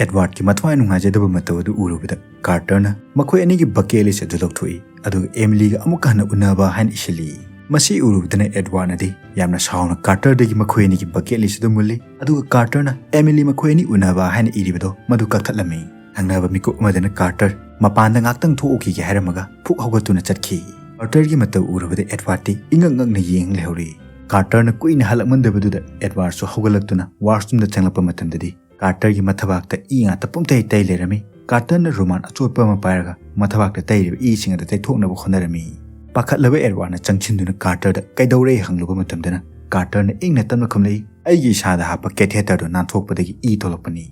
ꯑꯦꯗꯋꯥꯔꯗꯀꯤ ꯃꯊ꯭ꯋꯥꯏ ꯅꯨꯡꯉꯥꯏꯖꯗꯕ ꯃꯇꯧ ꯑꯗꯨ ꯎꯔꯨꯕꯗ ꯀꯥꯔꯇꯔꯅ ꯃꯈꯣꯏ ꯑꯅꯤꯒꯤ ꯕꯀꯦꯠ ꯂꯤꯁ ꯑꯗꯨ ꯂꯧꯊꯣꯛꯏ, ꯑꯗꯨꯒ "ꯑꯦꯃꯤꯂꯤꯒ ꯑꯃꯨꯛꯀ ꯍꯟꯅ ꯎꯅꯕ" ꯍꯥꯏꯅ ꯏꯁꯤꯜꯂꯤ꯫ ꯃꯁꯤ ꯎꯔꯨꯕꯗꯅ ꯑꯦꯗꯋꯥꯔꯗꯅꯗꯤ ꯌꯥꯝꯅ ꯁꯥꯎꯅ ꯀꯥꯔꯇꯔꯗꯒꯤ ꯃꯈꯣꯏ ꯑꯅꯤꯒꯤ ꯕꯀꯦꯠ ꯂꯤꯁ ꯑꯗꯨ ꯃꯨꯜꯂꯤ, ꯑꯗꯨꯒ ꯀꯥꯔꯇꯔꯅ "ꯑꯦꯃꯤꯂꯤ ꯃꯈꯣꯏ ꯑꯅꯤ ꯎꯅꯕ" ꯍꯥꯏꯅ ꯏꯔꯤꯕꯗꯣ ꯃꯗꯨ ꯀꯛꯊꯠꯂꯝꯃꯤ꯫ ꯊꯪꯅꯕ ꯃꯤꯀꯨꯞ ꯑꯃꯗꯅ ꯀꯥꯔꯇꯔ ꯃꯄꯥꯟꯗ ꯉꯥꯛꯇꯪ ꯊꯣꯛꯎꯈꯤꯒꯦ ꯍꯥꯏꯔꯝꯃꯒ ꯐꯨꯛ ꯍꯧꯒꯠꯇꯨꯅ ꯆꯠꯈꯤ꯫ ꯀꯥꯔꯇꯔꯒꯤ ꯃꯇꯧ ꯎꯔꯨꯕꯗ ꯑꯦꯗꯋꯥꯔꯗꯇꯤ ꯏꯉꯛ ꯉꯛꯅ ꯌꯦꯡ ꯂꯩꯍꯧꯔꯤ꯫ ꯀꯥꯔꯇꯔꯅ ꯀꯨꯏꯅ ꯍꯜꯂꯛꯃꯟꯗꯕꯗꯨꯗ ꯑꯦꯗꯋꯥꯔꯗꯁꯨ ꯍꯧꯒꯠꯂꯛꯇꯨꯅ ꯋꯥꯁꯔꯨꯝꯗ ꯆꯪꯂꯛꯄ ꯃꯇꯝꯗꯗꯤ ꯀꯥꯔꯇꯔꯒꯤ ꯃꯊꯕꯥꯛꯇ ꯏ ꯉꯥꯛꯇ ꯄꯨꯡꯇꯩ ꯇꯩ ꯂꯩꯔꯝꯃꯤ꯫ ꯀꯥꯔꯇꯔꯅ ꯔꯨꯃꯥꯜ ꯑꯆꯣꯠꯄ ꯑꯃ ꯄꯥꯏꯔꯒ ꯃꯊꯕꯥꯛꯇ ꯇꯩꯔꯤꯕ ꯏꯁꯤꯡ ꯑꯗꯨ ꯇꯩꯊꯣꯛꯅꯕ ꯍꯣꯠꯅꯔꯝꯃꯤ꯫ ꯄꯥꯈꯠꯂꯕ ꯑꯦꯗꯋꯥꯔꯗꯅ ꯆꯪꯁꯤꯟꯗꯨꯅ ꯀꯥꯔꯇꯔꯗ ꯀꯩꯗꯧꯔꯦ ꯍꯪꯂꯨꯕ ꯃꯇꯝꯗꯅ ꯀꯥꯔꯇꯔꯅ ꯏꯪꯅ ꯇꯞꯅ ꯈꯨꯝꯂꯛꯏ, "ꯑꯩꯒꯤ ꯏꯁꯥꯗ ꯍꯥꯞꯄ ꯀꯦꯊꯦꯇꯔꯗꯨ ꯅꯥꯟꯊꯣꯛꯄꯗꯒꯤ ꯏ ꯊꯣꯛꯂꯛꯄꯅꯤ꯫"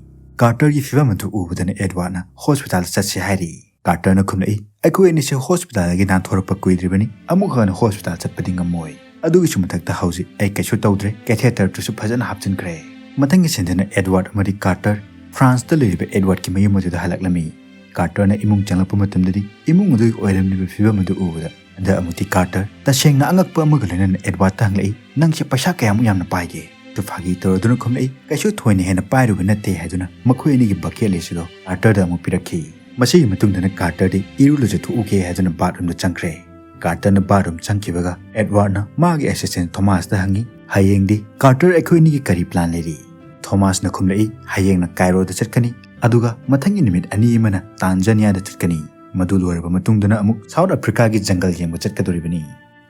ꯀꯥꯔꯇꯔꯒꯤ ꯐꯤꯕꯝ ꯑꯗꯨ ꯎꯕꯗꯅ ꯑꯦꯗꯋꯥꯔꯗꯅ ꯍꯣꯁꯄꯤꯇꯥꯜꯗ ꯆꯠꯁꯦ ꯍꯥꯏꯔꯤ꯫ ꯀꯥꯔꯇꯔꯅ ꯈꯨꯝꯂꯛꯏ, "ꯑꯩꯈꯣꯏ ꯑꯅꯤꯁꯦ ꯍꯣꯁꯄꯤꯇꯥꯜꯗꯒꯤ ꯅꯥꯟꯊꯣꯔꯛꯄ ꯀꯨꯏꯗ꯭ꯔꯤꯕꯅꯤ, ꯑꯃꯨꯛ ꯍꯟꯅ ꯍꯣꯁꯄꯤꯇꯥꯜ ꯆꯠꯄꯗꯤ ꯉꯝꯃꯣꯏ꯫ ꯑꯗꯨꯒꯤꯁꯨ ꯃꯊꯛꯇ ꯍꯧꯖꯤꯛ ꯑꯩ ꯀꯩꯁꯨ ꯇꯧꯗ꯭ꯔꯦ, ꯀꯦꯊꯦꯇꯔꯗꯨꯁꯨ ꯐꯖꯅ ꯍꯥꯞꯆꯤꯟꯈ꯭ꯔꯦ꯫" ꯃꯊꯪꯒꯤ ꯁꯤꯟꯗꯅ ꯑꯦꯗꯋꯥꯔꯗ ꯑꯃꯗꯤ ꯀꯥꯔꯇꯔ ꯐ꯭ꯔꯥꯟꯁꯇ ꯂꯩꯔꯤꯕ ꯑꯦꯗꯋꯥꯔꯗꯀꯤ ꯃꯌꯨꯝ ꯑꯗꯨꯗ ꯍꯜꯂꯛꯂꯝꯃꯤ꯫ ꯀꯥꯔꯇꯔꯅ ꯏꯃꯨꯡ ꯆꯪꯂꯛꯄ ꯃꯇꯝꯗꯗꯤ ꯏꯃꯨꯡ ꯑꯗꯨꯒꯤ ꯑꯣꯏꯔꯝꯂꯤꯕ ꯐꯤꯕꯝ ꯑꯗꯨ ꯎꯕꯗ ꯍꯟꯗꯛ ꯑꯃꯨꯛꯇꯤ ꯀꯥꯔꯇꯔ ꯇꯁꯦꯡꯅ ꯑꯉꯛꯄ ꯑꯃꯒ ꯂꯣꯏꯅꯅ ꯑꯦꯗꯋꯥꯔꯗꯇ ꯍꯪꯂꯛꯏ, "ꯅꯪꯁꯦ ꯄꯩꯁꯥ ꯀꯌꯥꯃꯨꯛ ꯌꯥꯝꯅ ꯄꯥꯏꯒꯦ?" ꯑꯗꯨ ꯐꯥꯒꯤ ꯇꯧꯔꯗꯨꯅ ꯈꯨꯝꯂꯛꯏ, "ꯀꯩꯁꯨ ꯊꯣꯏꯅ ꯍꯦꯟꯅ ꯄꯥꯏꯔꯨꯕ ꯅꯠꯇꯦ" ꯍꯥꯏꯗꯨꯅ ꯃꯈꯣꯏ ꯑꯅꯤꯒꯤ ꯕꯀꯦꯠ ꯂꯤꯁ ꯑꯗꯨ ꯀꯥꯔꯇꯔꯗ ꯑꯃꯨꯛ ꯄꯤꯔꯛꯈꯤ꯫ ꯃꯁꯤꯒꯤ ꯃꯇꯨꯡꯗꯅ ꯀꯥꯔꯇꯔꯗꯤ ꯏꯔꯨ ꯂꯨꯖꯊꯣꯛꯎꯒꯦ ꯍꯥꯏꯗꯨꯅ ꯕꯥꯠꯔꯨꯝꯗ ꯆꯪꯈ꯭ꯔꯦ꯫ ꯀꯥꯔꯇꯔꯅ ꯕꯥꯠꯔꯨꯝ ꯆꯪꯈꯤꯕꯒ ꯑꯦꯗꯋꯥꯔꯗꯅ ꯃꯥꯒꯤ ꯑꯦꯁꯤꯁꯇꯦꯟ ꯊꯣꯃꯥꯁꯇ ꯍꯪꯉꯤ, "ꯍꯌꯦꯡꯗꯤ ꯀꯥꯔꯇꯔ ꯑꯩꯈꯣꯏ ꯑꯅꯤꯒꯤ ꯀꯔꯤ ꯄ꯭ꯂꯥꯟ ꯂꯩꯔꯤ?" ꯊꯣꯃꯥꯁꯅ ꯈꯨꯝꯂꯛꯏ, "ꯍꯌꯦꯡꯅ ꯀꯥꯏꯔꯣꯗ ꯆꯠꯀꯅꯤ, ꯑꯗꯨꯒ ꯃꯊꯪꯒꯤ ꯅꯨꯃꯤꯠ ꯑꯅꯤ ꯑꯃꯅ ꯇꯥꯟꯖꯥꯅꯤꯌꯥꯗ ꯆꯠꯀꯅꯤ꯫ ꯃꯗꯨ ꯂꯣꯏꯔꯕ ꯃꯇꯨꯡꯗꯅ ꯑꯃꯨꯛ ꯁꯥꯎꯠ ꯑꯐ꯭ꯔꯤꯀꯥꯒꯤ ꯖꯪꯒꯜ ꯌꯦꯡꯕ ꯆꯠꯀꯗꯧꯔꯤꯕꯅꯤ꯫"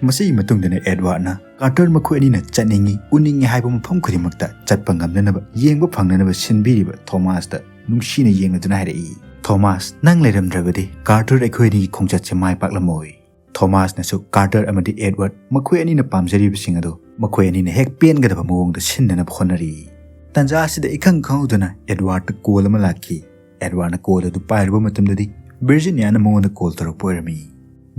ꯃꯁꯤꯒꯤ ꯃꯇꯨꯡꯗꯅ ꯑꯦꯗꯋꯥꯔꯗꯅ ꯀꯥꯔꯇꯔ ꯃꯈꯣꯏ ꯑꯅꯤꯅ ꯆꯠꯅꯤꯡꯉꯤ, ꯎꯅꯤꯡꯉꯤ ꯍꯥꯏꯕ ꯃꯐꯝ ꯈꯨꯗꯤꯡꯃꯛꯇ ꯆꯠꯄ ꯉꯝꯅꯅꯕ, ꯌꯦꯡꯕ ꯐꯪꯅꯅꯕ ꯁꯤꯟꯕꯤꯔꯤꯕ ꯊꯣꯃꯥꯁꯇ ꯅꯨꯡꯁꯤꯅ ꯌꯦꯡꯂꯗꯨꯅ ꯍꯥꯏꯔꯛꯏ, "ꯊꯣꯃꯥꯁ, ꯅꯪ ꯂꯩꯔꯝꯗ꯭ꯔꯕꯗꯤ ꯀꯥꯔꯇꯔ ꯑꯩꯈꯣꯏ ꯑꯅꯤꯒꯤ ꯈꯣꯡꯆꯠꯁꯦ ꯃꯥꯏ ꯄꯥꯛꯂꯝꯃꯣꯏ꯫" ꯊꯣꯃꯥꯁꯅꯁꯨ ꯀꯥꯔꯇꯔ ꯑꯃꯗꯤ ꯑꯦꯗꯋꯥꯔꯗ ꯃꯈꯣꯏ ꯑꯅꯤꯅ ꯄꯥꯝꯖꯔꯤꯕꯁꯤꯡ ꯑꯗꯨ ꯃꯈꯣꯏ ꯑꯅꯤꯅ ꯍꯦꯛ ꯄꯦꯟꯒꯗꯕ ꯃꯑꯣꯡꯗ ꯁꯤꯟꯅꯅꯕ ꯍꯣꯠꯅꯔꯤ꯫ ꯇꯥꯟꯖꯥ ꯑꯁꯤꯗ ꯏꯈꯪ ꯈꯪꯍꯧꯗꯅ ꯑꯦꯗꯋꯥꯔꯗꯇ ꯀꯣꯜ ꯑꯃ ꯂꯥꯛꯈꯤ꯫ ꯑꯦꯗꯋꯥꯔꯗꯅ ꯀꯣꯜ ꯑꯗꯨ ꯄꯥꯏꯔꯨꯕ ꯃꯇꯝꯗꯗꯤ ꯚꯤꯔꯖꯤꯅꯤꯌꯥꯅ ꯃꯉꯣꯟꯗ ꯀꯣꯜ ꯇꯧꯔꯛꯄ ꯑꯣꯏꯔꯝꯃꯤ꯫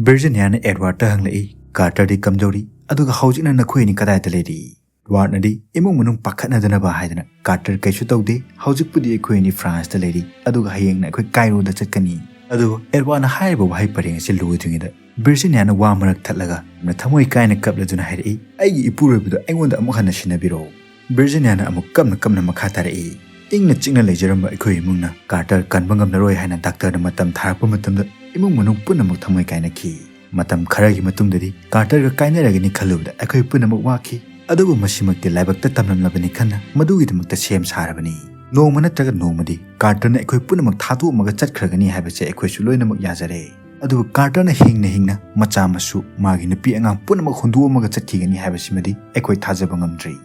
ꯚꯤꯔꯖꯤꯅꯤꯌꯥꯅ ꯑꯦꯗꯋꯥꯔꯗꯇ ꯍꯪꯂꯛꯏ, "ꯀꯥꯔꯇꯔꯗꯤ ꯀꯝꯗꯧꯔꯤ? ꯑꯗꯨꯒ ꯍꯧꯖꯤꯛꯅ ꯅꯈꯣꯏ ꯑꯅꯤ ꯀꯗꯥꯏꯗ ꯂꯩꯔꯤ?" ꯑꯦꯗꯋꯥꯔꯗꯅꯗꯤ ꯏꯃꯨꯡ ꯃꯅꯨꯡ ꯄꯥꯈꯠꯅꯗꯅꯕ ꯍꯥꯏꯗꯅ, "ꯀꯥꯔꯇꯔ ꯀꯩꯁꯨ ꯇꯧꯗꯦ, ꯍꯧꯖꯤꯛꯄꯨꯗꯤ ꯑꯩꯈꯣꯏ ꯑꯅꯤ ꯐ꯭ꯔꯥꯟꯁꯇ ꯂꯩꯔꯤ, ꯑꯗꯨꯒ ꯍꯌꯦꯡꯅ ꯑꯩꯈꯣꯏ ꯀꯥꯏꯔꯣꯗ ꯆꯠꯀꯅꯤ꯫" ꯑꯗꯨꯕꯨ ꯑꯦꯗꯋꯥꯔꯗꯅ ꯍꯥꯏꯔꯤꯕ ꯋꯥꯍꯩ ꯄꯔꯦꯡ ꯑꯁꯤ ꯂꯣꯏꯗ꯭ꯔꯤꯉꯩꯗ ꯚꯤꯔꯖꯤꯅꯤꯌꯥꯅ ꯋꯥ ꯃꯔꯛ ꯊꯠꯂꯒ ꯌꯥꯝꯅ ꯊꯃꯣꯏ ꯀꯥꯏꯅ ꯀꯞꯂꯗꯨꯅ ꯍꯥꯏꯔꯛꯏ, "ꯑꯩꯒꯤ ꯏꯄꯨꯔꯣꯏꯕꯗꯨ ꯑꯩꯉꯣꯟꯗ ꯑꯃꯨꯛ ꯍꯟꯅ ꯁꯤꯟꯅꯕꯤꯔꯛꯎ꯫" ꯚꯤꯔꯖꯤꯅꯤꯌꯥꯅ ꯑꯃꯨꯛ ꯀꯞꯅ ꯀꯞꯅ ꯃꯈꯥ ꯇꯥꯔꯛꯏ, "ꯏꯪꯅ ꯆꯤꯛꯅ ꯂꯩꯖꯔꯝꯕ ꯑꯩꯈꯣꯏ ꯏꯃꯨꯡꯅ ꯀꯥꯔꯇꯔ ꯀꯟꯕ ꯉꯝꯂꯔꯣꯏ ꯍꯥꯏꯅ ꯗꯥꯛꯇꯔꯅ ꯃꯇꯝ ꯊꯥꯔꯛꯄ ꯃꯇꯝꯗ ꯏꯃꯨꯡ ꯃꯅꯨꯡ ꯄꯨꯝꯅꯃꯛ ꯊꯃꯣꯏ ꯀꯥꯏꯅꯈꯤ꯫ ꯃꯇꯝ ꯈꯔꯒꯤ ꯃꯇꯨꯡꯗꯗꯤ ꯀꯥꯔꯇꯔꯒ ꯀꯥꯏꯅꯔꯒꯅꯤ ꯈꯜꯂꯨꯕꯗ ꯑꯩꯈꯣꯏ ꯄꯨꯝꯅꯃꯛ ꯋꯥꯈꯤ, ꯑꯗꯨꯕꯨ ꯃꯁꯤꯃꯛꯇꯤ ꯂꯥꯏꯕꯛꯇ ꯇꯝꯂꯝꯂꯕꯅꯤ ꯈꯟꯅ ꯃꯗꯨꯒꯤꯗꯃꯛꯇ ꯁꯦꯝ ꯁꯥꯔꯕꯅꯤ꯫ ꯅꯣꯡꯃ ꯅꯠꯇ꯭ꯔꯒ ꯅꯣꯡꯃꯗꯤ ꯀꯥꯔꯇꯔꯅ ꯑꯩꯈꯣꯏ ꯄꯨꯝꯅꯃꯛ ꯊꯥꯗꯣꯛꯑꯝꯃꯒ ꯆꯠꯈ꯭ꯔꯒꯅꯤ ꯍꯥꯏꯕꯁꯦ ꯑꯩꯈꯣꯏꯁꯨ ꯂꯣꯏꯅꯃꯛ ꯌꯥꯖꯔꯦ꯫ ꯑꯗꯨꯕꯨ ꯀꯥꯔꯇꯔꯅ ꯍꯤꯡꯅ ꯍꯤꯡꯅ ꯃꯆꯥ ꯃꯁꯨ, ꯃꯥꯒꯤ ꯅꯨꯄꯤ ꯑꯉꯥꯡ ꯄꯨꯝꯅꯃꯛ ꯍꯨꯟꯗꯣꯛꯑꯝꯃꯒ ꯆꯠꯈꯤꯒꯅꯤ ꯍꯥꯏꯕꯁꯤꯃꯗꯤ ꯑꯩꯈꯣꯏ ꯊꯥꯖꯕ ꯉꯝꯗ꯭ꯔꯤ꯫"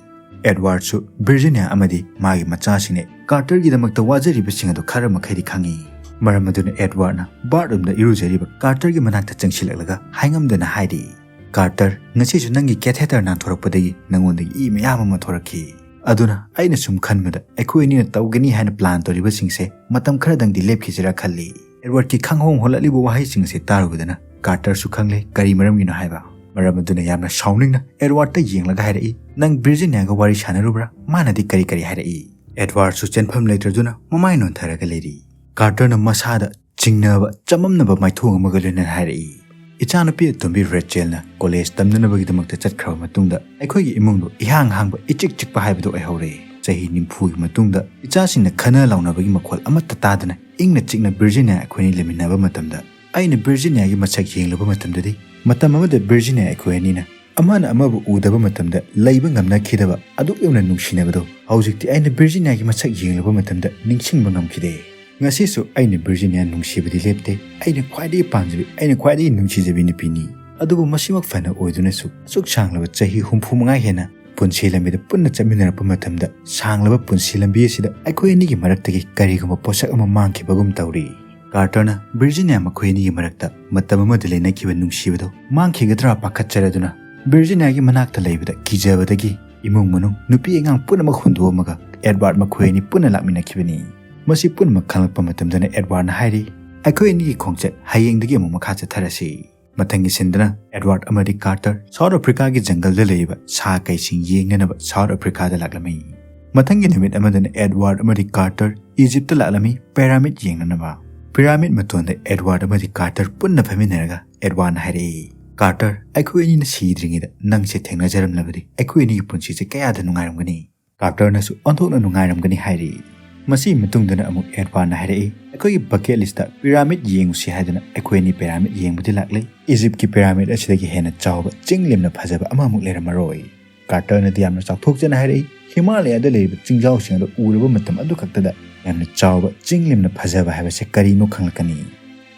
ꯑꯦꯗꯋꯥꯔꯗꯁꯨ ꯚꯤꯔꯖꯤꯅꯤꯌꯥ ꯑꯃꯗꯤ ꯃꯥꯒꯤ ꯃꯆꯥꯁꯤꯡꯅ ꯀꯥꯔꯇꯔꯒꯤꯗꯃꯛꯇ ꯋꯥꯖꯔꯤꯕꯁꯤꯡ ꯑꯗꯨ ꯈꯔ ꯃꯈꯩꯗꯤ ꯈꯪꯏ꯫ ꯃꯔꯝ ꯑꯗꯨꯅ ꯑꯦꯗꯋꯥꯔꯗꯅ ꯕꯥꯠꯔꯨꯝꯗ ꯏꯔꯨꯖꯔꯤꯕ ꯀꯥꯔꯇꯔꯒꯤ ꯃꯅꯥꯛꯇ ꯆꯪꯁꯤꯜꯂꯛꯂꯒ ꯍꯥꯏꯉꯝꯗꯅ ꯍꯥꯏꯔꯤ, "ꯀꯥꯔꯇꯔ, ꯉꯁꯤꯁꯨ ꯅꯪꯒꯤ ꯀꯦꯊꯦꯇꯔ ꯅꯥꯟꯊꯣꯔꯛꯄꯗꯒꯤ ꯅꯉꯣꯟꯗꯒꯤ ꯏ ꯃꯌꯥꯝ ꯑꯃ ꯊꯣꯔꯛꯈꯤ꯫ ꯑꯗꯨꯅ ꯑꯩꯅ ꯁꯨꯝ ꯈꯟꯕꯗ ꯑꯩꯈꯣꯏ ꯑꯅꯤꯅ ꯇꯧꯒꯅꯤ ꯍꯥꯏꯅ ꯄ꯭ꯂꯥꯟ ꯇꯧꯔꯤꯕꯁꯤꯡꯁꯦ ꯃꯇꯝ ꯈꯔꯗꯪꯗꯤ ꯂꯦꯞꯈꯤꯁꯤꯔꯥ ꯈꯜꯂꯤ꯫" ꯑꯦꯗꯋꯥꯔꯗꯀꯤ ꯈꯪꯍꯣꯡ ꯍꯣꯜꯂꯛꯂꯤꯕ ꯋꯥꯍꯩꯁꯤꯡ ꯑꯁꯤ ꯇꯥꯔꯨꯕꯗꯅ ꯀꯥꯔꯇꯔꯁꯨ ꯈꯪꯂꯦ ꯀꯔꯤ ꯃꯔꯝꯒꯤꯅꯣ ꯍꯥꯏꯕ꯫ ꯃꯔꯝ ꯑꯗꯨꯅ ꯌꯥꯝꯅ ꯁꯥꯎꯅꯤꯡꯅ ꯑꯦꯗꯋꯥꯔꯗꯇ ꯌꯦꯡꯂꯒ ꯍꯥꯏꯔꯛꯏ, "ꯅꯪ ꯚꯤꯔꯖꯤꯅꯤꯌꯥꯒ ꯋꯥꯔꯤ ꯁꯥꯟꯅꯔꯨꯕ꯭ꯔꯥ? ꯃꯥꯅꯗꯤ ꯀꯔꯤ ꯀꯔꯤ ꯍꯥꯏꯔꯛꯏ?" ꯑꯦꯗꯋꯥꯔꯗꯁꯨ ꯆꯦꯟꯐꯝ ꯂꯩꯇ꯭ꯔꯗꯨꯅ ꯃꯃꯥꯏ ꯅꯣꯟꯊꯔꯒ ꯂꯩꯔꯤ꯫ ꯀꯥꯔꯇꯔꯅ ꯃꯁꯥꯗ ꯆꯤꯡꯅꯕ, ꯆꯃꯝꯅꯕ ꯃꯥꯏꯊꯣꯡ ꯑꯃꯒ ꯂꯣꯏꯅꯅ ꯍꯥꯏꯔꯛꯏ, "ꯏꯆꯥꯅꯨꯄꯤ ꯑꯇꯣꯝꯕꯤ ꯔꯦꯆꯦꯜꯅ ꯀꯣꯂꯦꯖ ꯇꯝꯅꯅꯕꯒꯤꯗꯃꯛꯇ ꯆꯠꯈ꯭ꯔꯕ ꯃꯇꯨꯡꯗ ꯑꯩꯈꯣꯏꯒꯤ ꯏꯃꯨꯡꯗꯣ ꯏꯍꯥꯡ ꯍꯥꯡꯕ, ꯏꯆꯤꯛ ꯆꯤꯛꯄ ꯍꯥꯏꯕꯗꯨ ꯑꯣꯏꯍꯧꯔꯦ꯫ ꯆꯍꯤ ꯅꯤꯐꯨꯒꯤ ꯃꯇꯨꯡꯗ ꯏꯆꯥꯁꯤꯡꯅ ꯈꯟꯅ ꯂꯥꯎꯅꯕꯒꯤ ꯃꯈꯣꯜ ꯑꯃꯠꯇ ꯇꯥꯗꯅ ꯏꯪꯅ ꯆꯤꯛꯅ ꯚꯤꯔꯖꯤꯅꯤꯌꯥ ꯑꯩꯈꯣꯏꯅꯤ ꯂꯩꯃꯤꯟꯅꯕ ꯃꯇꯝꯗ, ꯑꯩꯅ ꯚꯤꯔꯖꯤꯅꯤꯌꯥꯒꯤ ꯃꯁꯛ ꯌꯦꯡꯂꯨꯕ ꯃꯇꯝꯗꯗꯤ, ꯃꯇꯝ ꯑꯃꯗ ꯚꯤꯔꯖꯤꯅꯤꯌꯥ ꯑꯩꯈꯣꯏ ꯑꯅꯤꯅ ꯑꯃꯅ ꯑꯃꯕꯨ ꯎꯗꯕ ꯃꯇꯝꯗ ꯂꯩꯕ ꯉꯝꯅꯈꯤꯗꯕ ꯑꯗꯨꯛ ꯌꯧꯅ ꯅꯨꯡꯁꯤꯅꯕꯗꯣ ꯍꯧꯖꯤꯛꯇꯤ ꯑꯩꯅ ꯚꯤꯔꯖꯤꯅꯤꯌꯥꯒꯤ ꯃꯁꯛ ꯌꯦꯡꯂꯨꯕ ꯃꯇꯝꯗ ꯅꯤꯡꯁꯤꯡꯕ ꯉꯝꯈꯤꯗꯦ꯫ ꯉꯁꯤꯁꯨ ꯑꯩꯅ ꯚꯤꯔꯖꯤꯅꯤꯌꯥ ꯅꯨꯡꯁꯤꯕꯗꯤ ꯂꯦꯞꯇꯦ꯫ ꯑꯩꯅ ꯈ꯭ꯋꯥꯏꯗꯒꯤ ꯄꯥꯝꯖꯕꯤ, ꯑꯩꯅ ꯈ꯭ꯋꯥꯏꯗꯒꯤ ꯅꯨꯡꯁꯤꯖꯕꯤ ꯅꯨꯄꯤꯅꯤ꯫ ꯑꯗꯨꯕꯨ ꯃꯁꯤꯃꯛ ꯐꯅ ꯑꯣꯏꯗꯨꯅꯁꯨ ꯑꯁꯨꯛ ꯁꯥꯡꯂꯕ ꯆꯍꯤ ꯍꯨꯝꯐꯨ ꯃꯉꯥ ꯍꯦꯟꯅ ꯄꯨꯟꯁꯤ ꯂꯝꯕꯤꯗ ꯄꯨꯟꯅ ꯆꯠꯃꯤꯟꯅꯔꯛꯄ ꯃꯇꯝꯗ ꯁꯥꯡꯂꯕ ꯄꯨꯟꯁꯤ ꯂꯝꯕꯤ ꯑꯁꯤꯗ ꯑꯩꯈꯣꯏ ꯑꯅꯤꯒꯤ ꯃꯔꯛꯇꯒꯤ ꯀꯔꯤꯒꯨꯝꯕ ꯄꯣꯠꯁꯛ ꯑꯃ ꯃꯥꯡꯈꯤꯕꯒꯨꯝ ꯇꯧꯔꯤ꯫" ꯀꯥꯔꯇꯔꯅ ꯚꯤꯔꯖꯤꯅꯤꯌꯥ ꯃꯈꯣꯏ ꯑꯅꯤꯒꯤ ꯃꯔꯛꯇ ꯃꯇꯝ ꯑꯃꯗ ꯂꯩꯅꯈꯤꯕ ꯅꯨꯡꯁꯤꯕꯗꯨ ꯃꯥꯡꯈꯤꯒꯗ꯭ꯔꯥ ꯄꯥꯈꯠꯆꯔꯗꯨꯅ ꯚꯤꯔꯖꯤꯅꯤꯌꯥꯒꯤ ꯃꯅꯥꯛꯇ ꯂꯩꯕꯗ ꯀꯤꯖꯕꯗꯒꯤ ꯏꯃꯨꯡ ꯃꯅꯨꯡ, ꯅꯨꯄꯤ ꯑꯉꯥꯡ ꯄꯨꯝꯅꯃꯛ ꯍꯨꯟꯗꯣꯛꯑꯝꯃꯒ ꯑꯦꯗꯋꯥꯔꯗ ꯃꯈꯣꯏ ꯑꯅꯤ ꯄꯨꯟꯅ ꯂꯥꯛꯃꯤꯟꯅꯈꯤꯕꯅꯤ꯫ ꯃꯁꯤ ꯄꯨꯝꯅꯃꯛ ꯈꯪꯂꯛꯄ ꯃꯇꯝꯗꯅ ꯑꯦꯗꯋꯥꯔꯗꯅ ꯍꯥꯏꯔꯤ, "ꯑꯩꯈꯣꯏ ꯑꯅꯤꯒꯤ ꯈꯣꯡꯆꯠ ꯍꯌꯦꯡꯗꯒꯤ ꯑꯃꯨꯛ ꯃꯈꯥ ꯆꯠꯊꯔꯁꯤ꯫" ꯃꯊꯪꯒꯤ ꯁꯤꯟꯗꯅ ꯑꯦꯗꯋꯥꯔꯗ ꯑꯃꯗꯤ ꯀꯥꯔꯇꯔ ꯁꯥꯎꯠ ꯑꯐ꯭ꯔꯤꯀꯥꯒꯤ ꯖꯪꯒꯜꯗ ꯂꯩꯔꯤꯕ ꯁꯥ ꯀꯩꯁꯤꯡ ꯌꯦꯡꯅꯅꯕ ꯁꯥꯎꯠ ꯑꯐ꯭ꯔꯤꯀꯥꯗ ꯂꯥꯛꯂꯝꯃꯤ꯫ ꯃꯊꯪꯒꯤ ꯅꯨꯃꯤꯠ ꯑꯃꯗꯅ ꯑꯦꯗꯋꯥꯔꯗ ꯑꯃꯗꯤ ꯀꯥꯔꯇꯔ ꯏꯖꯤꯞꯇ ꯂꯥꯛꯂꯝꯃꯤ ꯄꯤꯔꯥꯃꯤꯗ ꯌꯦꯡꯅꯅꯕ꯫ ꯄꯤꯔꯥꯃꯤꯗ ꯃꯇꯣꯟꯗ ꯑꯦꯗꯋꯥꯔꯗ ꯑꯃꯗꯤ ꯀꯥꯔꯇꯔ ꯄꯨꯟꯅ ꯐꯝꯃꯤꯟꯅꯔꯒ ꯑꯦꯗꯋꯥꯔꯗꯅ ꯍꯥꯏꯔꯛꯏ, "ꯀꯥꯔꯇꯔ, ꯑꯩꯈꯣꯏ ꯑꯅꯤꯅ ꯁꯤꯗ꯭ꯔꯤꯉꯩꯗ ꯅꯪꯁꯦ ꯊꯦꯡꯅꯖꯔꯝꯂꯕꯗꯤ ꯑꯩꯈꯣꯏ ꯑꯅꯤꯒꯤ ꯄꯨꯟꯁꯤꯁꯦ ꯀꯌꯥꯗ ꯅꯨꯡꯉꯥꯏꯔꯝꯒꯅꯤ?" ꯀꯥꯔꯇꯔꯅꯁꯨ ꯑꯣꯟꯊꯣꯛꯅ ꯅꯨꯡꯉꯥꯏꯔꯝꯒꯅꯤ ꯍꯥꯏꯔꯤ꯫ ꯃꯁꯤꯒꯤ ꯃꯇꯨꯡꯗꯅ ꯑꯃꯨꯛ ꯑꯦꯗꯋꯥꯔꯗꯅ ꯍꯥꯏꯔꯛꯏ, "ꯑꯩꯈꯣꯏꯒꯤ ꯕꯀꯦꯠ ꯂꯤꯁꯇ ꯄꯤꯔꯥꯃꯤꯗ ꯌꯦꯡꯉꯨꯁꯤ ꯍꯥꯏꯗꯨꯅ ꯑꯩꯈꯣꯏ ꯑꯅꯤ ꯄꯤꯔꯥꯃꯤꯗ ꯌꯦꯡꯕꯗꯤ ꯂꯥꯛꯂꯦ꯫ ꯏꯖꯤꯞꯀꯤ ꯄꯤꯔꯥꯃꯤꯗ ꯑꯁꯤꯗꯒꯤ ꯍꯦꯟꯅ ꯆꯥꯎꯕ, ꯆꯤꯡ ꯂꯦꯝꯅ ꯐꯖꯕ ꯑꯃꯃꯨꯛ ꯂꯩꯔꯝꯃꯔꯣꯏ꯫" ꯀꯥꯔꯇꯔꯅꯗꯤ ꯌꯥꯝꯅ ꯆꯥꯎꯊꯣꯛꯆꯅ ꯍꯥꯏꯔꯛꯏ, "ꯍꯤꯃꯥꯂꯌꯥꯗ ꯂꯩꯔꯤꯕ ꯆꯤꯡꯖꯥꯎꯁꯤꯡ ꯑꯗꯨ ꯎꯔꯕ ꯃꯇꯝ ꯑꯗꯨ ꯈꯛꯇꯗ ꯌꯥꯝꯅ ꯆꯥꯎꯕ, ꯆꯤꯡ ꯂꯦꯝꯅ ꯐꯖꯕ ꯍꯥꯏꯕꯁꯦ ꯀꯔꯤꯅꯣ ꯈꯪꯂꯛꯀꯅꯤ꯫"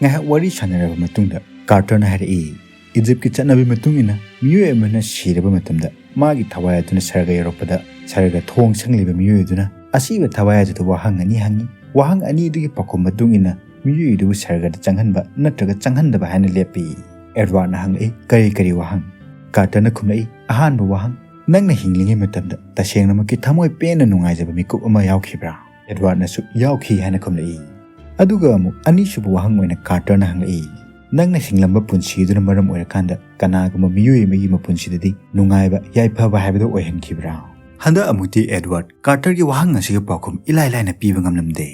ꯉꯥꯏꯍꯥꯛ ꯋꯥꯔꯤ ꯁꯥꯟꯅꯔꯕ ꯃꯇꯨꯡꯗ ꯀꯥꯔꯇꯔꯅ ꯍꯥꯏꯔꯛꯏ, "ꯏꯖꯤꯞꯀꯤ ꯆꯠꯅꯕꯤ ꯃꯇꯨꯡ ꯏꯟꯅ ꯃꯤꯑꯣꯏ ꯑꯃꯅ ꯁꯤꯔꯕ ꯃꯇꯝꯗ ꯃꯥꯒꯤ ꯊꯋꯥꯏ ꯑꯗꯨꯅ ꯁꯔꯒ ꯌꯧꯔꯛꯄꯗ ꯁꯔꯒ ꯊꯣꯡ ꯁꯪꯂꯤꯕ ꯃꯤꯑꯣꯏ ꯑꯗꯨꯅ ꯑꯁꯤꯕ ꯊꯋꯥꯏ ꯑꯗꯨꯗ ꯋꯥꯍꯪ ꯑꯅꯤ ꯍꯪꯉꯤ꯫ ꯋꯥꯍꯪ ꯑꯅꯤ ꯑꯗꯨꯒꯤ ꯄꯥꯎꯈꯨꯝ ꯃꯇꯨꯡ ꯏꯟꯅ ꯃꯤꯑꯣꯏ ꯑꯗꯨꯕꯨ ꯁꯔꯒꯗ ꯆꯪꯍꯟꯕ ꯅꯠꯇ꯭ꯔꯒ ꯆꯪꯍꯟꯗꯕ ꯍꯥꯏꯅ ꯂꯦꯞꯄꯤ꯫ ꯑꯦꯗꯋꯥꯔꯗꯅ ꯍꯪꯂꯛꯏ, "ꯀꯔꯤ ꯀꯔꯤ ꯋꯥꯍꯪ?" ꯀꯥꯔꯇꯔꯅ ꯈꯨꯝꯂꯛꯏ, "ꯑꯍꯥꯟꯕ ꯋꯥꯍꯪ, ꯅꯪꯅ ꯍꯤꯡꯂꯤꯉꯩ ꯃꯇꯝꯗ ꯇꯁꯦꯡꯅꯃꯛꯀꯤ ꯊꯃꯣꯏ ꯄꯦꯟꯅ ꯅꯨꯡꯉꯥꯏꯖꯕ ꯃꯤꯀꯨꯞ ꯑꯃ ꯌꯥꯎꯈꯤꯕ꯭ꯔꯥ?" ꯑꯦꯗꯋꯥꯔꯗꯅꯁꯨ "ꯌꯥꯎꯈꯤ" ꯍꯥꯏꯅ ꯈꯨꯝꯂꯛꯏ꯫ ꯑꯗꯨꯒ ꯑꯃꯨꯛ ꯑꯅꯤꯁꯨꯕ ꯋꯥꯍꯪ ꯑꯣꯏꯅ ꯀꯥꯔꯇꯔꯅ ꯍꯪꯂꯛꯏ, "ꯅꯪꯅ ꯍꯤꯡꯂꯝꯕ ꯄꯨꯟꯁꯤ ꯑꯗꯨꯅ ꯃꯔꯝ ꯑꯣꯏꯔꯀꯥꯟꯗ ꯀꯅꯥꯒꯨꯝꯕ ꯃꯤꯑꯣꯏ ꯑꯃꯒꯤ ꯃꯄꯨꯟꯁꯤꯗꯗꯤ ꯅꯨꯡꯉꯥꯏꯕ, ꯌꯥꯏꯐꯕ ꯍꯥꯏꯕꯗꯨ ꯑꯣꯏꯍꯟꯈꯤꯕ꯭ꯔꯥ?" ꯍꯟꯗꯛ ꯑꯃꯨꯛꯇꯤ ꯑꯦꯗꯋꯥꯔꯗ ꯀꯥꯔꯇꯔꯒꯤ ꯋꯥꯍꯪ ꯑꯁꯤꯒꯤ ꯄꯥꯎꯈꯨꯝ ꯏꯂꯥꯏ ꯂꯥꯏꯅ ꯄꯤꯕ ꯉꯝꯂꯝꯗꯦ꯫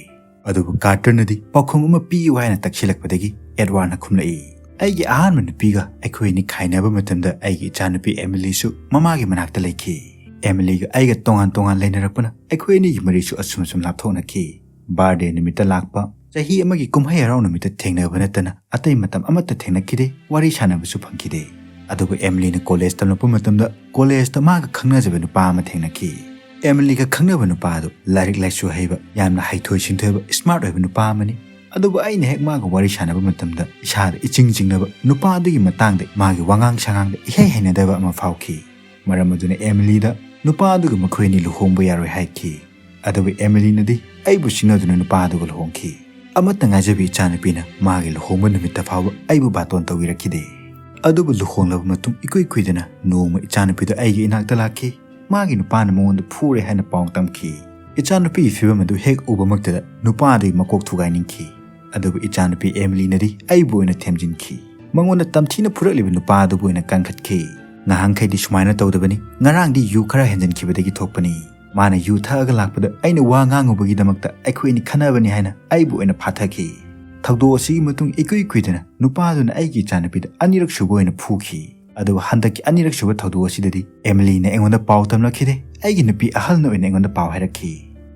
ꯑꯗꯨꯕꯨ ꯀꯥꯔꯇꯔꯅꯗꯤ ꯄꯥꯎꯈꯨꯝ ꯑꯃ ꯄꯤꯌꯨ ꯍꯥꯏꯅ ꯇꯛꯁꯤꯜꯂꯛꯄꯗꯒꯤ ꯑꯦꯗꯋꯥꯔꯗꯅ ꯈꯨꯝꯂꯛꯏ, "ꯑꯩꯒꯤ ꯑꯍꯥꯟꯕ ꯅꯨꯄꯤꯒ ꯑꯩꯈꯣꯏ ꯑꯅꯤ ꯈꯥꯏꯅꯕ ꯃꯇꯝꯗ ꯑꯩꯒꯤ ꯏꯆꯥꯅꯨꯄꯤ ꯑꯦꯃꯤꯂꯤꯁꯨ ꯃꯃꯥꯒꯤ ꯃꯅꯥꯛꯇ ꯂꯩꯈꯤ꯫ ꯑꯦꯃꯤꯂꯤꯒ ꯑꯩꯒ ꯇꯣꯉꯥꯟ ꯇꯣꯉꯥꯟ ꯂꯩꯅꯔꯛꯄꯅ ꯑꯩꯈꯣꯏ ꯑꯅꯤꯒꯤ ꯃꯔꯤꯁꯨ ꯑꯁꯨꯝ ꯑꯁꯨꯝ ꯂꯥꯞꯊꯣꯛꯅꯈꯤ꯫ ꯕꯥꯔꯗꯦ ꯅꯨꯃꯤꯠꯇ ꯂꯥꯛꯄ, ꯆꯍꯤ ꯑꯃꯒꯤ ꯀꯨꯝꯍꯩ ꯍꯔꯥꯎ ꯅꯨꯃꯤꯠꯇ ꯊꯦꯡꯅꯕ ꯅꯠꯇꯅ ꯑꯇꯩ ꯃꯇꯝ ꯑꯃꯠꯇ ꯊꯦꯡꯅꯈꯤꯗꯦ, ꯋꯥꯔꯤ ꯁꯥꯟꯅꯕꯁꯨ ꯐꯪꯈꯤꯗꯦ꯫ ꯑꯗꯨꯕꯨ ꯑꯦꯃꯤꯂꯤꯅ ꯀꯣꯂꯦꯖ ꯇꯝꯂꯛꯄ ꯃꯇꯝꯗ ꯀꯣꯂꯦꯖꯇ ꯃꯥꯒ ꯈꯪꯅꯖꯕ ꯅꯨꯄꯥ ꯑꯃ ꯊꯦꯡꯅꯈꯤ꯫ ꯑꯦꯃꯤꯂꯤꯒ ꯈꯪꯅꯕ ꯅꯨꯄꯥ ꯑꯗꯨ ꯂꯥꯏꯔꯤꯛ ꯂꯥꯏꯁꯨ ꯍꯩꯕ, ꯌꯥꯝꯅ ꯍꯩꯊꯣꯏ ꯁꯤꯡꯊꯣꯏꯕ, ꯁ꯭ꯃꯥꯔꯠ ꯑꯣꯏꯕ ꯅꯨꯄꯥ ꯑꯃꯅꯤ꯫ ꯑꯗꯨꯕꯨ ꯑꯩꯅ ꯍꯦꯛ ꯃꯥꯒ ꯋꯥꯔꯤ ꯁꯥꯟꯅꯕ ꯃꯇꯝꯗ ꯏꯁꯥꯗ ꯏꯆꯤꯡ ꯆꯤꯡꯅꯕ, ꯅꯨꯄꯥ ꯑꯗꯨꯒꯤ ꯃꯇꯥꯡꯗ ꯃꯥꯒꯤ ꯋꯥꯉꯥꯡ ꯁꯉꯥꯡꯗ ꯏꯍꯩ ꯍꯩꯅꯗꯕ ꯑꯃ ꯐꯥꯎꯈꯤ꯫ ꯃꯔꯝ ꯑꯗꯨꯅ ꯑꯦꯃꯤꯂꯤꯗ ꯅꯨꯄꯥ ꯑꯗꯨꯒ ꯃꯈꯣꯏ ꯑꯅꯤ ꯂꯨꯍꯣꯡꯕ ꯌꯥꯔꯣꯏ ꯍꯥꯏꯈꯤ꯫ ꯑꯗꯨꯕꯨ ꯑꯦꯃꯤꯂꯤꯅꯗꯤ ꯑꯩꯕꯨ ꯁꯤꯡꯅꯗꯨꯅ ꯅꯨꯄꯥ ꯑꯗꯨꯒ ꯂꯨꯍꯣꯡꯈꯤ꯫ ꯑꯃꯠꯇ ꯉꯥꯏꯖꯕꯤ ꯏꯆꯥꯅꯨꯄꯤꯅ ꯃꯥꯒꯤ ꯂꯨꯍꯣꯡꯕ ꯅꯨꯃꯤꯠꯇ ꯐꯥꯎꯕ ꯑꯩꯕꯨ ꯕꯥꯇꯣꯟ ꯇꯧꯕꯤꯔꯛꯈꯤꯗꯦ꯫ ꯑꯗꯨꯕꯨ ꯂꯨꯍꯣꯡꯂꯕ ꯃꯇꯨꯡ ꯏꯀꯨꯏ ꯀꯨꯏꯗꯅ ꯅꯣꯡꯃ ꯏꯆꯥꯅꯨꯄꯤꯗꯨ ꯑꯩꯒꯤ ꯏꯅꯥꯛꯇ ꯂꯥꯛꯈꯤ꯫ ꯃꯥꯒꯤ ꯅꯨꯄꯥꯅ ꯃꯉꯣꯟꯗ ꯐꯨꯔꯦ ꯍꯥꯏꯅ ꯄꯥꯎ ꯇꯝꯈꯤ꯫ ꯏꯆꯥꯅꯨꯄꯤꯒꯤ ꯐꯤꯕꯝ ꯑꯗꯨ ꯍꯦꯛ ꯎꯕꯃꯛꯇꯗ ꯅꯨꯄꯥ ꯑꯗꯨꯒꯤ ꯃꯀꯣꯛ ꯊꯨꯒꯥꯏꯅꯤꯡꯈꯤ꯫ ꯑꯗꯨꯕꯨ ꯏꯆꯥꯅꯨꯄꯤ ꯑꯦꯃꯤꯂꯤꯅꯗꯤ ꯑꯩꯕꯨ ꯑꯣꯏꯅ ꯊꯦꯝꯖꯤꯟꯈꯤ꯫ ꯃꯉꯣꯟꯗ ꯇꯝꯊꯤꯅ ꯐꯨꯔꯛꯂꯤꯕ ꯅꯨꯄꯥ ꯑꯗꯨꯕꯨ ꯑꯣꯏꯅ ꯀꯟꯈꯠꯈꯤ꯫ "ꯉꯍꯥꯟꯈꯩꯗꯤ ꯁꯨꯃꯥꯏꯅ ꯇꯧꯗꯕꯅꯤ, ꯉꯔꯥꯡꯗꯤ ꯌꯨ ꯈꯔ ꯍꯦꯟꯖꯤꯟꯈꯤꯕꯗꯒꯤ ꯊꯣꯛꯄꯅꯤ꯫ ꯃꯥꯅ ꯌꯨ ꯊꯛꯑꯒ ꯂꯥꯛꯄꯗ ꯑꯩꯅ ꯋꯥ ꯉꯥꯡꯉꯨꯕꯒꯤꯗꯃꯛꯇ ꯑꯩꯈꯣꯏ ꯑꯅꯤ ꯈꯠꯅꯕꯅꯤ" ꯍꯥꯏꯅ ꯑꯩꯕꯨ ꯑꯣꯏꯅ ꯐꯥꯊꯈꯤ꯫ ꯊꯧꯗꯣꯛ ꯑꯁꯤꯒꯤ ꯃꯇꯨꯡ ꯏꯀꯨꯏ ꯀꯨꯏꯗꯅ ꯅꯨꯄꯥ ꯑꯗꯨꯅ ꯑꯩꯒꯤ ꯏꯆꯥꯅꯨꯄꯤꯗ ꯑꯅꯤꯔꯛ ꯁꯨꯕ ꯑꯣꯏꯅ ꯐꯨꯈꯤ꯫ ꯑꯗꯨꯕꯨ ꯍꯟꯗꯛꯀꯤ ꯑꯅꯤꯔꯛ ꯁꯨꯕ ꯊꯧꯗꯣꯛ ꯑꯁꯤꯗꯗꯤ ꯑꯦꯃꯤꯂꯤꯅ ꯑꯩꯉꯣꯟꯗ ꯄꯥꯎ ꯇꯝꯂꯛꯈꯤꯗꯦ, ꯑꯩꯒꯤ ꯅꯨꯄꯤ ꯑꯍꯜꯅ ꯑꯣꯏꯅ ꯑꯩꯉꯣꯟꯗ ꯄꯥꯎ ꯍꯥꯏꯔꯛꯈꯤ꯫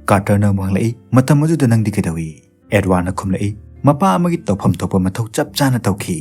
ꯀꯥꯔꯇꯔꯅ ꯑꯃꯨꯛ ꯍꯪꯂꯛꯏ, "ꯃꯇꯝ ꯑꯗꯨꯗ ꯅꯪꯗꯤ ꯀꯩꯗꯧꯏ?" ꯑꯦꯗꯋꯥꯔꯗꯅ ꯈꯨꯝꯂꯛꯏ, "ꯃꯄꯥ ꯑꯃꯒꯤ ꯇꯧꯐꯝ ꯊꯣꯛꯄ ꯃꯊꯧ ꯆꯞ ꯆꯥꯅ ꯇꯧꯈꯤ꯫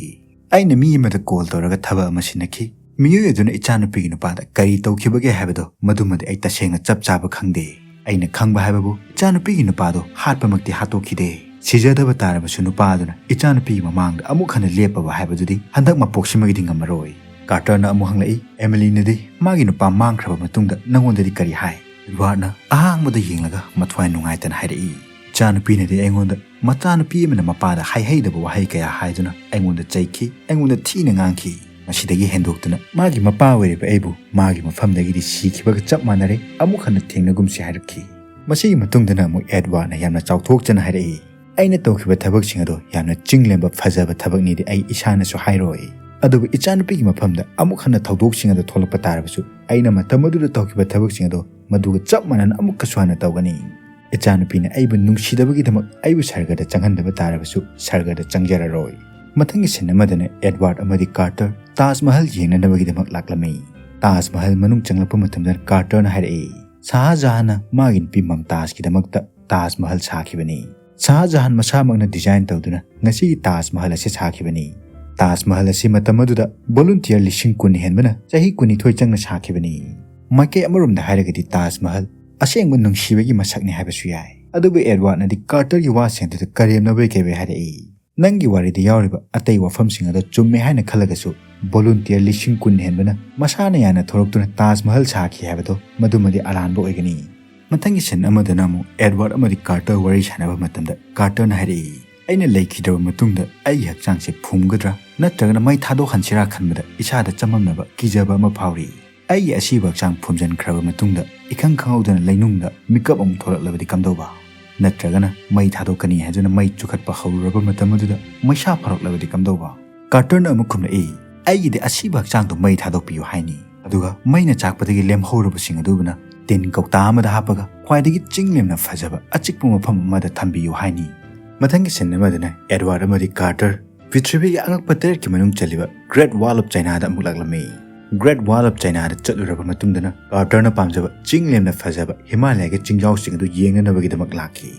ꯑꯩꯅ ꯃꯤ ꯑꯃꯗ ꯀꯣꯜ ꯇꯧꯔꯒ ꯊꯕꯛ ꯑꯃ ꯁꯤꯟꯅꯈꯤ꯫ ꯃꯤꯑꯣꯏ ꯑꯗꯨꯅ ꯏꯆꯥꯅꯨꯄꯤꯒꯤ ꯅꯨꯄꯥꯗ ꯀꯔꯤ ꯇꯧꯈꯤꯕꯒꯦ ꯍꯥꯏꯕꯗꯣ ꯃꯗꯨꯃꯗꯤ ꯑꯩ ꯇꯁꯦꯡꯅ ꯆꯞ ꯆꯥꯕ ꯈꯪꯗꯦ꯫ ꯑꯩꯅ ꯈꯪꯕ ꯍꯥꯏꯕꯕꯨ ꯏꯆꯥꯅꯨꯄꯤꯒꯤ ꯅꯨꯄꯥꯗꯣ ꯍꯥꯠꯄꯃꯛꯇꯤ ꯍꯥꯠꯇꯣꯛꯈꯤꯗꯦ꯫ ꯁꯤꯖꯗꯕ ꯇꯥꯔꯕꯁꯨ ꯅꯨꯄꯥ ꯑꯗꯨꯅ ꯏꯆꯥꯅꯨꯄꯤꯒꯤ ꯃꯃꯥꯡꯗ ꯑꯃꯨꯛ ꯍꯟꯅ ꯂꯦꯞꯄꯕ ꯍꯥꯏꯕꯗꯨꯗꯤ ꯍꯟꯗꯛ ꯃꯄꯣꯛꯁꯤꯃꯒꯤꯗꯤ ꯉꯝꯃꯔꯣꯏ꯫" ꯀꯥꯔꯇꯔꯅ ꯑꯃꯨꯛ ꯍꯪꯂꯛꯏ, "ꯑꯦꯃꯤꯂꯤꯅꯗꯤ ꯃꯥꯒꯤ ꯅꯨꯄꯥ ꯃꯥꯡꯈ꯭ꯔꯕ ꯃꯇꯨꯡꯗ ꯅꯉꯣꯟꯗꯗꯤ ꯀꯔꯤ ꯍꯥꯏ?" ꯑꯦꯗꯋꯥꯔꯗꯅ ꯑꯍꯥꯡꯕꯗ ꯌꯦꯡꯂꯒ ꯃꯊ꯭ꯋꯥꯏ ꯅꯨꯡꯉꯥꯏꯇꯅ ꯍꯥꯏꯔꯛꯏ, "ꯏꯆꯥꯅꯨꯄꯤꯅꯗꯤ ꯑꯩꯉꯣꯟꯗ ꯃꯆꯥꯅꯨꯄꯤ ꯑꯃꯅ ꯃꯄꯥꯗ ꯍꯥꯏꯍꯩꯗꯕ ꯋꯥꯍꯩ ꯀꯌꯥ ꯍꯥꯏꯗꯨꯅ ꯑꯩꯉꯣꯟꯗ ꯆꯩꯈꯤ, ꯑꯩꯉꯣꯟꯗ ꯊꯤꯅ ꯉꯥꯡꯈꯤ꯫ ꯃꯁꯤꯗꯒꯤ ꯍꯦꯟꯗꯣꯛꯇꯨꯅ ꯃꯥꯒꯤ ꯃꯄꯥ ꯑꯣꯏꯔꯤꯕ ꯑꯩꯕꯨ ꯃꯥꯒꯤ ꯃꯐꯝꯗꯒꯤꯗꯤ ꯁꯤꯈꯤꯕꯒ ꯆꯞ ꯃꯥꯟꯅꯔꯦ, ꯑꯃꯨꯛ ꯍꯟꯅ ꯊꯦꯡꯅꯒꯨꯝꯁꯤ ꯍꯥꯏꯔꯛꯈꯤ꯫ ꯃꯁꯤꯒꯤ ꯃꯇꯨꯡꯗꯅ ꯑꯃꯨꯛ ꯑꯦꯗꯋꯥꯔꯗꯅ ꯌꯥꯝꯅ ꯆꯥꯎꯊꯣꯛꯆꯅ ꯍꯥꯏꯔꯛꯏ, "ꯑꯩꯅ ꯇꯧꯈꯤꯕ ꯊꯕꯛꯁꯤꯡ ꯑꯗꯣ ꯌꯥꯝꯅ ꯆꯤꯡꯂꯦꯝꯕ ꯐꯖꯕ ꯊꯕꯛꯅꯤꯗꯤ ꯑꯩ ꯏꯁꯥꯅꯁꯨ ꯍꯥꯏꯔꯣꯏ, ꯑꯗꯨꯕꯨ ꯏꯆꯥꯅꯨꯄꯤꯒꯤ ꯃꯐꯝꯗ ꯑꯃꯨꯛ ꯍꯟꯅ ꯊꯧꯗꯣꯛꯁꯤꯡ ꯑꯗꯣ ꯊꯣꯛꯂꯛꯄ ꯇꯥꯔꯕꯁꯨ ꯑꯩꯅ ꯃꯇꯝ ꯑꯗꯨꯗ ꯇꯧꯈꯤꯕ ꯊꯕꯛꯁꯤꯡ ꯑꯗꯣ ꯃꯗꯨꯒ ꯆꯞ ꯃꯥꯟꯅꯅ ꯑꯃꯨꯛꯀꯁꯨ ꯍꯟꯅ ꯇꯧꯒꯅꯤ꯫ ꯏꯆꯥꯅꯨꯄꯤꯅ ꯑꯩꯕꯨ ꯅꯨꯡꯁꯤꯗꯕꯒꯤꯗꯃꯛ ꯑꯩꯕꯨ ꯁꯔꯒꯗ ꯆꯪꯍꯟꯗꯕ ꯇꯥꯔꯕꯁꯨ ꯁꯔꯒꯗ ꯆꯪꯖꯔꯔꯣꯏ"꯫ ꯃꯊꯪꯒꯤ ꯁꯤꯟ ꯑꯃꯗꯅ ꯑꯦꯗꯋꯥꯔꯗ ꯑꯃꯗꯤ ꯀꯥꯔꯇꯔ ꯇꯥꯖ ꯃꯍꯜ ꯌꯦꯡꯅꯅꯕꯒꯤꯗꯃꯛ ꯂꯥꯛꯂꯝꯃꯤ꯫ ꯇꯥꯖ ꯃꯍꯜ ꯃꯅꯨꯡ ꯆꯪꯂꯛꯄ ꯃꯇꯝꯗ ꯀꯥꯔꯇꯔꯅ ꯍꯥꯏꯔꯛꯏ, "ꯁꯥꯍ ꯖꯍꯥꯟꯅ ꯃꯥꯒꯤ ꯅꯨꯄꯤ ꯃꯝꯇꯥꯖꯀꯤꯗꯃꯛꯇ ꯇꯥꯖ ꯃꯍꯜ ꯁꯥꯈꯤꯕꯅꯤ꯫ ꯁꯥꯍ ꯖꯍꯥꯟ ꯃꯁꯥꯃꯛꯅ ꯗꯤꯖꯥꯏꯟ ꯇꯧꯗꯨꯅ ꯉꯁꯤꯒꯤ ꯇꯥꯖ ꯃꯍꯜ ꯑꯁꯤ ꯁꯥꯈꯤꯕꯅꯤ꯫ ꯇꯥꯖ ꯃꯍꯜ ꯑꯁꯤ ꯃꯇꯝ ꯑꯗꯨꯗ ꯚꯣꯂꯨꯟꯇꯤꯌꯔ ꯂꯤꯁꯤꯡ ꯀꯨꯟ ꯍꯦꯟꯕꯅ ꯆꯍꯤ ꯀꯨꯟꯅꯤꯊꯣꯏ ꯆꯪꯅ ꯁꯥꯈꯤꯕꯅꯤ"꯫ ꯃꯥꯏꯀꯩ ꯑꯃꯔꯣꯝꯗ ꯍꯥꯏꯔꯒꯗꯤ ꯇꯥꯖ ꯃꯍꯜ ꯑꯁꯦꯡꯕ ꯅꯨꯡꯁꯤꯕꯒꯤ ꯃꯁꯛꯅꯤ ꯍꯥꯏꯕꯁꯨ ꯌꯥꯏ꯫ ꯑꯗꯨꯕꯨ ꯑꯦꯗꯋꯥꯔꯗꯅꯗꯤ ꯀꯥꯔꯇꯔꯒꯤ ꯋꯥꯁꯤꯡ ꯑꯗꯨꯗ ꯀꯔꯦꯝꯅꯕꯒꯤ ꯀꯩꯕꯩ ꯍꯥꯏꯔꯛꯏ, "ꯅꯪꯒꯤ ꯋꯥꯔꯤꯗ ꯌꯥꯎꯔꯤꯕ ꯑꯇꯩ ꯋꯥꯐꯝꯁꯤꯡ ꯑꯗꯣ ꯆꯨꯝꯃꯦ ꯍꯥꯏꯅ ꯈꯜꯂꯒꯁꯨ, ꯚꯣꯂꯨꯟꯇꯤꯌꯔ ꯂꯤꯁꯤꯡ ꯀꯨꯟ ꯍꯦꯟꯕꯅ ꯃꯁꯥꯅ ꯌꯥꯅ ꯊꯣꯔꯛꯇꯨꯅ ꯇꯥꯖ ꯃꯍꯜ ꯁꯥꯈꯤ ꯍꯥꯏꯕꯗꯣ ꯃꯗꯨꯃꯗꯤ ꯑꯔꯥꯟꯕ ꯑꯣꯏꯒꯅꯤ"꯫ ꯃꯊꯪꯒꯤ ꯁꯤꯟ ꯑꯃꯗꯅ ꯑꯃꯨꯛ ꯑꯦꯗꯋꯥꯔꯗ ꯑꯃꯗꯤ ꯀꯥꯔꯇꯔ ꯋꯥꯔꯤ ꯁꯥꯟꯅꯕ ꯃꯇꯝꯗ ꯀꯥꯔꯇꯔꯅ ꯍꯥꯏꯔꯛꯏ, "ꯑꯩꯅ ꯂꯩꯈꯤꯗ꯭ꯔꯕ ꯃꯇꯨꯡꯗ ꯑꯩꯒꯤ ꯍꯛꯆꯥꯡꯁꯦ ꯐꯨꯝꯒꯗ꯭ꯔꯥ ꯅꯠꯇ꯭ꯔꯒꯅ ꯃꯩ ꯊꯥꯗꯣꯛꯍꯟꯁꯤꯔꯥ ꯈꯟꯕꯗ ꯏꯁꯥꯗ ꯆꯃꯝꯅꯕ, ꯀꯤꯖꯕ ꯑꯃ ꯐꯥꯎꯔꯤ꯫ ꯑꯩꯒꯤ ꯑꯁꯤꯕ ꯍꯛꯆꯥꯡ ꯐꯨꯝꯖꯤꯟꯈ꯭ꯔꯕ ꯃꯇꯨꯡꯗ ꯏꯈꯪ ꯈꯪꯍꯧꯗꯅ ꯂꯩꯅꯨꯡꯗ ꯃꯤꯀꯞ ꯑꯃꯨꯛ ꯊꯣꯛꯂꯛꯂꯕꯗꯤ ꯀꯝꯗꯧꯕ? ꯅꯠꯇ꯭ꯔꯒꯅ ꯃꯩ ꯊꯥꯗꯣꯛꯀꯅꯤ ꯍꯥꯏꯗꯨꯅ ꯃꯩ ꯆꯨꯈꯠꯄ ꯍꯧꯔꯨꯔꯕ ꯃꯇꯝ ꯑꯗꯨꯗ ꯃꯩꯁꯥ ꯐꯥꯔꯛꯂꯕꯗꯤ ꯀꯝꯗꯧꯕ?" ꯀꯥꯔꯇꯔꯅ ꯑꯃꯨꯛ ꯈꯨꯝꯂꯛꯏ, "ꯑꯩꯒꯤꯗꯤ ꯑꯁꯤꯕ ꯍꯛꯆꯥꯡꯗꯣ ꯃꯩ ꯊꯥꯗꯣꯛꯄꯤꯌꯨ ꯍꯥꯏꯅꯤ꯫ ꯑꯗꯨꯒ ꯃꯩꯅ ꯆꯥꯛꯄꯗꯒꯤ ꯂꯦꯝꯍꯧꯔꯕꯁꯤꯡ ꯑꯗꯨꯕꯨꯅ ꯇꯤꯟ ꯀꯧꯇꯥ ꯑꯃꯗ ꯍꯥꯞꯄꯒ ꯈ꯭ꯋꯥꯏꯗꯒꯤ ꯆꯤꯡꯂꯦꯝꯅ ꯐꯖꯕ ꯑꯆꯤꯛꯄ ꯃꯐꯝ ꯑꯃꯗ ꯊꯝꯕꯤꯌꯨ ꯍꯥꯏꯅꯤ"꯫ ꯃꯊꯪꯒꯤ ꯁꯤꯟ ꯑꯃꯗꯅ ꯑꯦꯗꯋꯥꯔꯗ ꯑꯃꯗꯤ ꯀꯥꯔꯇꯔ ꯄ꯭ꯔꯤꯊꯤꯕꯤꯒꯤ ꯑꯉꯛꯄ ꯇꯔꯦꯠꯀꯤ ꯃꯅꯨꯡ ꯆꯜꯂꯤꯕ ꯒ꯭ꯔꯦꯠ ꯋꯥꯜ ꯑꯣꯐ ꯆꯥꯏꯅꯥꯗ ꯑꯃꯨꯛ ꯂꯥꯛꯂꯝꯃꯤ꯫ ꯒ꯭ꯔꯦꯠ ꯋꯥꯜ ꯑꯣꯐ ꯆꯥꯏꯅꯥꯗ ꯆꯠꯂꯨꯔꯕ ꯃꯇꯨꯡꯗꯅ ꯀꯥꯔꯇꯔꯅ ꯄꯥꯝꯖꯕ ꯆꯤꯡꯂꯦꯝꯅ ꯐꯖꯕ ꯍꯤꯃꯥꯂꯌꯥꯒꯤ ꯆꯤꯡꯖꯥꯎꯁꯤꯡ ꯑꯗꯨ ꯌꯦꯡꯅꯅꯕꯒꯤꯗꯃꯛ ꯂꯥꯛꯈꯤ꯫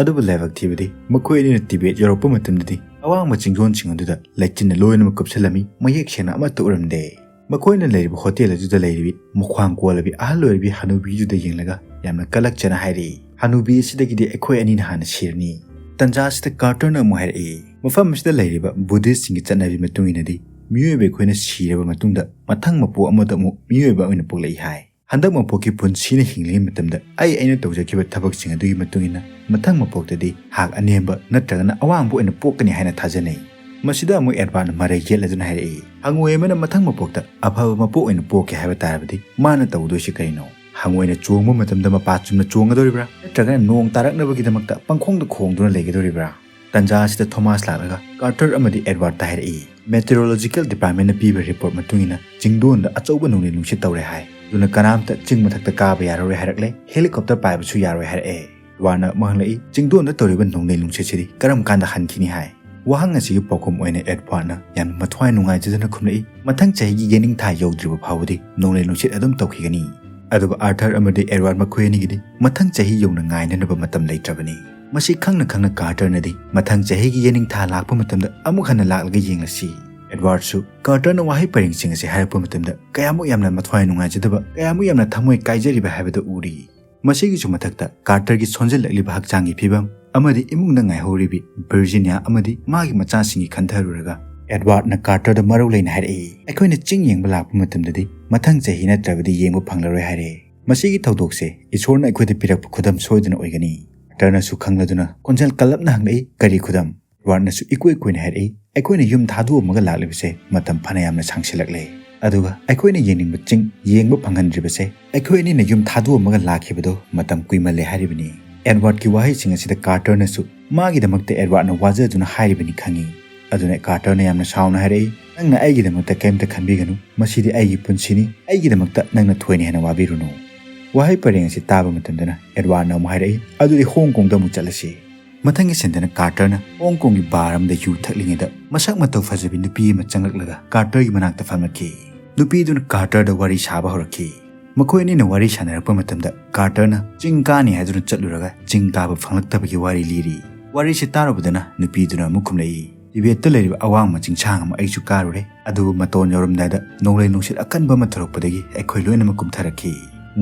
ꯑꯗꯨꯕꯨ ꯂꯥꯏꯕꯛ ꯊꯤꯕꯗꯤ ꯃꯈꯣꯏ ꯑꯅꯤꯅ ꯇꯤꯕꯦꯠ ꯌꯧꯔꯛꯄ ꯃꯇꯝꯗꯗꯤ ꯑꯋꯥꯡꯕ ꯆꯤꯡꯗꯣꯟꯁꯤꯡ ꯑꯗꯨꯗ ꯂꯩꯆꯤꯟꯅ ꯂꯣꯏꯅꯃꯛ ꯀꯨꯞꯁꯤꯜꯂꯝꯃꯤ, ꯃꯌꯦꯛ ꯁꯦꯡꯅ ꯑꯃꯠꯇ ꯎꯔꯝꯗꯦ꯫ ꯃꯈꯣꯏꯅ ꯂꯩꯔꯤꯕ ꯍꯣꯇꯦꯜ ꯑꯗꯨꯗ ꯂꯩꯔꯤꯕꯤ ꯃꯈ꯭ꯋꯥꯡ ꯀꯣꯜꯂꯕꯤ ꯑꯍꯜ ꯑꯣꯏꯔꯕꯤ ꯍꯅꯨꯕꯤꯗꯨꯗ ꯌꯦꯡꯂꯒ ꯌꯥꯝꯅ ꯀꯂꯛꯆꯅ ꯍꯥꯏꯔꯛꯏ, "ꯍꯅꯨꯕꯤ ꯑꯁꯤꯗꯒꯤꯗꯤ ꯑꯩꯈꯣꯏ ꯑꯅꯤꯅ ꯍꯥꯟꯅ ꯁꯤꯔꯅꯤ"꯫ ꯇꯟꯖꯥ ꯑꯁꯤꯗ ꯀꯥꯔꯇꯔꯅ ꯑꯃꯨꯛ ꯍꯥꯏꯔꯛꯏ, "ꯃꯐꯝ ꯑꯁꯤꯗ ꯂꯩꯔꯤꯕ ꯕꯨꯙꯤꯁ꯭ꯠꯁꯤꯡꯒꯤ ꯆꯠꯅꯕꯤ ꯃꯇꯨꯡ ꯏꯟꯅꯗꯤ ꯃꯤꯑꯣꯏꯕ ꯑꯩꯈꯣꯏꯅ ꯁꯤꯔꯕ ꯃꯇꯨꯡꯗ ꯃꯊꯪ ꯃꯄꯣꯛ ꯑꯃꯗ ꯑꯃꯨꯛ ꯃꯤꯑꯣꯏꯕ ꯑꯣꯏꯅ ꯄꯣꯛꯂꯛꯏ ꯍꯥꯏ꯫ ꯍꯟꯗꯛ ꯃꯄꯣꯛꯀꯤ ꯄꯨꯟꯁꯤꯅ ꯍꯤꯡꯂꯤꯉꯩ ꯃꯇꯝꯗ ꯑꯩ ꯑꯩꯅ ꯇꯧꯖꯈꯤꯕ ꯊꯕꯛꯁꯤꯡ ꯑꯗꯨꯒꯤ ꯃꯇꯨꯡ ꯏꯟꯅ ꯃꯊꯪ ꯃꯄꯣꯛꯇꯗꯤ ꯍꯥꯛ ꯑꯅꯦꯝꯕ ꯅꯠꯇ꯭ꯔꯒꯅ ꯑꯋꯥꯡꯕ ꯑꯣꯏꯅ ꯄꯣꯛꯀꯅꯤ ꯍꯥꯏꯅ ꯊꯥꯖꯅꯩ꯫ ꯃꯁꯤꯗ ꯑꯃꯨꯛ ꯑꯦꯗꯋꯥꯔꯗꯅ ꯃꯔꯩ ꯌꯦꯠꯂꯗꯨꯅ ꯍꯥꯏꯔꯛꯏ, "ꯍꯪꯉꯣꯏ ꯑꯃꯅ ꯃꯊꯪ ꯃꯄꯣꯛꯇ ꯑꯐꯕ ꯃꯄꯣꯛ ꯑꯣꯏꯅ ꯄꯣꯛꯀꯦ ꯍꯥꯏꯕ ꯇꯥꯔꯕꯗꯤ ꯃꯥꯅ ꯇꯧꯗꯣꯏꯁꯤ ꯀꯔꯤꯅꯣ? ꯍꯪꯉꯣꯏꯅ ꯆꯣꯡꯕ ꯃꯇꯝꯗ ꯃꯄꯥ ꯆꯨꯝꯅ ꯆꯣꯡꯒꯗꯧꯔꯤꯕ꯭ꯔꯥ? ꯅꯠꯇ꯭ꯔꯒꯅ ꯅꯣꯡ ꯇꯥꯔꯛꯅꯕꯒꯤꯗꯃꯛꯇ ꯄꯪꯈꯣꯡꯗ ꯈꯣꯡꯗꯨꯅ ꯂꯩꯒꯗꯧꯔꯤꯕ꯭ꯔꯥ?" ꯇꯟꯖꯥ ꯑꯁꯤꯗ ꯊꯣꯃꯥꯁ ꯂꯥꯛꯂꯒ ꯀꯥꯔꯇꯔ ꯑꯃꯗꯤ ꯑꯦꯗꯋꯥꯔꯗꯇ ꯍꯥꯏꯔꯛꯏ, "ꯃꯦꯇꯤꯑꯣꯔꯣꯂꯣꯖꯤꯀꯦꯜ ꯗꯤꯄꯥꯔꯠꯃꯦꯟꯅ ꯄꯤꯕ ꯔꯤꯄꯣꯔꯠ ꯃꯇꯨꯡ ꯏꯟꯅ ꯆꯤꯡꯗꯣꯟꯗ ꯑꯆꯧꯕ ꯅꯣꯡꯂꯩ ꯅꯨꯡꯁꯤꯠ ꯇꯧꯔꯦ ꯍꯥꯏ꯫ ꯑꯗꯨꯅ ꯀꯅꯥꯝꯇ ꯆꯤꯡ ꯃꯊꯛꯇ ꯀꯥꯕ ꯌꯥꯔꯔꯣꯏ ꯍꯥꯏꯔꯛꯂꯦ, ꯍꯦꯂꯤꯀꯣꯞꯇꯔ ꯄꯥꯏꯕꯁꯨ ꯌꯥꯔꯣꯏ ꯍꯥꯏꯔꯛꯑꯦ꯫" ꯑꯦꯗꯋꯥꯔꯗꯅ ꯑꯃꯨꯛ ꯍꯪꯂꯛꯏ, "ꯆꯤꯡꯗꯣꯟꯗ ꯇꯧꯔꯤꯕ ꯅꯣꯡꯂꯩ ꯅꯨꯡꯁꯤꯠꯁꯤꯗꯤ ꯀꯔꯝ ꯀꯥꯟꯗ ꯍꯟꯈꯤꯅꯤ ꯍꯥꯏ?" ꯋꯥꯍꯪ ꯑꯁꯤꯒꯤ ꯄꯥꯎꯈꯨꯝ ꯑꯣꯏꯅ ꯑꯦꯗꯋꯥꯔꯗꯅ ꯌꯥꯝꯅ ꯃꯊ꯭ꯋꯥꯏ ꯅꯨꯡꯉꯥꯏꯖꯗꯅ ꯈꯨꯝꯂꯛꯏ, "ꯃꯊꯪ ꯆꯍꯤꯒꯤ ꯌꯦꯅꯤꯡꯊꯥ ꯌꯧꯗ꯭ꯔꯤꯕ ꯐꯥꯎꯕꯗꯤ ꯅꯣꯡꯂꯩ ꯅꯨꯡꯁꯤꯠ ꯑꯗꯨꯝ ꯇꯧꯈꯤꯒꯅꯤ꯫" ꯑꯗꯨꯕꯨ ꯑꯥꯔꯊꯔ ꯑꯃꯗꯤ ꯑꯦꯗꯋꯥꯔꯗ ꯃꯈꯣꯏ ꯑꯅꯤꯒꯤꯗꯤ ꯃꯊꯪ ꯆꯍꯤ ꯌꯧꯅ ꯉꯥꯏꯅꯅꯕ ꯃꯇꯝ ꯂꯩꯇ꯭ꯔꯕꯅꯤ꯫ ꯃꯁꯤ ꯈꯪꯅ ꯈꯪꯅ ꯀꯥꯔꯇꯔꯅꯗꯤ ꯃꯊꯪ ꯆꯍꯤꯒꯤ ꯌꯦꯅꯤꯡꯊꯥ ꯂꯥꯛꯄ ꯃꯇꯝꯗ ꯑꯃꯨꯛ ꯍꯟꯅ ꯂꯥꯛꯂꯒ ꯌꯦꯡꯂꯁꯤ꯫ ꯑꯦꯗꯋꯥꯔꯗꯁꯨ ꯀꯥꯔꯇꯔꯅ ꯋꯥꯍꯩ ꯄꯔꯦꯡꯁꯤꯡ ꯑꯁꯤ ꯍꯥꯏꯔꯛꯄ ꯃꯇꯝꯗ ꯀꯌꯥꯃꯨꯛ ꯌꯥꯝꯅ ꯃꯊ꯭ꯋꯥꯏ ꯅꯨꯡꯉꯥꯏꯖꯗꯕ, ꯀꯌꯥꯃꯨꯛ ꯌꯥꯝꯅ ꯊꯃꯣꯏ ꯀꯥꯏꯖꯔꯤꯕ ꯍꯥꯏꯕꯗꯨ ꯎꯔꯤ꯫ ꯃꯁꯤꯒꯤꯁꯨ ꯃꯊꯛꯇ ꯀꯥꯔꯇꯔꯒꯤ ꯁꯣꯟꯖꯜꯂꯛꯂꯤꯕ ꯍꯛꯆꯥꯡꯒꯤ ꯐꯤꯕꯝ ꯑꯃꯗꯤ ꯏꯃꯨꯡꯗ ꯉꯥꯏꯍꯧꯔꯤꯕꯤ ꯚꯔꯖꯤꯅꯤꯌꯥ ꯑꯃꯗꯤ ꯃꯥꯒꯤ ꯃꯆꯥꯁꯤꯡꯒꯤ ꯈꯟꯊꯔꯨꯔꯒ ꯑꯦꯗꯋꯥꯔꯗꯅ ꯀꯥꯔꯇꯔꯗ ꯃꯔꯧ ꯂꯩꯅ ꯍꯥꯏꯔꯛꯏ, "ꯑꯩꯈꯣꯏꯅ ꯆꯤꯡ ꯌꯦꯡꯕ ꯂꯥꯛꯄ ꯃꯇꯝꯗꯗꯤ ꯃꯊꯪ ꯆꯍꯤ ꯅꯠꯇ꯭ꯔꯕꯗꯤ ꯌꯦꯡꯕ ꯐꯪꯂꯔꯣꯏ" ꯍꯥꯏꯔꯦ꯫ ꯃꯁꯤꯒꯤ ꯊꯧꯗꯣꯛꯁꯦ ꯏꯁꯣꯔꯅ ꯑꯩꯈꯣꯏꯗ ꯄꯤꯔꯛꯄ ꯈꯨꯗꯝ ꯁꯣꯏꯗꯅ ꯑꯣꯏꯒꯅꯤ꯫ ꯀꯥꯔꯇꯔꯅꯁꯨ ꯈꯪꯂꯗꯨꯅ ꯈꯣꯟꯖꯦꯜ ꯀꯜꯂꯞꯅ ꯍꯪꯂꯛꯏ, "ꯀꯔꯤ ꯈꯨꯗꯝ?" ꯑꯦꯗꯋꯥꯔꯗꯅꯁꯨ ꯏꯀꯣꯏ ꯀꯣꯏꯅ ꯍꯥꯏꯔꯛꯏ, "ꯑꯩꯈꯣꯏꯅ ꯌꯨꯝ ꯊꯥꯗꯣꯛꯑꯝꯃꯒ ꯂꯥꯛꯂꯤꯕꯁꯦ ꯃꯇꯝ ꯐꯅ ꯌꯥꯝꯅ ꯁꯥꯡꯁꯤꯜꯂꯛꯂꯦ꯫ ꯑꯗꯨꯒ ꯑꯩꯈꯣꯏꯅ ꯌꯦꯡꯅꯤꯡꯕ ꯆꯤꯡ ꯌꯦꯡꯕ ꯐꯪꯍꯟꯗ꯭ꯔꯤꯕꯁꯦ ꯑꯩꯈꯣꯏ ꯑꯅꯤꯅ ꯌꯨꯝ ꯊꯥꯗꯣꯛꯑꯝꯃꯒ ꯂꯥꯛꯈꯤꯕꯗꯣ ꯃꯇꯝ ꯀꯨꯏꯃꯜꯂꯦ" ꯍꯥꯏꯔꯤꯕꯅꯤ꯫ ꯑꯦꯗꯋꯥꯔꯗꯀꯤ ꯋꯥꯍꯩꯁꯤꯡ ꯑꯁꯤꯗ ꯀꯥꯔꯇꯔꯅꯁꯨ ꯃꯥꯒꯤꯗꯃꯛꯇ ꯑꯦꯗꯋꯥꯔꯗꯅ ꯋꯥꯖꯗꯨꯅ ꯍꯥꯏꯔꯤꯕꯅꯤ ꯈꯪꯏ꯫ ꯑꯗꯨꯅ ꯀꯥꯔꯇꯔꯅ ꯌꯥꯝꯅ ꯁꯥꯎꯅ ꯍꯥꯏꯔꯛꯏ, "ꯅꯪꯅ ꯑꯩꯒꯤꯗꯃꯛꯇ ꯀꯔꯤꯝꯇ ꯈꯟꯕꯤꯒꯅꯨ, ꯃꯁꯤꯗꯤ ꯑꯩꯒꯤ ꯄꯨꯟꯁꯤꯅꯤ, ꯑꯩꯒꯤꯗꯃꯛꯇ ꯅꯪꯅ ꯊꯣꯏꯅ ꯍꯦꯟꯅ ꯋꯥꯕꯤꯔꯨꯅꯨ꯫" ꯋꯥꯍꯩ ꯄꯔꯦꯡ ꯑꯁꯤ ꯇꯥꯕ ꯃꯇꯝꯗꯅ ꯑꯦꯗꯋꯥꯔꯗꯅ ꯑꯃꯨꯛ ꯍꯥꯏꯔꯛꯏ, "ꯑꯗꯨꯗꯤ ꯍꯣꯡ ꯀꯣꯡꯗ ꯑꯃꯨꯛ ꯆꯠꯂꯁꯤ꯫" ꯃꯊꯪꯒꯤ ꯁꯤꯟꯗꯅ ꯀꯥꯔꯇꯔꯅ ꯍꯣꯡ ꯀꯣꯡꯒꯤ ꯕꯥꯔ ꯑꯃꯗ ꯌꯨ ꯊꯛꯂꯤꯉꯩꯗ ꯃꯁꯛ ꯃꯇꯧ ꯐꯖꯕꯤ ꯅꯨꯄꯤ ꯑꯃ ꯆꯪꯂꯛꯂꯒ ꯀꯥꯔꯇꯔꯒꯤ ꯃꯅꯥꯛꯇ ꯐꯝꯂꯛꯈꯤ꯫ ꯅꯨꯄꯤꯗꯨꯅ ꯀꯥꯔꯇꯔꯗ ꯋꯥꯔꯤ ꯁꯥꯕ ꯍꯧꯔꯛꯈꯤ꯫ ꯃꯈꯣꯏ ꯑꯅꯤꯅ ꯋꯥꯔꯤ ꯁꯥꯟꯅꯔꯛꯄ ꯃꯇꯝꯗ ꯀꯥꯔꯇꯔꯅ ꯆꯤꯡ ꯀꯥꯅꯤ ꯍꯥꯏꯗꯨꯅ ꯆꯠꯂꯨꯔꯒ ꯆꯤꯡ ꯀꯥꯕ ꯐꯪꯂꯛꯇꯕꯒꯤ ꯋꯥꯔꯤ ꯂꯤꯔꯤ꯫ ꯋꯥꯔꯤꯁꯤ ꯇꯥꯔꯨꯕꯗꯅ ꯅꯨꯄꯤꯗꯨꯅ ꯑꯃꯨꯛ ꯈꯨꯝꯂꯛꯏ, "ꯇꯤꯕꯦꯠꯇ ꯂꯩꯔꯤꯕ ꯑꯋꯥꯡꯕ ꯆꯤꯡꯁꯥꯡ ꯑꯃ ꯑꯩꯁꯨ ꯀꯥꯔꯨꯔꯦ, ꯑꯗꯨꯕꯨ ꯃꯇꯣꯟ ꯌꯧꯔꯝꯗꯥꯏꯗ ꯅꯣꯡꯂꯩ ꯅꯨꯡꯁꯤꯠ ꯑꯀꯟꯕ ꯑꯃ ꯊꯣꯔꯛꯄꯗꯒꯤ ꯑꯩꯈꯣꯏ ꯂꯣꯏꯅꯃꯛ ꯀꯨꯝꯊꯔꯛꯈꯤ꯫"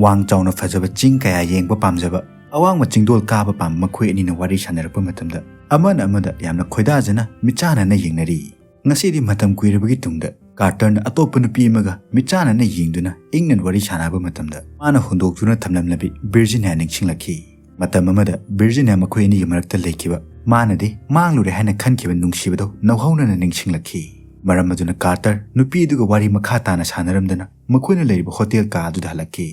ꯋꯥꯡ ꯆꯥꯎꯅ ꯐꯖꯕ ꯆꯤꯡ ꯀꯌꯥ ꯌꯦꯡꯕ ꯄꯥꯝꯖꯕ ꯑꯋꯥꯡꯕ ꯆꯤꯡꯗꯣꯜ ꯀꯥꯕ ꯄꯥꯝꯕ ꯃꯈꯣꯏ ꯑꯅꯤꯅ ꯋꯥꯔꯤ ꯁꯥꯟꯅꯔꯛꯄ ꯃꯇꯝꯗ ꯑꯃꯅ ꯑꯃꯗ ꯌꯥꯝꯅ ꯈꯣꯏꯗꯥꯖꯅ ꯃꯤꯠꯆꯥꯟꯅꯅ ꯌꯦꯡꯅꯔꯤ꯫ ꯉꯁꯤꯗꯤ ꯃꯇꯝ ꯀꯨꯏꯔꯕꯒꯤ ꯇꯨꯡꯗ ꯀꯥꯔꯇꯔꯅ ꯑꯇꯣꯞꯄ ꯅꯨꯄꯤ ꯑꯃꯒ ꯃꯤꯠꯆꯥꯟꯅꯅ ꯌꯦꯡꯗꯨꯅ ꯏꯪꯅ ꯋꯥꯔꯤ ꯁꯥꯟꯅꯕ ꯃꯇꯝꯗ ꯃꯥꯅ ꯍꯨꯟꯗꯣꯛꯇꯨꯅ ꯊꯝꯂꯝꯂꯕꯤ ꯚꯤꯔꯖꯤꯅꯤꯌꯥ ꯅꯤꯡꯁꯤꯡꯂꯛꯈꯤ꯫ ꯃꯇꯝ ꯑꯃꯗ ꯚꯤꯔꯖꯤꯅꯤꯌꯥ ꯃꯈꯣꯏ ꯑꯅꯤꯒꯤ ꯃꯔꯛꯇ ꯂꯩꯈꯤꯕ, ꯃꯥꯅꯗꯤ ꯃꯥꯡꯂꯨꯔꯦ ꯍꯥꯏꯅ ꯈꯟꯈꯤꯕ ꯅꯨꯡꯁꯤꯕꯗꯣ ꯅꯧꯍꯧꯅꯅ ꯅꯤꯡꯁꯤꯡꯂꯛꯈꯤ꯫ ꯃꯔꯝ ꯑꯗꯨꯅ ꯀꯥꯔꯇꯔ ꯅꯨꯄꯤ ꯑꯗꯨꯒ ꯋꯥꯔꯤ ꯃꯈꯥ ꯇꯥꯅ ꯁꯥꯟꯅꯔꯝꯗꯅ ꯃꯈꯣꯏꯅ ꯂꯩꯔꯤꯕ ꯍꯣꯇꯦꯜ ꯀꯥ ꯑꯗꯨꯗ ꯍꯜꯂꯛꯈꯤ꯫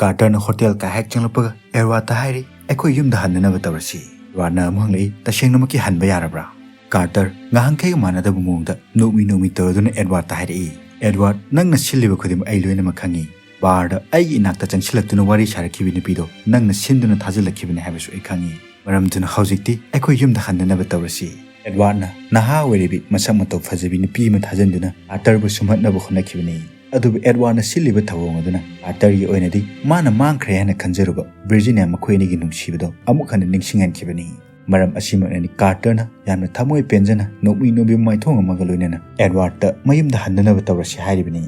ꯀꯥꯔꯇꯔꯅ ꯍꯣꯇꯦꯜ ꯀꯥ ꯍꯦꯛ ꯆꯪꯂꯛꯄꯒ ꯑꯦꯗꯋꯥꯔꯗꯇ ꯍꯥꯏꯔꯤ, "ꯑꯩꯈꯣꯏ ꯌꯨꯝꯗ ꯍꯟꯅꯅꯕ ꯇꯧꯔꯁꯤ꯫" ꯑꯦꯗꯋꯥꯔꯗꯅ ꯑꯃꯨꯛ ꯍꯪꯂꯛꯏ, "ꯇꯁꯦꯡꯅꯃꯛꯀꯤ ꯍꯟꯕ ꯌꯥꯔꯕ꯭ꯔꯥ?" ꯀꯥꯔꯇꯔ ꯉꯍꯥꯟꯈꯩꯒ ꯃꯥꯟꯅꯗꯕ ꯃꯑꯣꯡꯗ ꯅꯣꯛꯃꯤ ꯅꯣꯛꯃꯤ ꯇꯧꯔꯗꯨꯅ ꯑꯦꯗꯋꯥꯔꯗꯇ ꯍꯥꯏꯔꯛꯏ, "ꯑꯦꯗꯋꯥꯔꯗ, ꯅꯪꯅ ꯁꯤꯜꯂꯤꯕ ꯈꯨꯗꯤꯡꯃꯛ ꯑꯩ ꯂꯣꯏꯅꯃꯛ ꯈꯪꯉꯤ꯫ ꯕꯥꯔꯗ ꯑꯩꯒꯤ ꯏꯅꯥꯛꯇ ꯆꯪꯁꯤꯜꯂꯛꯇꯨꯅ ꯋꯥꯔꯤ ꯁꯥꯔꯛꯈꯤꯕ ꯅꯨꯄꯤꯗꯣ ꯅꯪꯅ ꯁꯤꯟꯗꯨꯅ ꯊꯥꯖꯤꯜꯂꯛꯈꯤꯕꯅꯤ ꯍꯥꯏꯕꯁꯨ ꯑꯩ ꯈꯪꯉꯤ꯫ ꯃꯔꯝ ꯑꯗꯨꯅ ꯍꯧꯖꯤꯛꯇꯤ ꯑꯩꯈꯣꯏ ꯌꯨꯝꯗ ꯍꯟꯅꯅꯕ ꯇꯧꯔꯁꯤ꯫" ꯑꯦꯗꯋꯥꯔꯗꯅ ꯅꯍꯥ ꯑꯣꯏꯔꯤꯕꯤ ꯃꯁꯛ ꯃꯇꯧ ꯐꯖꯕꯤ ꯅꯨꯄꯤ ꯑꯃ ꯊꯥꯖꯤꯟꯗꯨꯅ ꯀꯥꯔꯇꯔꯕꯨ ꯁꯨꯝꯍꯠꯅꯕ ꯍꯣꯠꯅꯈꯤꯕꯅꯤ꯫ ꯑꯗꯨꯕꯨ ꯑꯦꯗꯋꯥꯔꯗꯅ ꯁꯤꯜꯂꯤꯕ ꯊꯧꯑꯣꯡ ꯑꯗꯨꯅ ꯀꯥꯔꯇꯔꯒꯤ ꯑꯣꯏꯅꯗꯤ ꯃꯥꯅ ꯃꯥꯡꯈ꯭ꯔꯦ ꯍꯥꯏꯅ ꯈꯟꯖꯔꯨꯕ ꯚꯤꯔꯖꯤꯅꯤꯌꯥ ꯃꯈꯣꯏ ꯑꯅꯤꯒꯤ ꯅꯨꯡꯁꯤꯕꯗꯣ ꯑꯃꯨꯛ ꯍꯟꯅ ꯅꯤꯡꯁꯤꯡꯍꯟꯈꯤꯕꯅꯤ꯫ ꯃꯔꯝ ꯑꯁꯤꯃꯛꯅꯅꯤ ꯀꯥꯔꯇꯔꯅ ꯌꯥꯝꯅ ꯊꯃꯣꯏ ꯄꯦꯟꯖꯅ ꯅꯣꯛꯃꯤ ꯅꯣꯛꯃꯤ ꯃꯥꯏꯊꯣꯡ ꯑꯃꯒ ꯂꯣꯏꯅꯅ ꯑꯦꯗꯋꯥꯔꯗꯇ ꯃꯌꯨꯝꯗ ꯍꯟꯅꯅꯕ ꯇꯧꯔꯁꯤ ꯍꯥꯏꯔꯤꯕꯅꯤ꯫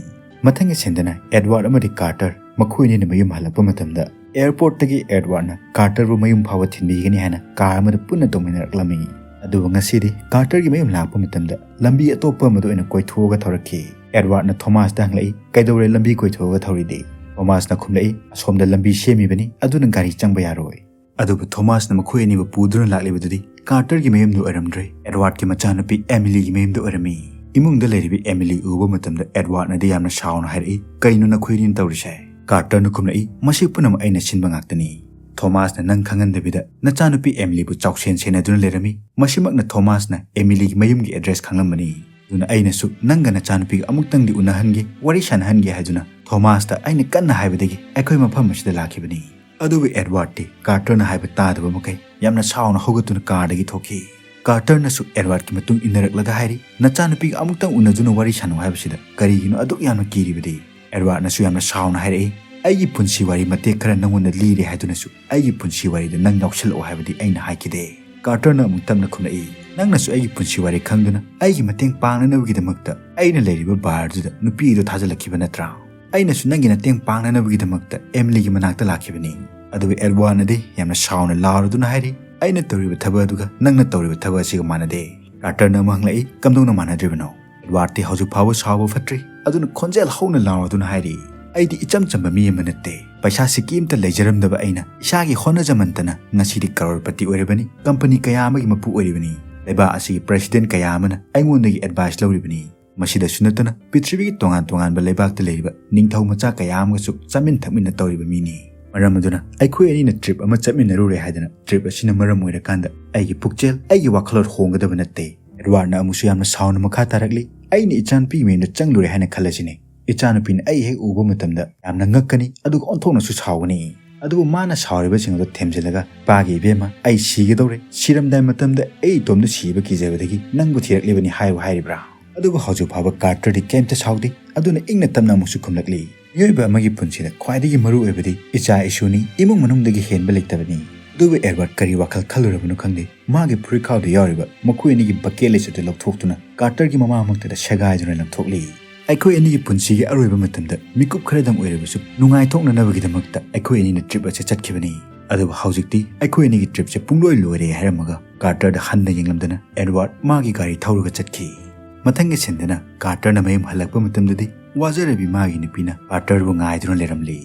ꯃꯊꯪꯒꯤ ꯁꯤꯟꯗꯅ ꯑꯦꯗꯋꯥꯔꯗ ꯑꯃꯗꯤ ꯀꯥꯔꯇꯔ ꯃꯈꯣꯏ ꯑꯅꯤꯅ ꯃꯌꯨꯝ ꯍꯜꯂꯛꯄ ꯃꯇꯝꯗ ꯑꯦꯌꯔꯄꯣꯔꯠꯇꯒꯤ ꯑꯦꯗꯋꯥꯔꯗꯅ ꯀꯥꯔꯇꯔꯕꯨ ꯃꯌꯨꯝ ꯐꯥꯎꯕ ꯊꯤꯟꯕꯤꯒꯅꯤ ꯍꯥꯏꯅ ꯀꯥꯔ ꯑꯃꯗ ꯄꯨꯟꯅ ꯇꯣꯡꯃꯤꯟꯅꯔꯛꯂꯝꯃꯤ꯫ ꯑꯗꯨꯕꯨ ꯉꯁꯤꯗꯤ ꯀꯥꯔꯇꯔꯒꯤ ꯃꯌꯨꯝ ꯂꯥꯛꯄ ꯃꯇꯝꯗ ꯂꯝꯕꯤ ꯑꯇꯣꯞꯄ ꯑꯃꯗ ꯑꯣꯏꯅ ꯀꯣꯏꯊꯣꯛꯑꯒ ꯊꯧꯔꯛꯈꯤ꯫ ꯑꯦꯗꯋꯥꯔꯗꯅ ꯊꯣꯃꯥꯁꯇ ꯍꯪꯂꯛꯏ, "ꯀꯩꯗꯧꯔꯦ ꯂꯝꯕꯤ ꯀꯣꯏꯊꯣꯛꯑꯒ ꯊꯧꯔꯤꯗꯤ?" ꯊꯣꯃꯥꯁꯅ ꯈꯨꯝꯂꯛꯏ, "ꯑꯁꯣꯝꯗ ꯂꯝꯕꯤ ꯁꯦꯝꯃꯤꯕꯅꯤ, ꯑꯗꯨꯅ ꯒꯥꯔꯤ ꯆꯪꯕ ꯌꯥꯔꯣꯏ꯫" ꯑꯗꯨꯕꯨ ꯊꯣꯃꯥꯁꯅ ꯃꯈꯣꯏ ꯑꯅꯤꯕꯨ ꯄꯨꯗꯨꯅ ꯂꯥꯛꯂꯤꯕꯗꯨꯗꯤ ꯀꯥꯔꯇꯔꯒꯤ ꯃꯌꯨꯝꯗꯨ ꯑꯣꯏꯔꯝꯗ꯭ꯔꯦ, ꯑꯦꯗꯋꯥꯔꯗꯀꯤ ꯃꯆꯥꯅꯨꯄꯤ ꯑꯦꯃꯤꯂꯤꯒꯤ ꯃꯌꯨꯝꯗꯨ ꯑꯣꯏꯔꯝꯃꯤ꯫ ꯏꯃꯨꯡꯗ ꯂꯩꯔꯤꯕꯤ ꯑꯦꯃꯤꯂꯤ ꯎꯕ ꯃꯇꯝꯗ ꯑꯦꯗꯋꯥꯔꯗꯅꯗꯤ ꯌꯥꯝꯅ ꯁꯥꯎꯅ ꯍꯥꯏꯔꯛꯏ, "ꯀꯩꯅꯣ ꯅꯈꯣꯏ ꯑꯅꯤꯅ ꯇꯧꯔꯤꯁꯦ?" ꯀꯥꯔꯇꯔꯅ ꯈꯨꯝꯂꯛꯏ, "ꯃꯁꯤ ꯄꯨꯝꯅꯃꯛ ꯑꯩꯅ ꯁꯤꯟꯕ ꯉꯥꯛꯇꯅꯤ꯫ ꯊꯣꯃꯥꯁꯅ ꯅꯪ ꯈꯪꯍꯟꯗꯕꯤꯗ ꯅꯆꯥꯅꯨꯄꯤ ꯑꯦꯃꯤꯂꯤꯕꯨ ꯆꯥꯎꯁꯦꯟ ꯁꯦꯟꯅꯗꯨꯅ ꯂꯩꯔꯝꯃꯤ꯫ ꯃꯁꯤꯃꯛꯅ ꯊꯣꯃꯥꯁꯅ ꯑꯦꯃꯤꯂꯤꯒꯤ ꯃꯌꯨꯝꯒꯤ ꯑꯦꯗ꯭ꯔꯦꯁ ꯈꯪꯂꯝꯕꯅꯤ꯫ ꯑꯗꯨꯅ ꯑꯩꯅꯁꯨ ꯅꯪꯒ ꯅꯆꯥꯅꯨꯄꯤꯒ ꯑꯃꯨꯛꯇꯪꯗꯤ ꯎꯅꯍꯟꯒꯦ, ꯋꯥꯔꯤ ꯁꯥꯟꯅꯍꯟꯒꯦ ꯍꯥꯏꯗꯨꯅ ꯊꯣꯃꯥꯁꯇ ꯑꯩꯅ ꯀꯟꯅ ꯍꯥꯏꯕꯗꯒꯤ ꯑꯩꯈꯣꯏ ꯃꯐꯝ ꯑꯁꯤꯗ ꯂꯥꯛꯈꯤꯕꯅꯤ꯫" ꯑꯗꯨꯕꯨ ꯑꯦꯗꯋꯥꯔꯗꯇꯤ ꯀꯥꯔꯇꯔꯅ ꯍꯥꯏꯕ ꯇꯥꯗꯕ ꯃꯈꯩ ꯌꯥꯝꯅ ꯁꯥꯎꯅ ꯍꯧꯒꯠꯇꯨꯅ ꯀꯥꯔꯗꯒꯤ ꯊꯣꯛꯈꯤ꯫ ꯀꯥꯔꯇꯔꯅꯁꯨ ꯑꯦꯗꯋꯥꯔꯗꯀꯤ ꯃꯇꯨꯡ ꯏꯟꯅꯔꯛꯂꯒ ꯍꯥꯏꯔꯤ, "ꯅꯆꯥꯅꯨꯄꯤꯒ ꯑꯃꯨꯛꯇꯪ ꯎꯅꯗꯨꯅ ꯋꯥꯔꯤ ꯁꯥꯟꯅꯧ ꯍꯥꯏꯕꯁꯤꯗ ꯀꯔꯤꯒꯤꯅꯣ ꯑꯗꯨꯛ ꯌꯥꯝꯅ ꯀꯤꯔꯤꯕꯗꯤ?" ꯑꯦꯗꯋꯥꯔꯗꯅꯁꯨ ꯌꯥꯝꯅ ꯁꯥꯎꯅ ꯍꯥꯏꯔꯛꯏ, "ꯑꯩꯒꯤ ꯄꯨꯟꯁꯤ ꯋꯥꯔꯤ ꯃꯇꯦꯛ ꯈꯔ ꯅꯪꯉꯣꯟꯗ ꯂꯤꯔꯦ ꯍꯥꯏꯗꯨꯅꯁꯨ ꯑꯩꯒꯤ ꯄꯨꯟꯁꯤ ꯋꯥꯔꯤꯗ ꯅꯪ ꯌꯥꯎꯁꯜꯂꯛꯑꯣ ꯍꯥꯏꯕꯗꯤ ꯑꯩꯅ ꯍꯥꯏꯈꯤꯗꯦ꯫" ꯀꯥꯔꯇꯔꯅ ꯑꯃꯨꯛ ꯇꯞꯅ ꯈꯨꯝꯂꯛꯏ, "ꯅꯪꯅꯁꯨ ꯑꯩꯒꯤ ꯄꯨꯟꯁꯤ ꯋꯥꯔꯤ ꯈꯪꯗꯨꯅ ꯑꯩꯒꯤ ꯃꯇꯦꯡ ꯄꯥꯡꯅꯅꯕꯒꯤꯗꯃꯛꯇ ꯑꯩꯅ ꯂꯩꯔꯤꯕ ꯕꯥꯔꯗꯨꯗ ꯅꯨꯄꯤ ꯑꯗꯨ ꯊꯥꯖꯤꯜꯂꯛꯈꯤꯕ ꯅꯠꯇ꯭ꯔꯥ? ꯑꯩꯅꯁꯨ ꯅꯪꯒꯤ ꯃꯇꯦꯡ ꯄꯥꯡꯅꯅꯕꯒꯤꯗꯃꯛꯇ ꯑꯦꯃꯤꯂꯤꯒꯤ ꯃꯅꯥꯛꯇ ꯂꯥꯛꯈꯤꯕꯅꯤ꯫" ꯑꯗꯨꯒ ꯑꯦꯗꯋꯥꯔꯗꯅꯗꯤ ꯌꯥꯝꯅ ꯁꯥꯎꯅ ꯂꯥꯎꯔꯗꯨꯅ ꯍꯥꯏꯔꯤ, "ꯑꯩꯅ ꯇꯧꯔꯤꯕ ꯊꯕꯛ ꯑꯗꯨꯒ ꯅꯪꯅ ꯇꯧꯔꯤꯕ ꯊꯕꯛ ꯑꯁꯤꯒ ꯃꯥꯟꯅꯗꯦ꯫" ꯀꯥꯔꯇꯔꯅ ꯑꯃꯨꯛ ꯍꯪꯂꯛꯏ, "ꯀꯝꯗꯧꯅ ꯃꯥꯟꯅꯗ꯭ꯔꯤꯕꯅꯣ?" ꯑꯦꯗꯋꯥꯔꯗꯇꯤ ꯍꯧꯖꯤꯛ ꯐꯥꯎꯕ ꯁꯥꯎꯕ ꯐꯠꯇ꯭ꯔꯤ꯫ ꯑꯗꯨꯅ ꯈꯣꯟꯖꯦꯜ ꯍꯧꯅ ꯂꯥꯎꯔꯗꯨꯅ ꯍꯥꯏꯔꯤ, "ꯑꯩꯗꯤ ꯏꯆꯝ ꯆꯝꯕ ꯃꯤ ꯑꯃ ꯅꯠꯇꯦ꯫ ꯄꯩꯁꯥ ꯁꯤꯀꯤ ꯑꯃꯇ ꯂꯩꯖꯔꯝꯗꯕ ꯑꯩꯅ ꯏꯁꯥꯒꯤ ꯍꯣꯠꯅꯖꯃꯟꯇꯅ ꯉꯁꯤꯗꯤ ꯀꯔꯣꯔꯄꯇꯤ ꯑꯣꯏꯔꯕꯅꯤ, ꯀꯝꯄꯅꯤ ꯀꯌꯥ ꯑꯃꯒꯤ ꯃꯄꯨ ꯑꯣꯏꯔꯤꯕꯅꯤ, ꯂꯩꯕꯥꯛ ꯑꯁꯤꯒꯤ ꯄ꯭ꯔꯦꯁꯤꯗꯦꯟꯠ ꯀꯌꯥ ꯑꯃꯅ ꯑꯩꯉꯣꯟꯗꯒꯤ ꯑꯦꯗꯚꯥꯏꯁ ꯂꯧꯔꯤꯕꯅꯤ꯫ ꯃꯁꯤꯗꯁꯨ ꯅꯠꯇꯅ ꯄ꯭ꯔꯤꯊꯤꯕꯤꯒꯤ ꯇꯣꯉꯥꯟ ꯇꯣꯉꯥꯟꯕ ꯂꯩꯕꯥꯛꯇ ꯂꯩꯔꯤꯕ ꯅꯤꯡꯊꯧ ꯃꯆꯥ ꯀꯌꯥ ꯑꯃꯒꯁꯨ ꯆꯥꯃꯤꯟ ꯊꯛꯃꯤꯟꯅ ꯇꯧꯔꯤꯕ ꯃꯤꯅꯤ꯫ ꯃꯔꯝ ꯑꯗꯨꯅ ꯑꯩꯈꯣꯏ ꯑꯅꯤꯅ ꯇ꯭ꯔꯤꯞ ꯑꯃ ꯆꯠꯃꯤꯟꯅꯔꯨꯔꯦ ꯍꯥꯏꯗꯅ ꯇ꯭ꯔꯤꯞ ꯑꯁꯤꯅ ꯃꯔꯝ ꯑꯣꯏꯔꯀꯥꯟꯗ ꯑꯩꯒꯤ ꯄꯨꯛꯆꯦꯜ, ꯑꯩꯒꯤ ꯋꯥꯈꯜꯂꯣꯟ ꯍꯣꯡꯒꯗꯕ ꯅꯠꯇꯦ꯫" ꯑꯦꯗꯋꯥꯔꯗꯅ ꯑꯃꯨꯛꯁꯨ ꯌꯥꯝꯅ ꯁꯥꯎꯅ ꯃꯈꯥ ꯇꯥꯔꯛꯂꯤ, "ꯑꯩꯅ ꯏꯆꯥꯅꯨꯄꯤꯒꯤ ꯃꯌꯨꯝꯗ ꯆꯪꯂꯨꯔꯦ ꯍꯥꯏꯅ ꯈꯜꯂꯁꯤꯅꯦ꯫ ꯏꯆꯥꯅꯨꯄꯤꯅ ꯑꯩ ꯍꯦꯛ ꯎꯕ ꯃꯇꯝꯗ ꯌꯥꯝꯅ ꯉꯛꯀꯅꯤ, ꯑꯗꯨꯒ ꯑꯣꯟꯊꯣꯛꯅꯁꯨ ꯁꯥꯎꯒꯅꯤ꯫ ꯑꯗꯨꯕꯨ ꯃꯥꯅ ꯁꯥꯎꯔꯤꯕꯁꯤꯡ ꯑꯗꯨ ꯊꯦꯝꯖꯤꯜꯂꯒ, 'ꯏꯄꯥꯒꯤ ꯏꯕꯦꯝꯃ, ꯑꯩ ꯁꯤꯒꯗꯧꯔꯦ꯫ ꯁꯤꯔꯝꯗꯥꯏ ꯃꯇꯝꯗ ꯑꯩ ꯏꯇꯣꯝꯇ ꯁꯤꯕ ꯀꯤꯖꯕꯗꯒꯤ ꯅꯪꯕꯨ ꯊꯤꯔꯛꯂꯤꯕꯅꯤ' ꯍꯥꯏꯌꯨ ꯍꯥꯏꯔꯤꯕ꯭ꯔꯥ?" ꯑꯗꯨꯕꯨ ꯍꯧꯖꯤꯛ ꯐꯥꯎꯕ ꯀꯥꯔꯇꯔꯗꯤ ꯀꯩꯝꯇ ꯁꯥꯎꯗꯦ꯫ ꯑꯗꯨꯅ ꯏꯪꯅ ꯇꯞꯅ ꯑꯃꯨꯛꯁꯨ ꯈꯨꯝꯂꯛꯂꯤ, "ꯃꯤꯑꯣꯏꯕ ꯑꯃꯒꯤ ꯄꯨꯟꯁꯤꯗ ꯈ꯭ꯋꯥꯏꯗꯒꯤ ꯃꯔꯨ ꯑꯣꯏꯕꯗꯤ ꯏꯆꯥ ꯏꯁꯨꯅꯤ, ꯏꯃꯨꯡ ꯃꯅꯨꯡꯗꯒꯤ ꯍꯦꯟꯕ ꯂꯩꯇꯕꯅꯤ꯫" ꯑꯗꯨꯕꯨ ꯑꯦꯗꯋꯥꯔꯗ ꯀꯔꯤ ꯋꯥꯈꯜ ꯈꯜꯂꯨꯔꯕꯅꯣ ꯈꯪꯗꯦ, ꯃꯥꯒꯤ ꯐꯨꯔꯤꯠꯈꯥꯎꯗ ꯌꯥꯎꯔꯤꯕ ꯃꯈꯣꯏ ꯑꯅꯤꯒꯤ ꯕꯀꯦꯠ ꯂꯤꯁ ꯑꯗꯨ ꯂꯧꯊꯣꯛꯇꯨꯅ ꯀꯥꯔꯇꯔꯒꯤ ꯃꯃꯥꯡꯃꯛꯇꯗ ꯁꯦꯒꯥꯏꯗꯨꯅ ꯂꯪꯊꯣꯛꯂꯤ꯫ "ꯑꯩꯈꯣꯏ ꯑꯅꯤꯒꯤ ꯄꯨꯟꯁꯤꯒꯤ ꯑꯔꯣꯏꯕ ꯃꯇꯝꯗ ꯃꯤꯀꯨꯞ ꯈꯔꯗꯪ ꯑꯣꯏꯔꯕꯁꯨ ꯅꯨꯡꯉꯥꯏꯊꯣꯛꯅꯅꯕꯒꯤꯗꯃꯛꯇ ꯑꯩꯈꯣꯏ ꯑꯅꯤꯅ ꯇ꯭ꯔꯤꯞ ꯑꯁꯤ ꯆꯠꯈꯤꯕꯅꯤ꯫ ꯑꯗꯨꯕꯨ ꯍꯧꯖꯤꯛꯇꯤ ꯑꯩꯈꯣꯏ ꯑꯅꯤꯒꯤ ꯇ꯭ꯔꯤꯞꯁꯦ ꯄꯨꯡꯂꯣꯏ ꯂꯣꯏꯔꯦ" ꯍꯥꯏꯔꯝꯃꯒ ꯀꯥꯔꯇꯔꯗ ꯍꯟꯅ ꯌꯦꯡꯂꯝꯗꯅ ꯑꯦꯗꯋꯥꯔꯗ ꯃꯥꯒꯤ ꯒꯥꯔꯤ ꯊꯧꯔꯒ ꯆꯠꯈꯤ꯫ ꯃꯊꯪꯒꯤ ꯁꯤꯟꯗꯅ ꯀꯥꯔꯇꯔꯅ ꯃꯌꯨꯝ ꯍꯜꯂꯛꯄ ꯃꯇꯝꯗꯗꯤ ꯋꯥꯖꯔꯕꯤ ꯃꯥꯒꯤ ꯅꯨꯄꯤꯅ ꯀꯥꯔꯇꯔꯕꯨ ꯉꯥꯏꯗꯨꯅ ꯂꯩꯔꯝꯂꯤ꯫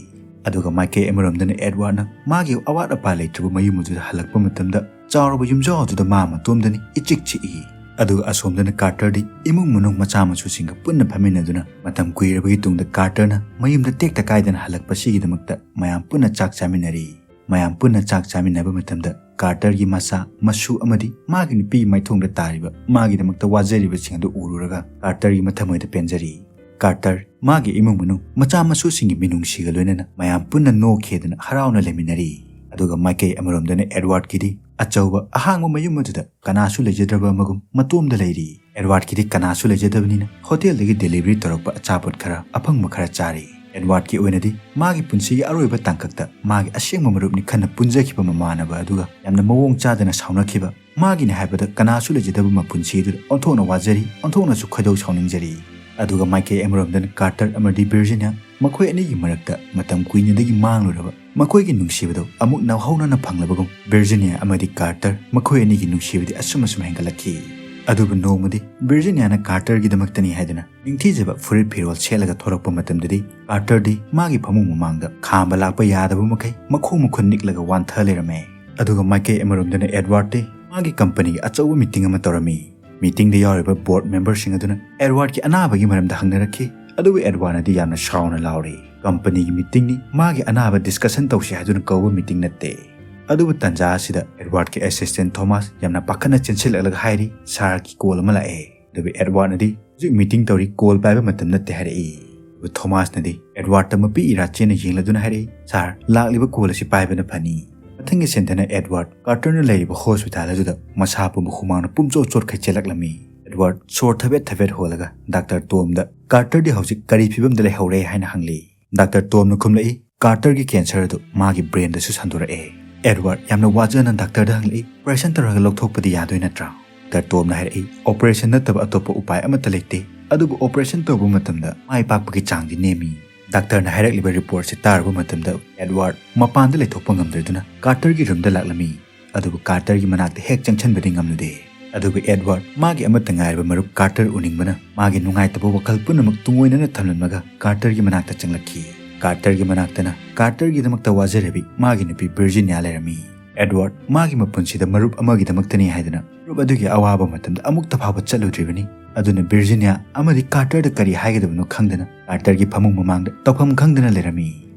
ꯑꯗꯨꯒ ꯃꯥꯏꯀꯩ ꯑꯃꯔꯣꯝꯗꯅ ꯑꯦꯗꯋꯥꯔꯗꯅ ꯃꯥꯒꯤ ꯑꯋꯥꯠ ꯑꯄꯥ ꯂꯩꯇ꯭ꯔꯕ ꯃꯌꯨꯝ ꯑꯗꯨꯗ ꯍꯜꯂꯛꯄ ꯃꯇꯝꯗ ꯆꯥꯎꯔꯕ ꯌꯨꯝꯖꯥꯎ ꯑꯗꯨꯗ ꯃꯥ ꯃꯇꯣꯝꯗꯅꯤ ꯏꯆꯤꯛ ꯆꯤꯛꯏ꯫ ꯑꯗꯨꯒ ꯑꯁꯣꯝꯗꯅ ꯀꯥꯔꯇꯔꯗꯤ ꯏꯃꯨꯡ ꯃꯅꯨꯡ ꯃꯆꯥ ꯃꯁꯨꯁꯤꯡꯒ ꯄꯨꯟꯅ ꯐꯝꯃꯤꯟꯅꯗꯨꯅ ꯃꯇꯝ ꯀꯨꯏꯔꯕꯒꯤ ꯇꯨꯡꯗ ꯀꯥꯔꯇꯔꯅ ꯃꯌꯨꯝꯗ ꯇꯦꯛꯇ ꯀꯥꯏꯗꯅ ꯍꯜꯂꯛꯄꯁꯤꯒꯤꯗꯃꯛꯇ ꯃꯌꯥꯝ ꯄꯨꯟꯅ ꯆꯥꯛ ꯆꯥꯃꯤꯟꯅꯔꯤ꯫ ꯃꯌꯥꯝ ꯄꯨꯟꯅ ꯆꯥꯛ ꯆꯥꯃꯤꯟꯅꯕ ꯃꯇꯝꯗ ꯀꯥꯔꯇꯔꯒꯤ ꯃꯆꯥ, ꯃꯁꯨ ꯑꯃꯗꯤ ꯃꯥꯒꯤ ꯅꯨꯄꯤꯒꯤ ꯃꯥꯏꯊꯣꯡꯗ ꯇꯥꯔꯤꯕ ꯃꯥꯒꯤꯗꯃꯛꯇ ꯋꯥꯖꯔꯤꯕꯁꯤꯡ ꯑꯗꯨ ꯎꯔꯨꯔꯒ ꯀꯥꯔꯇꯔꯒꯤ ꯃꯊꯃꯣꯏꯗ ꯄꯦꯟꯖꯔꯤ꯫ ꯀꯥꯔꯇꯔ ꯃꯥꯒꯤ ꯏꯃꯨꯡ ꯃꯅꯨꯡ, ꯃꯆꯥ ꯃꯁꯨꯁꯤꯡꯒꯤ ꯃꯤꯅꯨꯡꯁꯤꯒ ꯂꯣꯏꯅꯅ ꯃꯌꯥꯝ ꯄꯨꯟꯅ ꯅꯣꯛꯈꯤꯗꯅ ꯍꯔꯥꯎꯅ ꯂꯩꯃꯤꯟꯅꯔꯤ꯫ ꯑꯗꯨꯒ ꯃꯥꯏꯀꯩ ꯑꯃꯔꯣꯝꯗꯅ ꯑꯦꯗꯋꯥꯔꯗꯀꯤꯗꯤ ꯑꯆꯧꯕ ꯑꯍꯥꯡꯕ ꯃꯌꯨꯝ ꯑꯗꯨꯗ ꯀꯅꯥꯁꯨ ꯂꯩꯖꯗ꯭ꯔꯕ ꯑꯃꯒꯨꯝ ꯃꯇꯣꯝꯗ ꯂꯩꯔꯤ꯫ ꯑꯦꯗꯋꯥꯔꯗꯀꯤꯗꯤ ꯀꯅꯥꯁꯨ ꯂꯩꯖꯗꯕꯅꯤꯅ ꯍꯣꯇꯦꯜꯗꯒꯤ ꯗꯦꯂꯤꯚꯔꯤ ꯇꯧꯔꯛꯄ ꯑꯆꯥꯄꯣꯠ ꯈꯔ, ꯑꯐꯪꯕ ꯈꯔ ꯆꯥꯔꯤ꯫ ꯑꯦꯗꯋꯥꯔꯗꯀꯤ ꯑꯣꯏꯅꯗꯤ ꯃꯥꯒꯤ ꯄꯨꯟꯁꯤꯒꯤ ꯑꯔꯣꯏꯕ ꯇꯥꯡꯀꯛꯇ ꯃꯥꯒꯤ ꯑꯁꯦꯡꯕ ꯃꯔꯨꯞꯅꯤ ꯈꯟꯅ ꯄꯨꯟꯖꯈꯤꯕ ꯃꯃꯥꯟꯅꯕ ꯑꯗꯨꯒ ꯌꯥꯝꯅ ꯃꯑꯣꯡ ꯆꯥꯗꯅ ꯁꯥꯎꯅꯈꯤꯕ, ꯃꯥꯒꯤꯅꯤ ꯍꯥꯏꯕꯗ ꯀꯅꯥꯁꯨ ꯂꯩꯖꯗꯕ ꯃꯄꯨꯟꯁꯤ ꯑꯗꯨꯗ ꯑꯣꯟꯊꯣꯛꯅ ꯋꯥꯖꯔꯤ, ꯑꯣꯟꯊꯣꯛꯅꯁꯨ ꯈꯣꯏꯗꯧ ꯁꯥꯎꯅꯤꯡꯖꯔꯤ꯫ ꯑꯗꯨꯒ ꯃꯥꯏꯀꯩ ꯑꯃꯔꯣꯝꯗꯅ ꯀꯥꯔꯇꯔ ꯑꯃꯗꯤ ꯚꯤꯔꯖꯤꯅꯤꯌꯥ ꯃꯈꯣꯏ ꯑꯅꯤꯒꯤ ꯃꯔꯛꯇ ꯃꯇꯝ ꯀꯨꯏꯅꯗꯒꯤ ꯃꯥꯡꯂꯨꯔꯕ ꯃꯈꯣꯏꯒꯤ ꯅꯨꯡꯁꯤꯕꯗꯨ ꯑꯃꯨꯛ ꯅꯧꯍꯧꯅꯅ ꯐꯪꯂꯕꯒꯨꯝ ꯚꯤꯔꯖꯤꯅꯤꯌꯥ ꯑꯃꯗꯤ ꯀꯥꯔꯇꯔ ꯃꯈꯣꯏ ꯑꯅꯤꯒꯤ ꯅꯨꯡꯁꯤꯕꯗꯤ ꯑꯁꯨꯝ ꯑꯁꯨꯝ ꯍꯦꯟꯒꯠꯂꯛꯈꯤ꯫ ꯑꯗꯨꯕꯨ ꯅꯣꯡꯃꯗꯤ ꯚꯤꯔꯖꯤꯅꯤꯌꯥꯅ ꯀꯥꯔꯇꯔꯒꯤꯗꯃꯛꯇꯅꯤ ꯍꯥꯏꯗꯨꯅ ꯅꯤꯡꯊꯤꯖꯕ ꯐꯨꯔꯤꯠ ꯐꯤꯔꯣꯜ ꯁꯦꯠꯂꯒ ꯊꯣꯔꯛꯄ ꯃꯇꯝꯗꯗꯤ, ꯀꯥꯔꯇꯔꯗꯤ ꯃꯥꯒꯤ ꯐꯃꯨꯡ ꯃꯃꯥꯡꯗ ꯈꯥꯝꯕ ꯂꯥꯛꯄ ꯌꯥꯗꯕ ꯃꯈꯩ ꯃꯈꯣꯡ ꯃꯈꯨꯠ ꯅꯤꯛꯂꯒ ꯋꯥꯟꯊ ꯂꯩꯔꯝꯃꯦ꯫ ꯑꯗꯨꯒ ꯃꯥꯏꯀꯩ ꯑꯃꯔꯣꯝꯗꯅ ꯑꯦꯗꯋꯥꯔꯗꯇꯤ ꯃꯥꯒꯤ ꯀꯝꯄꯅꯤꯒꯤ ꯑꯆꯧꯕ ꯃꯤꯇꯤꯡ ꯑꯃ ꯇꯧꯔꯝꯃꯤ꯫ ꯃꯤꯇꯤꯡꯗ ꯌꯥꯎꯔꯤꯕ ꯕꯣꯔꯗ ꯃꯦꯝꯕꯔꯁꯤꯡ ꯑꯗꯨꯅ ꯑꯦꯗꯋꯥꯔꯗꯀꯤ ꯑꯅꯥꯕꯒꯤ ꯃꯔꯝꯗ ꯍꯪꯅꯔꯛꯈꯤ꯫ ꯑꯗꯨꯕꯨ ꯑꯦꯗꯋꯥꯔꯗꯅꯗꯤ ꯌꯥꯝꯅ ꯁꯥꯎꯅ ꯂꯥꯎꯔꯤ, "ꯀꯝꯄꯅꯤꯒꯤ ꯃꯤꯇꯤꯡꯅꯤ, ꯃꯥꯒꯤ ꯑꯅꯥꯕ ꯗꯤꯁꯀꯁꯟ ꯇꯧꯁꯤ ꯍꯥꯏꯗꯨꯅ ꯀꯧꯕ ꯃꯤꯇꯤꯡ ꯅꯠꯇꯦ"꯫ ꯑꯗꯨꯕꯨ ꯇꯟꯖꯥ ꯑꯁꯤꯗ ꯑꯦꯗꯋꯥꯔꯗꯀꯤ ꯑꯦꯁꯤꯁꯇꯦꯟ ꯊꯣꯃꯥꯁ ꯌꯥꯝꯅ ꯄꯥꯈꯠꯅ ꯆꯦꯟꯁꯤꯜꯂꯛꯂꯒ ꯍꯥꯏꯔꯤ, "ꯁꯥꯔꯒꯤ ꯀꯣꯜ ꯑꯃ ꯂꯥꯛꯑꯦ"꯫ ꯑꯗꯨꯕꯨ ꯑꯦꯗꯋꯥꯔꯗꯅꯗꯤ, "ꯍꯧꯖꯤꯛ ꯃꯤꯇꯤꯡ ꯇꯧꯔꯤ, ꯀꯣꯜ ꯄꯥꯏꯕ ꯃꯇꯝ ꯅꯠꯇꯦ" ꯍꯥꯏꯔꯛꯏ꯫ ꯑꯗꯨꯕꯨ ꯊꯣꯃꯥꯁꯅꯗꯤ ꯑꯦꯗꯋꯥꯔꯗꯇ ꯃꯄꯤ ꯏꯔꯥ ꯆꯦꯟꯅ ꯌꯦꯡꯂꯗꯨꯅ ꯍꯥꯏꯔꯛꯏ, "ꯁꯥꯔ, ꯂꯥꯛꯂꯤꯕ ꯀꯣꯜ ꯑꯁꯤ ꯄꯥꯏꯕꯅ ꯐꯅꯤ"꯫ ꯃꯊꯪꯒꯤ ꯁꯤꯟꯗꯅ ꯑꯦꯗꯋꯥꯔꯗ ꯀꯥꯔꯇꯔꯅ ꯂꯩꯔꯤꯕ ꯍꯣꯁꯄꯤꯇꯥꯜ ꯑꯗꯨꯗ ꯃꯁꯥ ꯄꯨꯝꯕ ꯍꯨꯃꯥꯡꯅ ꯄꯨꯝꯆꯣꯠ ꯆꯣꯠꯈꯩ ꯆꯦꯜꯂꯛꯂꯝꯃꯤ꯫ ꯑꯦꯗꯋꯥꯔꯗ ꯁꯣꯔ ꯊꯕꯦꯠ ꯊꯕꯦꯠ ꯍꯣꯜꯂꯒ ꯗꯥꯛꯇꯔ ꯇꯣꯝꯗ, "ꯀꯥꯔꯇꯔꯗꯤ ꯍꯧꯖꯤꯛ ꯀꯔꯤ ꯐꯤꯕꯝꯗ ꯂꯩꯍꯧꯔꯦ?" ꯍꯥꯏꯅ ꯍꯪꯂꯤ꯫ ꯗꯥꯛꯇꯔ ꯇꯣꯝꯅ ꯈꯨꯝꯂꯛꯏ, "ꯀꯥꯔꯇꯔꯒꯤ ꯀꯦꯟꯁꯔ ꯑꯗꯨ ꯃꯥꯒꯤ ꯕ꯭ꯔꯦꯟꯗꯁꯨ ꯁꯟꯗꯣꯔꯛꯑꯦ"꯫ ꯑꯦꯗꯋꯥꯔꯗ ꯌꯥꯝꯅ ꯋꯥꯖꯅ ꯗꯥꯛꯇꯔꯗ ꯍꯪꯂꯛꯏ, "ꯑꯣꯄꯔꯦꯁꯟ ꯇꯧꯔꯒ ꯂꯧꯊꯣꯛꯄꯗꯤ ꯌꯥꯗꯣꯏ ꯅꯠꯇ꯭ꯔꯥ?" ꯗꯥꯛꯇꯔ ꯇꯣꯝꯅ ꯍꯥꯏꯔꯛꯏ, "ꯑꯣꯄꯔꯦꯁꯟ ꯅꯠꯇꯕ ꯑꯇꯣꯞꯄ ꯎꯄꯥꯏ ꯑꯃꯠꯇ ꯂꯩꯇꯦ, ꯑꯗꯨꯕꯨ ꯑꯣꯄꯔꯦꯁꯟ ꯇꯧꯕ ꯃꯇꯝꯗ ꯃꯥꯏ ꯄꯥꯛꯄꯒꯤ ꯆꯥꯡꯗꯤ ꯅꯦꯝꯃꯤ"꯫ ꯗꯥꯛꯇꯔꯅ ꯍꯥꯏꯔꯛꯂꯤꯕ ꯔꯤꯄꯣꯔꯠꯁꯤ ꯇꯥꯔꯨꯕ ꯃꯇꯝꯗ ꯑꯦꯗꯋꯥꯔꯗ ꯃꯄꯥꯟꯗ ꯂꯩꯊꯣꯛꯄ ꯉꯝꯗ꯭ꯔꯗꯨꯅ ꯀꯥꯔꯇꯔꯒꯤ ꯔꯨꯝꯗ ꯂꯥꯛꯂꯝꯃꯤ꯫ ꯑꯗꯨꯕꯨ ꯀꯥꯔꯇꯔꯒꯤ ꯃꯅꯥꯛꯇ ꯍꯦꯛ ꯆꯪꯁꯤꯟꯕꯗꯤ ꯉꯝꯂꯨꯗꯦ꯫ ꯑꯗꯨꯕꯨ ꯑꯦꯗꯋꯥꯔꯗ ꯃꯥꯒꯤ ꯑꯃꯠꯇ ꯉꯥꯏꯔꯕ ꯃꯔꯨꯞ ꯀꯥꯔꯇꯔ ꯎꯅꯤꯡꯕꯅ ꯃꯥꯒꯤ ꯅꯨꯡꯉꯥꯏꯇꯕ ꯋꯥꯈꯜ ꯄꯨꯝꯅꯃꯛ ꯇꯨꯡꯑꯣꯏꯅꯅ ꯊꯝꯂꯝꯂꯒ ꯀꯥꯔꯇꯔꯒꯤ ꯃꯅꯥꯛꯇ ꯆꯪꯂꯛꯈꯤ꯫ ꯀꯥꯔꯇꯔꯒꯤ ꯃꯅꯥꯛꯇꯅ ꯀꯥꯔꯇꯔꯒꯤꯗꯃꯛꯇ ꯋꯥꯖꯔꯕꯤ ꯃꯥꯒꯤ ꯅꯨꯄꯤ ꯚꯤꯔꯖꯤꯅꯤꯌꯥ ꯂꯩꯔꯝꯃꯤ꯫ ꯑꯦꯗꯋꯥꯔꯗ ꯃꯥꯒꯤ ꯃꯄꯨꯟꯁꯤꯗ ꯃꯔꯨꯞ ꯑꯃꯒꯤꯗꯃꯛꯇꯅꯤ ꯍꯥꯏꯗꯨꯅ ꯃꯔꯨꯞ ꯑꯗꯨꯒꯤ ꯑꯋꯥꯕ ꯃꯇꯝꯗ ꯑꯃꯨꯛꯇ ꯐꯥꯎꯕ ꯆꯠꯂꯨꯗ꯭ꯔꯤꯕꯅꯤ꯫ ꯑꯗꯨꯅ ꯚꯤꯔꯖꯤꯅꯤꯌꯥ ꯑꯃꯗꯤ ꯀꯥꯔꯇꯔꯗ ꯀꯔꯤ ꯍꯥꯏꯒꯗꯕꯅꯣ ꯈꯪꯗꯅ ꯀꯥꯔꯇꯔꯒꯤ ꯐꯃꯨꯡ ꯃꯃꯥꯡꯗ ꯇꯧꯐꯝ ꯈꯪꯗꯅ ꯂꯩꯔꯝꯃꯤ꯫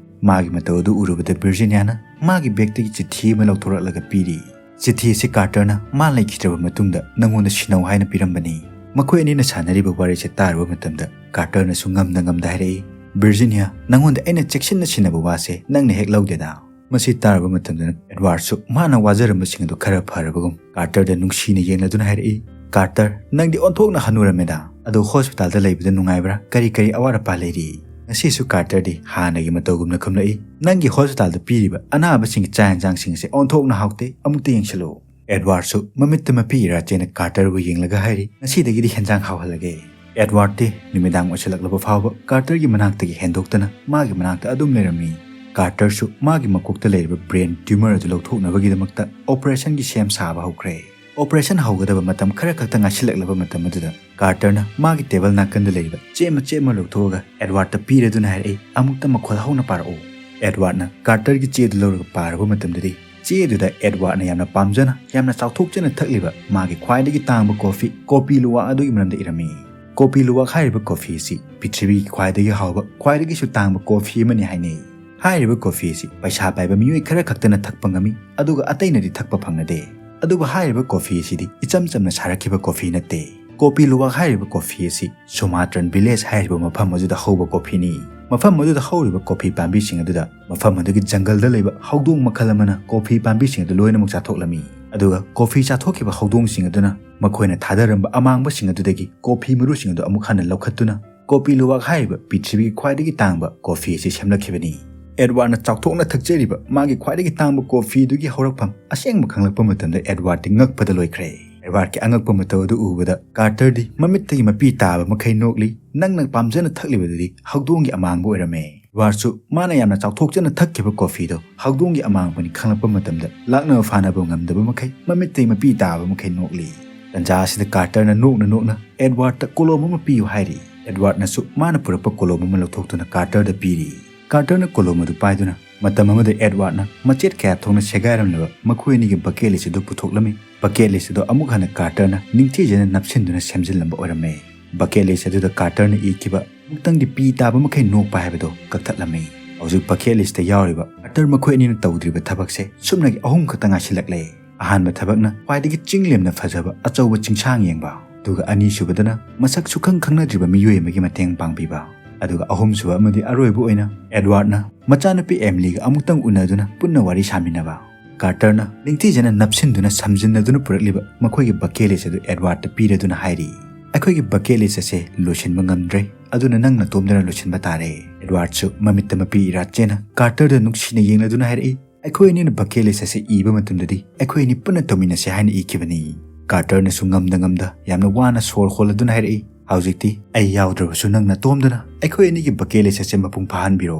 ꯃꯥꯒꯤ ꯃꯇꯧ ꯑꯗꯨ ꯎꯔꯨꯕꯗ ꯚꯤꯔꯖꯤꯅꯤꯌꯥꯅ ꯃꯥꯒꯤ ꯕꯦꯒꯇꯒꯤ ꯆꯤꯊꯤ ꯑꯃ ꯂꯧꯊꯣꯔꯛꯂꯒ ꯄꯤꯔꯤ꯫ ꯆꯤꯊꯤ ꯑꯁꯤ ꯀꯥꯔꯇꯔꯅ ꯃꯥ ꯂꯩꯈꯤꯗ꯭ꯔꯕ ꯃꯇꯨꯡꯗ ꯅꯪꯉꯣꯟꯗ ꯁꯤꯟꯅꯧ ꯍꯥꯏꯅ ꯄꯤꯔꯝꯕꯅꯤ꯫ ꯃꯈꯣꯏ ꯑꯅꯤꯅ ꯁꯥꯟꯅꯔꯤꯕ ꯋꯥꯔꯤꯁꯦ ꯇꯥꯔꯨꯕ ꯃꯇꯝꯗ ꯀꯥꯔꯇꯔꯅꯁꯨ ꯉꯝꯅ ꯉꯝꯗ ꯍꯥꯏꯔꯛꯏ, "ꯚꯤꯔꯖꯤꯅꯤꯌꯥ, ꯅꯪꯉꯣꯟꯗ ꯑꯩꯅ ꯆꯦꯛꯁꯤꯟꯅ ꯁꯤꯟꯅꯕ ꯋꯥꯁꯦ ꯅꯪꯅ ꯍꯦꯛ ꯂꯧꯗꯦꯗ?" ꯃꯁꯤ ꯇꯥꯔꯨꯕ ꯃꯇꯝꯗ ꯑꯦꯗꯋꯥꯔꯗꯁꯨ ꯃꯥꯅ ꯋꯥꯖꯔꯝꯕꯁꯤꯡ ꯑꯗꯨ ꯈꯔ ꯐꯔꯕꯒꯨꯝ ꯀꯥꯔꯇꯔꯗ ꯅꯨꯡꯁꯤꯅ ꯌꯦꯡꯂꯗꯨꯅ ꯍꯥꯏꯔꯛꯏ, "ꯀꯥꯔꯇꯔ, ꯅꯪꯗꯤ ꯑꯣꯟꯊꯣꯛꯅ ꯍꯅꯨꯔꯝꯃꯦꯗ꯫ ꯑꯗꯣ ꯍꯣꯁꯄꯤꯇꯥꯜꯗ ꯂꯩꯕꯗ ꯅꯨꯡꯉꯥꯏꯕ꯭ꯔꯥ? ꯀꯔꯤ ꯀꯔꯤ ꯑꯋꯥꯠ ꯑꯄꯥ ꯂꯩꯔꯤ?" ꯉꯁꯤꯁꯨ ꯀꯥꯔꯇꯔꯗꯤ ꯍꯥꯟꯅꯒꯤ ꯃꯇꯧꯒꯨꯝꯅ ꯈꯨꯝꯂꯛꯏ, "ꯅꯪꯒꯤ ꯍꯣꯁꯄꯤꯇꯥꯜꯗ ꯄꯤꯔꯤꯕ ꯑꯅꯥꯕꯁꯤꯡꯒꯤ ꯆꯥꯛ ꯌꯦꯟꯁꯥꯡꯁꯤꯡ ꯑꯁꯦ ꯑꯣꯟꯊꯣꯛꯅ ꯍꯥꯎꯇꯦ, ꯑꯃꯨꯛꯇ ꯌꯦꯡꯁꯤꯜꯂꯨ"꯫ ꯑꯦꯗꯋꯥꯔꯗꯁꯨ ꯃꯃꯤꯠꯇ ꯃꯄꯤ ꯏꯔꯥ ꯆꯦꯟꯅ ꯀꯥꯔꯇꯔꯕꯨ ꯌꯦꯡꯂꯒ ꯍꯥꯏꯔꯤ, "ꯉꯁꯤꯗꯒꯤꯗꯤ ꯍꯦꯟꯖꯥꯡ ꯍꯥꯎꯍꯜꯂꯒꯦ"꯫ ꯑꯦꯗꯋꯥꯔꯗꯇꯤ ꯅꯨꯃꯤꯗꯥꯡ ꯑꯣꯏꯁꯤꯜꯂꯛꯂꯕ ꯐꯥꯎꯕ ꯀꯥꯔꯇꯔꯒꯤ ꯃꯅꯥꯛꯇꯒꯤ ꯍꯦꯟꯗꯣꯛꯇꯅ ꯃꯥꯒꯤ ꯃꯅꯥꯛꯇ ꯑꯗꯨꯝ ꯂꯩꯔꯝꯃꯤ꯫ ꯀꯥꯔꯇꯔꯁꯨ ꯃꯥꯒꯤ ꯃꯀꯣꯛꯇ ꯂꯩꯔꯤꯕ ꯕ꯭ꯔꯦꯟ ꯇ꯭ꯌꯨꯃꯔ ꯑꯗꯨ ꯂꯧꯊꯣꯛꯅꯕꯒꯤꯗꯃꯛꯇ ꯑꯣꯄꯔꯦꯁꯟꯒꯤ ꯁꯦꯝ ꯁꯥꯕ ꯍꯧꯈ꯭ꯔꯦ꯫ ꯑꯣꯄꯔꯦꯁꯟ ꯍꯧꯒꯗꯕ ꯃꯇꯝ ꯈꯔ ꯈꯛꯇ ꯉꯥꯏꯁꯤꯜꯂꯛꯂꯕ ꯃꯇꯝ ꯑꯗꯨꯗ ꯀꯥꯔꯇꯔꯅ ꯃꯥꯒꯤ ꯇꯦꯕꯜ ꯅꯥꯀꯟꯗ ꯂꯩꯔꯤꯕ ꯆꯦ ꯃꯆꯦꯠ ꯑꯃ ꯂꯧꯊꯣꯛꯑꯒ ꯑꯦꯗꯋꯥꯔꯗꯇ ꯄꯤꯔꯗꯨꯅ ꯍꯥꯏꯔꯛꯏ, "ꯑꯃꯨꯛꯇ ꯃꯈꯣꯜ ꯍꯧꯅ ꯄꯥꯔꯛꯎ꯫" ꯑꯦꯗꯋꯥꯔꯗꯅ ꯀꯥꯔꯇꯔꯒꯤ ꯆꯦꯗꯨ ꯂꯧꯔꯒ ꯄꯥꯔꯨꯕ ꯃꯇꯝꯗꯗꯤ, ꯆꯦꯗꯨꯗ ꯑꯦꯗꯋꯥꯔꯗꯅ ꯌꯥꯝꯅ ꯄꯥꯝꯖꯅ, ꯌꯥꯝꯅ ꯆꯥꯎꯊꯣꯛꯆꯅ ꯊꯛꯂꯤꯕ ꯃꯥꯒꯤ ꯈ꯭ꯋꯥꯏꯗꯒꯤ ꯇꯥꯡꯕ ꯀꯣꯐꯤ, ꯀꯣꯄꯤ ꯂꯨꯋꯥꯛ ꯑꯗꯨꯒꯤ ꯃꯔꯝꯗ ꯏꯔꯝꯃꯤ꯫ ꯀꯣꯄꯤ ꯂꯨꯋꯥꯛ ꯍꯥꯏꯔꯤꯕ ꯀꯣꯐꯤ ꯑꯁꯤ ꯄ꯭ꯔꯤꯊꯤꯕꯤꯒꯤ ꯈ꯭ꯋꯥꯏꯗꯒꯤ ꯍꯥꯎꯕ, ꯈ꯭ꯋꯥꯏꯗꯒꯤꯁꯨ ꯇꯥꯡꯕ ꯀꯣꯐꯤ ꯑꯃꯅꯤ ꯍꯥꯏꯅꯩ꯫ ꯍꯥꯏꯔꯤꯕ ꯀꯣꯐꯤ ꯑꯁꯤ ꯄꯩꯁꯥ ꯄꯥꯏꯕ ꯃꯤꯑꯣꯏ ꯈꯔ ꯈꯛꯇꯅ ꯊꯛꯄ ꯉꯝꯃꯤ, ꯑꯗꯨꯒ ꯑꯇꯩꯅꯗꯤ ꯊꯛꯄ ꯐꯪꯅꯗꯦ꯫ ꯑꯗꯨꯕꯨ ꯍꯥꯏꯔꯤꯕ ꯀꯣꯐꯤ ꯑꯁꯤꯗꯤ ꯏꯆꯝ ꯆꯝꯅ ꯁꯥꯔꯛꯈꯤꯕ ꯀꯣꯐꯤ ꯅꯠꯇꯦ꯫ ꯀꯣꯄꯤ ꯂꯨꯋꯥꯛ ꯍꯥꯏꯔꯤꯕ ꯀꯣꯐꯤ ꯑꯁꯤ ꯁꯨꯃꯥꯇ꯭ꯔꯟ ꯚꯤꯂꯦꯖ ꯍꯥꯏꯔꯤꯕ ꯃꯐꯝ ꯑꯗꯨꯗ ꯍꯧꯕ ꯀꯣꯐꯤꯅꯤ꯫ ꯃꯐꯝ ꯑꯗꯨꯗ ꯍꯧꯔꯤꯕ ꯀꯣꯐꯤ ꯄꯥꯝꯕꯤꯁꯤꯡ ꯑꯗꯨꯗ ꯃꯐꯝ ꯑꯗꯨꯒꯤ ꯖꯪꯒꯜꯗ ꯂꯩꯕ ꯍꯧꯗꯣꯡ ꯃꯈꯜ ꯑꯃꯅ ꯀꯣꯐꯤ ꯄꯥꯝꯕꯤꯁꯤꯡ ꯑꯗꯨ ꯂꯣꯏꯅꯃꯛ ꯆꯥꯊꯣꯛꯂꯝꯃꯤ꯫ ꯑꯗꯨꯒ ꯀꯣꯐꯤ ꯆꯥꯊꯣꯛꯈꯤꯕ ꯍꯧꯗꯣꯡꯁꯤꯡ ꯑꯗꯨꯅ ꯃꯈꯣꯏꯅ ꯊꯥꯗꯔꯝꯕ ꯑꯃꯥꯡꯕꯁꯤꯡ ꯑꯗꯨꯗꯒꯤ ꯀꯣꯐꯤ ꯃꯔꯨꯁꯤꯡ ꯑꯗꯨ ꯑꯃꯨꯛ ꯍꯟꯅ ꯂꯧꯈꯠꯇꯨꯅ ꯀꯣꯄꯤ ꯂꯨꯋꯥꯛ ꯍꯥꯏꯔꯤꯕ ꯄ꯭ꯔꯤꯊꯤꯕꯤꯒꯤ ꯈ꯭ꯋꯥꯏꯗꯒꯤ ꯇꯥꯡꯕ ꯀꯣꯐꯤ ꯑꯁꯤ ꯁꯦꯝꯂꯛꯈꯤꯕꯅꯤ꯫ ꯑꯦꯗꯋꯥꯔꯗꯅ ꯆꯥꯎꯊꯣꯛꯅ ꯊꯛꯆꯔꯤꯕ ꯃꯥꯒꯤ ꯈ꯭ꯋꯥꯏꯗꯒꯤ ꯇꯥꯡꯕ ꯀꯣꯐꯤꯗꯨꯒꯤ ꯍꯧꯔꯛꯐꯝ ꯑꯁꯦꯡꯕ ꯈꯪꯂꯛꯄ ꯃꯇꯝꯗ ꯑꯦꯗꯋꯥꯔꯗꯇꯤ ꯉꯛꯄꯗ ꯂꯣꯏꯈ꯭ꯔꯦ꯫ ꯑꯦꯗꯋꯥꯔꯗꯀꯤ ꯑꯉꯛꯄ ꯃꯇꯧ ꯑꯗꯨ ꯎꯕꯗ ꯀꯥꯔꯇꯔꯗꯤ ꯃꯃꯤꯠꯇꯒꯤ ꯃꯄꯤ ꯇꯥꯕ ꯃꯈꯩ ꯅꯣꯛꯂꯤ꯫ ꯅꯪꯅ ꯄꯥꯝꯖꯅ ꯊꯛꯂꯤꯕꯗꯨꯗꯤ ꯍꯧꯗꯣꯡꯒꯤ ꯑꯃꯥꯡꯕ ꯑꯣꯏꯔꯝꯃꯦ꯫ ꯑꯦꯗꯋꯥꯔꯗꯁꯨ ꯃꯥꯅ ꯌꯥꯝꯅ ꯆꯥꯎꯊꯣꯛꯆꯅ ꯊꯛꯈꯤꯕ ꯀꯣꯐꯤꯗꯣ ꯍꯧꯗꯣꯡꯒꯤ ꯑꯃꯥꯡꯕꯅꯤ ꯈꯪꯂꯛꯄ ꯃꯇꯝꯗ ꯂꯥꯛꯅꯕ ꯐꯥꯅꯕ ꯉꯝꯗꯕ ꯃꯈꯩ ꯃꯃꯤꯠꯇꯒꯤ ꯃꯄꯤ ꯇꯥꯕ ꯃꯈꯩ ꯅꯣꯛꯂꯤ꯫ ꯇꯟꯖꯥ ꯑꯁꯤꯗ ꯀꯥꯔꯇꯔꯅ ꯅꯣꯛꯅ ꯅꯣꯛꯅ ꯑꯦꯗꯋꯥꯔꯗꯇ ꯀꯣꯂꯣꯝ ꯑꯃ ꯄꯤꯌꯨ ꯍꯥꯏꯔꯤ꯫ ꯑꯦꯗꯋꯥꯔꯗꯅꯁꯨ ꯃꯥꯅ ꯄꯨꯔꯛꯄ ꯀꯣꯂꯣꯝ ꯑꯃ ꯂꯧꯊꯣꯛꯇꯨꯅ ꯀꯥꯔꯇꯔꯗ ꯄꯤꯔꯤ꯫ ꯀꯥꯔꯇꯔꯅ ꯀꯣꯂꯣꯝ ꯑꯗꯨ ꯄꯥꯏꯗꯨꯅ ꯃꯇꯝ ꯑꯃꯗ ꯑꯦꯗꯋꯥꯔꯗꯅ ꯃꯆꯦꯠ ꯀꯌꯥ ꯊꯣꯛꯅ ꯁꯦꯒꯥꯏꯔꯝꯂꯕ ꯃꯈꯣꯏ ꯑꯅꯤꯒꯤ ꯕꯀꯦꯠ ꯂꯤꯁ ꯑꯗꯨ ꯄꯨꯊꯣꯛꯂꯝꯃꯤ꯫ ꯕꯀꯦꯠ ꯂꯤꯁ ꯑꯗꯨ ꯑꯃꯨꯛ ꯍꯟꯅ ꯀꯥꯔꯇꯔꯅ ꯅꯤꯡꯊꯤꯖꯅ ꯅꯞꯁꯤꯟꯗꯨꯅ ꯁꯦꯝꯖꯤꯜꯂꯝꯕ ꯑꯣꯏꯔꯝꯃꯦ꯫ ꯕꯀꯦꯠ ꯂꯤꯁ ꯑꯗꯨꯗ ꯀꯥꯔꯇꯔꯅ ꯏꯈꯤꯕ ꯑꯃꯨꯛꯇꯪꯗꯤ ꯄꯤ ꯇꯥꯕ ꯃꯈꯩ ꯅꯣꯛꯄ ꯍꯥꯏꯕꯗꯨ ꯀꯛꯊꯠꯂꯝꯃꯤ꯫ ꯍꯧꯖꯤꯛ ꯕꯀꯦꯠ ꯂꯤꯁꯇ ꯌꯥꯎꯔꯤꯕ ꯀꯥꯔꯇꯔ ꯃꯈꯣꯏ ꯑꯅꯤꯅ ꯇꯧꯗ꯭ꯔꯤꯕ ꯊꯕꯛꯁꯦ ꯁꯨꯞꯅꯒꯤ ꯑꯍꯨꯝ ꯈꯛꯇ ꯉꯥꯏꯁꯤꯜꯂꯛꯂꯦ꯫ ꯑꯍꯥꯟꯕ ꯊꯕꯛꯅ ꯈ꯭ꯋꯥꯏꯗꯒꯤ ꯆꯤꯡ ꯂꯦꯝꯅ ꯐꯖꯕ ꯑꯆꯧꯕ ꯆꯤꯡꯁꯥꯡ ꯌꯦꯡꯕ, ꯑꯗꯨꯒ ꯑꯅꯤꯁꯨꯕꯗꯅ ꯃꯁꯛ ꯁꯨꯈꯪ ꯈꯪꯅꯗ꯭ꯔꯤꯕ ꯃꯤꯑꯣꯏ ꯑꯃꯒꯤ ꯃꯇꯦꯡ ꯄꯥꯡꯕꯤꯕ, ꯑꯗꯨꯒ ꯑꯍꯨꯝꯁꯨꯕ ꯑꯃꯗꯤ ꯑꯔꯣꯏꯕ ꯑꯣꯏꯅ ꯑꯦꯗꯋꯥꯔꯗꯅ ꯃꯆꯥꯅꯨꯄꯤ ꯑꯦꯝꯂꯤꯒ ꯑꯃꯨꯛꯇꯪ ꯎꯅꯗꯨꯅ ꯄꯨꯟꯅ ꯋꯥꯔꯤ ꯁꯥꯃꯤꯟꯅꯕ꯫ ꯀꯥꯔꯇꯔꯅ ꯅꯤꯡꯊꯤꯖꯅ ꯅꯞꯁꯤꯟꯗꯨꯅ ꯁꯝꯖꯤꯟꯅꯗꯨꯅ ꯄꯨꯔꯛꯂꯤꯕ ꯃꯈꯣꯏꯒꯤ ꯕꯀꯦꯠ ꯂꯤꯁ ꯑꯗꯨ ꯑꯦꯗꯋꯥꯔꯗꯇ ꯄꯤꯔꯗꯨꯅ ꯍꯥꯏꯔꯤ, "ꯑꯩꯈꯣꯏꯒꯤ ꯕꯀꯦꯠ ꯂꯤꯁ ꯑꯁꯦ ꯂꯣꯏꯁꯤꯟꯕ ꯉꯝꯗ꯭ꯔꯦ, ꯑꯗꯨꯅ ꯅꯪ ꯅꯇꯣꯝꯗꯅ ꯂꯣꯏꯁꯤꯟꯕ ꯇꯥꯔꯦ꯫" ꯑꯦꯗꯋꯥꯔꯗꯁꯨ ꯃꯃꯤꯠꯇ ꯃꯄꯤ ꯏꯔꯥ ꯆꯦꯅ ꯀꯥꯔꯇꯔꯗ ꯅꯨꯡꯁꯤꯅ ꯌꯦꯡꯂꯗꯨꯅ ꯍꯥꯏꯔꯛꯏ, "ꯑꯩꯈꯣꯏ ꯑꯅꯤꯅ ꯕꯀꯦꯠ ꯂꯤꯁ ꯑꯁꯦ ꯏꯕ ꯃꯇꯝꯗꯗꯤ ꯑꯩꯈꯣꯏ ꯑꯅꯤ ꯄꯨꯟꯅ ꯇꯧꯃꯤꯟꯅꯁꯦ ꯍꯥꯏꯅ ꯏꯈꯤꯕꯅꯤ꯫" ꯀꯥꯔꯇꯔꯅꯁꯨ ꯉꯝꯗ ꯉꯝꯗ ꯌꯥꯝꯅ ꯋꯥꯅ ꯁꯣꯔ ꯍꯣꯜꯂꯗꯨꯅ ꯍꯥꯏꯔꯛꯏ, "ꯍꯧꯖꯤꯛꯇꯤ ꯑꯩ ꯌꯥꯎꯗ꯭ꯔꯕꯁꯨ ꯅꯪ ꯅꯇꯣꯝꯗꯅ ꯑꯩꯈꯣꯏ ꯑꯅꯤꯒꯤ ꯕꯀꯦꯠ ꯂꯤꯁ ꯑꯁꯦ ꯃꯄꯨꯡ ꯐꯥꯍꯟꯕꯤꯔꯣ꯫"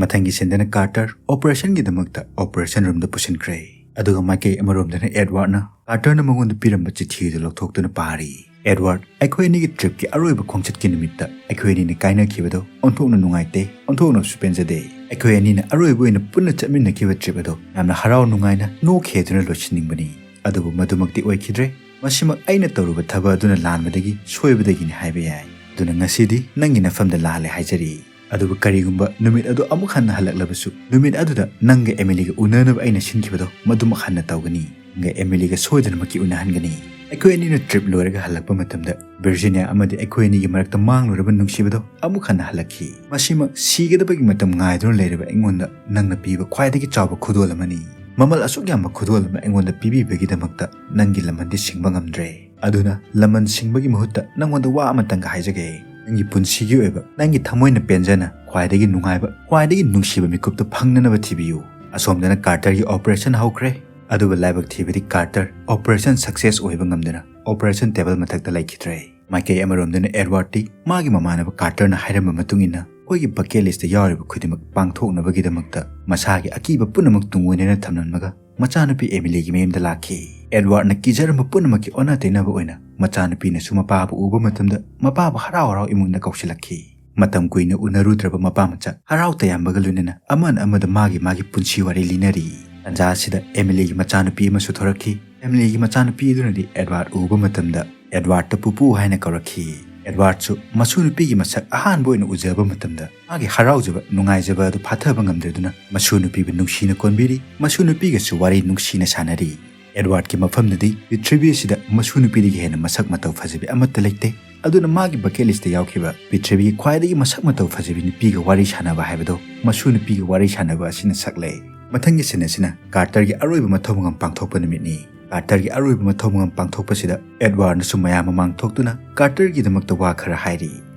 ꯃꯊꯪꯒꯤ ꯁꯤꯟꯗꯅ ꯀꯥꯔꯇꯔ ꯑꯣꯄꯔꯦꯁꯟꯒꯤꯗꯃꯛꯇ ꯑꯣꯄꯔꯦꯁꯟ ꯔꯨꯝꯗ ꯄꯨꯁꯤꯟꯈ꯭ꯔꯦ꯫ ꯑꯗꯨꯒ ꯃꯥꯏꯀꯩ ꯑꯃꯔꯣꯝꯗꯅ ꯑꯦꯗꯋꯥꯔꯗꯅ ꯀꯥꯔꯇꯔꯅ ꯃꯉꯣꯟꯗ ꯄꯤꯔꯝꯕ ꯆꯤꯊꯤ ꯑꯗꯨ ꯂꯧꯊꯣꯛꯇꯨꯅ ꯄꯥꯔꯤ꯫ "ꯑꯦꯗꯋꯥꯔꯗ, ꯑꯩꯈꯣꯏ ꯑꯅꯤꯒꯤ ꯇ꯭ꯔꯤꯞꯀꯤ ꯑꯔꯣꯏꯕ ꯈꯣꯡꯆꯠꯀꯤ ꯅꯨꯃꯤꯠꯇ ꯑꯩꯈꯣꯏ ꯑꯅꯤꯅ ꯀꯥꯏꯅꯈꯤꯕꯗꯣ ꯑꯣꯟꯊꯣꯛꯅ ꯅꯨꯡꯉꯥꯏꯇꯦ, ꯑꯣꯟꯊꯣꯛꯅꯁꯨ ꯄꯦꯟꯖꯗꯦ꯫ ꯑꯩꯈꯣꯏ ꯑꯅꯤꯅ ꯑꯔꯣꯏꯕ ꯑꯣꯏꯅ ꯄꯨꯟꯅ ꯆꯠꯃꯤꯟꯅꯈꯤꯕ ꯇ꯭ꯔꯤꯞ ꯑꯗꯣ ꯌꯥꯝꯅ ꯍꯔꯥꯎ ꯅꯨꯡꯉꯥꯏꯅ ꯅꯣꯛ ꯈꯦꯗꯨꯅ ꯂꯣꯏꯁꯤꯟꯅꯤꯡꯕꯅꯤ꯫ ꯑꯗꯨꯕꯨ ꯃꯗꯨꯃꯛꯇꯤ ꯑꯣꯏꯈꯤꯗ꯭ꯔꯦ꯫ ꯃꯁꯤꯃꯛ ꯑꯩꯅ ꯇꯧꯔꯨꯕ ꯊꯕꯛ ꯑꯗꯨꯅ ꯂꯥꯟꯕꯗꯒꯤ, ꯁꯣꯏꯕꯗꯒꯤꯅꯤ ꯍꯥꯏꯕ ꯌꯥꯏ꯫ ꯑꯗꯨꯅ ꯉꯁꯤꯗꯤ ꯅꯪꯒꯤ ꯅꯐꯝꯗ ꯂꯥꯜꯂꯦ ꯍꯥꯏꯖꯔꯤ꯫ ꯑꯗꯨꯕꯨ ꯀꯔꯤꯒꯨꯝꯕ ꯅꯨꯃꯤꯠ ꯑꯗꯨ ꯑꯃꯨꯛ ꯍꯟꯅ ꯍꯜꯂꯛꯂꯕꯁꯨ, ꯅꯨꯃꯤꯠ ꯑꯗꯨꯗ ꯅꯪꯒ ꯑꯦꯃꯤꯂꯤꯒ ꯎꯅꯅꯕ ꯑꯩꯅ ꯁꯤꯟꯈꯤꯕꯗꯣ ꯃꯗꯨꯃꯛ ꯍꯟꯅ ꯇꯧꯒꯅꯤ꯫ ꯅꯪꯒ ꯑꯦꯃꯤꯂꯤꯒ ꯁꯣꯏꯗꯅꯃꯛꯀꯤ ꯎꯅꯍꯟꯒꯅꯤ꯫ ꯑꯩꯈꯣꯏ ꯑꯅꯤꯅ ꯇ꯭ꯔꯤꯞ ꯂꯣꯏꯔꯒ ꯍꯜꯂꯛꯄ ꯃꯇꯝꯗ ꯚꯤꯔꯖꯤꯅꯤꯌꯥ ꯑꯃꯗꯤ ꯑꯩꯈꯣꯏ ꯑꯅꯤꯒꯤ ꯃꯔꯛꯇ ꯃꯥꯡꯂꯨꯔꯕ ꯅꯨꯡꯁꯤꯕꯗꯣ ꯑꯃꯨꯛ ꯍꯟꯅ ꯍꯜꯂꯛꯈꯤ꯫ ꯃꯁꯤꯃꯛ ꯁꯤꯒꯗꯕꯒꯤ ꯃꯇꯝ ꯉꯥꯏꯗꯨꯅ ꯂꯩꯔꯕ ꯑꯩꯉꯣꯟꯗ ꯅꯪꯅ ꯄꯤꯕ ꯈ꯭ꯋꯥꯏꯗꯒꯤ ꯆꯥꯎꯕ ꯈꯨꯗꯣꯜ ꯑꯃꯅꯤ꯫ ꯃꯃꯜ ꯑꯁꯨꯛ ꯌꯥꯝꯕ ꯈꯨꯗꯣꯜ ꯑꯃ ꯑꯩꯉꯣꯟꯗ ꯄꯤꯕꯤꯕꯒꯤꯗꯃꯛꯇ ꯅꯪꯒꯤ ꯂꯃꯟꯗꯤ ꯁꯤꯡꯕ ꯉꯝꯗ꯭ꯔꯦ꯫ ꯑꯗꯨꯅ ꯂꯃꯟ ꯁꯤꯡꯕꯒꯤ ꯃꯍꯨꯠꯇ ꯅꯪꯉꯣꯟꯗ ꯋꯥ ꯑꯃꯇꯪꯒ ꯍꯥꯏꯖꯒꯦ꯫ ꯅꯪꯒꯤ ꯄꯨꯟꯁꯤꯒꯤ ꯑꯣꯏꯕ, ꯅꯪꯒꯤ ꯊꯃꯣꯏꯅ ꯄꯦꯟꯖꯅ ꯈ꯭ꯋꯥꯏꯗꯒꯤ ꯅꯨꯡꯉꯥꯏꯕ, ꯈ꯭ꯋꯥꯏꯗꯒꯤ ꯅꯨꯡꯁꯤꯕ ꯃꯤꯀꯨꯞꯇꯨ ꯐꯪꯅꯅꯕ ꯊꯤꯕꯤꯌꯨ꯫ ꯑꯁꯣꯝꯗꯅ ꯀꯥꯔꯇꯔꯒꯤ ꯑꯣꯄꯔꯦꯁꯟ ꯍꯧꯈ꯭ꯔꯦ꯫ ꯑꯗꯨꯕꯨ ꯂꯥꯏꯕꯛ ꯊꯤꯕꯗꯤ ꯀꯥꯔꯇꯔ ꯑꯣꯄꯔꯦꯁꯟ ꯁꯛꯁꯦꯁ ꯑꯣꯏꯕ ꯉꯝꯗꯅ ꯑꯣꯄꯔꯦꯁꯟ ꯇꯦꯕꯜ ꯃꯊꯛꯇ ꯂꯩꯈꯤꯗ꯭ꯔꯦ꯫ ꯃꯥꯏꯀꯩ ꯑꯃꯔꯣꯝꯗꯅ ꯑꯦꯗꯋꯥꯔꯗꯇꯤ ꯃꯥꯒꯤ ꯃꯃꯥꯟꯅꯕ ꯀꯥꯔꯇꯔꯅ ꯍꯥꯏꯔꯝꯕ ꯃꯇꯨꯡ ꯏꯟꯅ ꯑꯩꯈꯣꯏꯒꯤ ꯕꯀꯦꯠ ꯂꯤꯁꯇ ꯌꯥꯎꯔꯤꯕ ꯈꯨꯗꯤꯡꯃꯛ ꯄꯥꯡꯊꯣꯛꯅꯕꯒꯤꯗꯃꯛꯇ ꯃꯁꯥꯒꯤ ꯑꯀꯤꯕ ꯄꯨꯝꯅꯃꯛ ꯇꯨꯡ ꯑꯣꯏꯅꯅ ꯊꯝꯂꯝꯂꯒ ꯃꯆꯥꯅꯨꯄꯤ ꯑꯦꯃꯤꯂꯤꯒꯤ ꯃꯌꯨꯝꯗ ꯂꯥꯛꯈꯤ꯫ ꯑꯦꯗꯋꯥꯔꯗꯅ ꯀꯤꯖꯔꯝꯕ ꯄꯨꯝꯅꯃꯛꯀꯤ ꯑꯣꯟꯅ ꯇꯩꯅꯕ ꯑꯣꯏꯅ ꯃꯆꯥꯅꯨꯄꯤꯅꯁꯨ ꯃꯄꯥꯕꯨ ꯎꯕ ꯃꯇꯝꯗ ꯃꯄꯥꯕꯨ ꯍꯔꯥꯎ ꯍꯔꯥꯎ ꯏꯃꯨꯡꯗ ꯀꯧꯁꯤꯜꯂꯛꯈꯤ꯫ ꯃꯇꯝ ꯀꯨꯏꯅ ꯎꯅꯔꯨꯗ꯭ꯔꯕ ꯃꯄꯥ ꯃꯆꯥ ꯍꯔꯥꯎ ꯇꯌꯥꯝꯕꯒ ꯂꯣꯏꯅꯅ ꯑꯃꯅ ꯑꯃꯗ ꯃꯥꯒꯤ ꯃꯥꯒꯤ ꯄꯨꯟꯁꯤ ꯋꯥꯔꯤ ꯂꯤꯅꯔꯤ꯫ ꯇꯟꯖꯥ ꯑꯁꯤꯗ ꯑꯦꯃꯤꯂꯤꯒꯤ ꯃꯆꯥꯅꯨꯄꯤ ꯑꯃꯁꯨ ꯊꯣꯔꯛꯈꯤ꯫ ꯑꯦꯃꯤꯂꯤꯒꯤ ꯃꯆꯥꯅꯨꯄꯤ ꯑꯗꯨꯅꯗꯤ ꯑꯦꯗꯋꯥꯔꯗ ꯎꯕ ꯃꯇꯝꯗ ꯑꯦꯗꯋꯥꯔꯗꯇ ꯄꯨꯄꯨ ꯍꯥꯏꯅ ꯀꯧꯔꯛꯈꯤ꯫ ꯑꯦꯗꯋꯥꯔꯗꯁꯨ ꯃꯁꯨ ꯅꯨꯄꯤꯒꯤ ꯃꯁꯛ ꯑꯍꯥꯟꯕ ꯑꯣꯏꯅ ꯎꯖꯕ ꯃꯇꯝꯗ ꯃꯥꯒꯤ ꯍꯔꯥꯎꯖꯕ, ꯅꯨꯡꯉꯥꯏꯖꯕ ꯑꯗꯨ ꯐꯥꯊꯕ ꯉꯝꯗ꯭ꯔꯗꯨꯅ ꯃꯁꯨ ꯅꯨꯄꯤꯕꯨ ꯅꯨꯡꯁꯤꯅ ꯀꯣꯟꯕꯤꯔꯤ꯫ ꯃꯁꯨ ꯅꯨꯄꯤꯒꯁꯨ ꯋꯥꯔꯤ ꯅꯨꯡꯁꯤꯅ ꯁꯥꯟꯅꯔꯤ꯫ ꯑꯦꯗꯋꯥꯔꯗꯀꯤ ꯃꯐꯝꯗꯗꯤ ꯄ꯭ꯔꯤꯊꯤꯕꯤ ꯑꯁꯤꯗ ꯃꯁꯨ ꯅꯨꯄꯤꯗꯒꯤ ꯍꯦꯟꯅ ꯃꯁꯛ ꯃꯇꯧ ꯐꯖꯕꯤ ꯑꯃꯠꯇ ꯂꯩꯇꯦ꯫ ꯑꯗꯨꯅ ꯃꯥꯒꯤ ꯕꯀꯦꯠ ꯂꯤꯁꯇ ꯌꯥꯎꯈꯤꯕ ꯄ꯭ꯔꯤꯊꯤꯕꯤꯒꯤ ꯈ꯭ꯋꯥꯏꯗꯒꯤ ꯃꯁꯛ ꯃꯇꯧ ꯐꯖꯕꯤ ꯅꯨꯄꯤꯒ ꯋꯥꯔꯤ ꯁꯥꯟꯅꯕ ꯍꯥꯏꯕꯗꯣ ꯃꯁꯨ ꯅꯨꯄꯤꯒ ꯋꯥꯔꯤ ꯁꯥꯟꯅꯕ ꯑꯁꯤꯅ ꯁꯛꯂꯦ꯫ ꯃꯊꯪꯒꯤ ꯁꯤꯟ ꯑꯁꯤꯅ ꯀꯥꯔꯇꯔꯒꯤ ꯑꯔꯣꯏꯕ ꯃꯊꯧ ꯃꯉꯝ ꯄꯥꯡꯊꯣꯛꯄ ꯅꯨꯃꯤꯠꯅꯤ꯫ ꯀꯥꯔꯇꯔꯒꯤ ꯑꯔꯣꯏꯕ ꯃꯊꯧ ꯃꯉꯝ ꯄꯥꯡꯊꯣꯛꯄꯁꯤꯗ ꯑꯦꯗꯋꯥꯔꯗꯅꯁꯨ ꯃꯌꯥꯝ ꯃꯃꯥꯡ ꯊꯣꯛꯇꯨꯅ ꯀꯥꯔꯇꯔꯒꯤꯗꯃꯛꯇ ꯋꯥ ꯈꯔ ꯍꯥꯏꯔꯤ꯫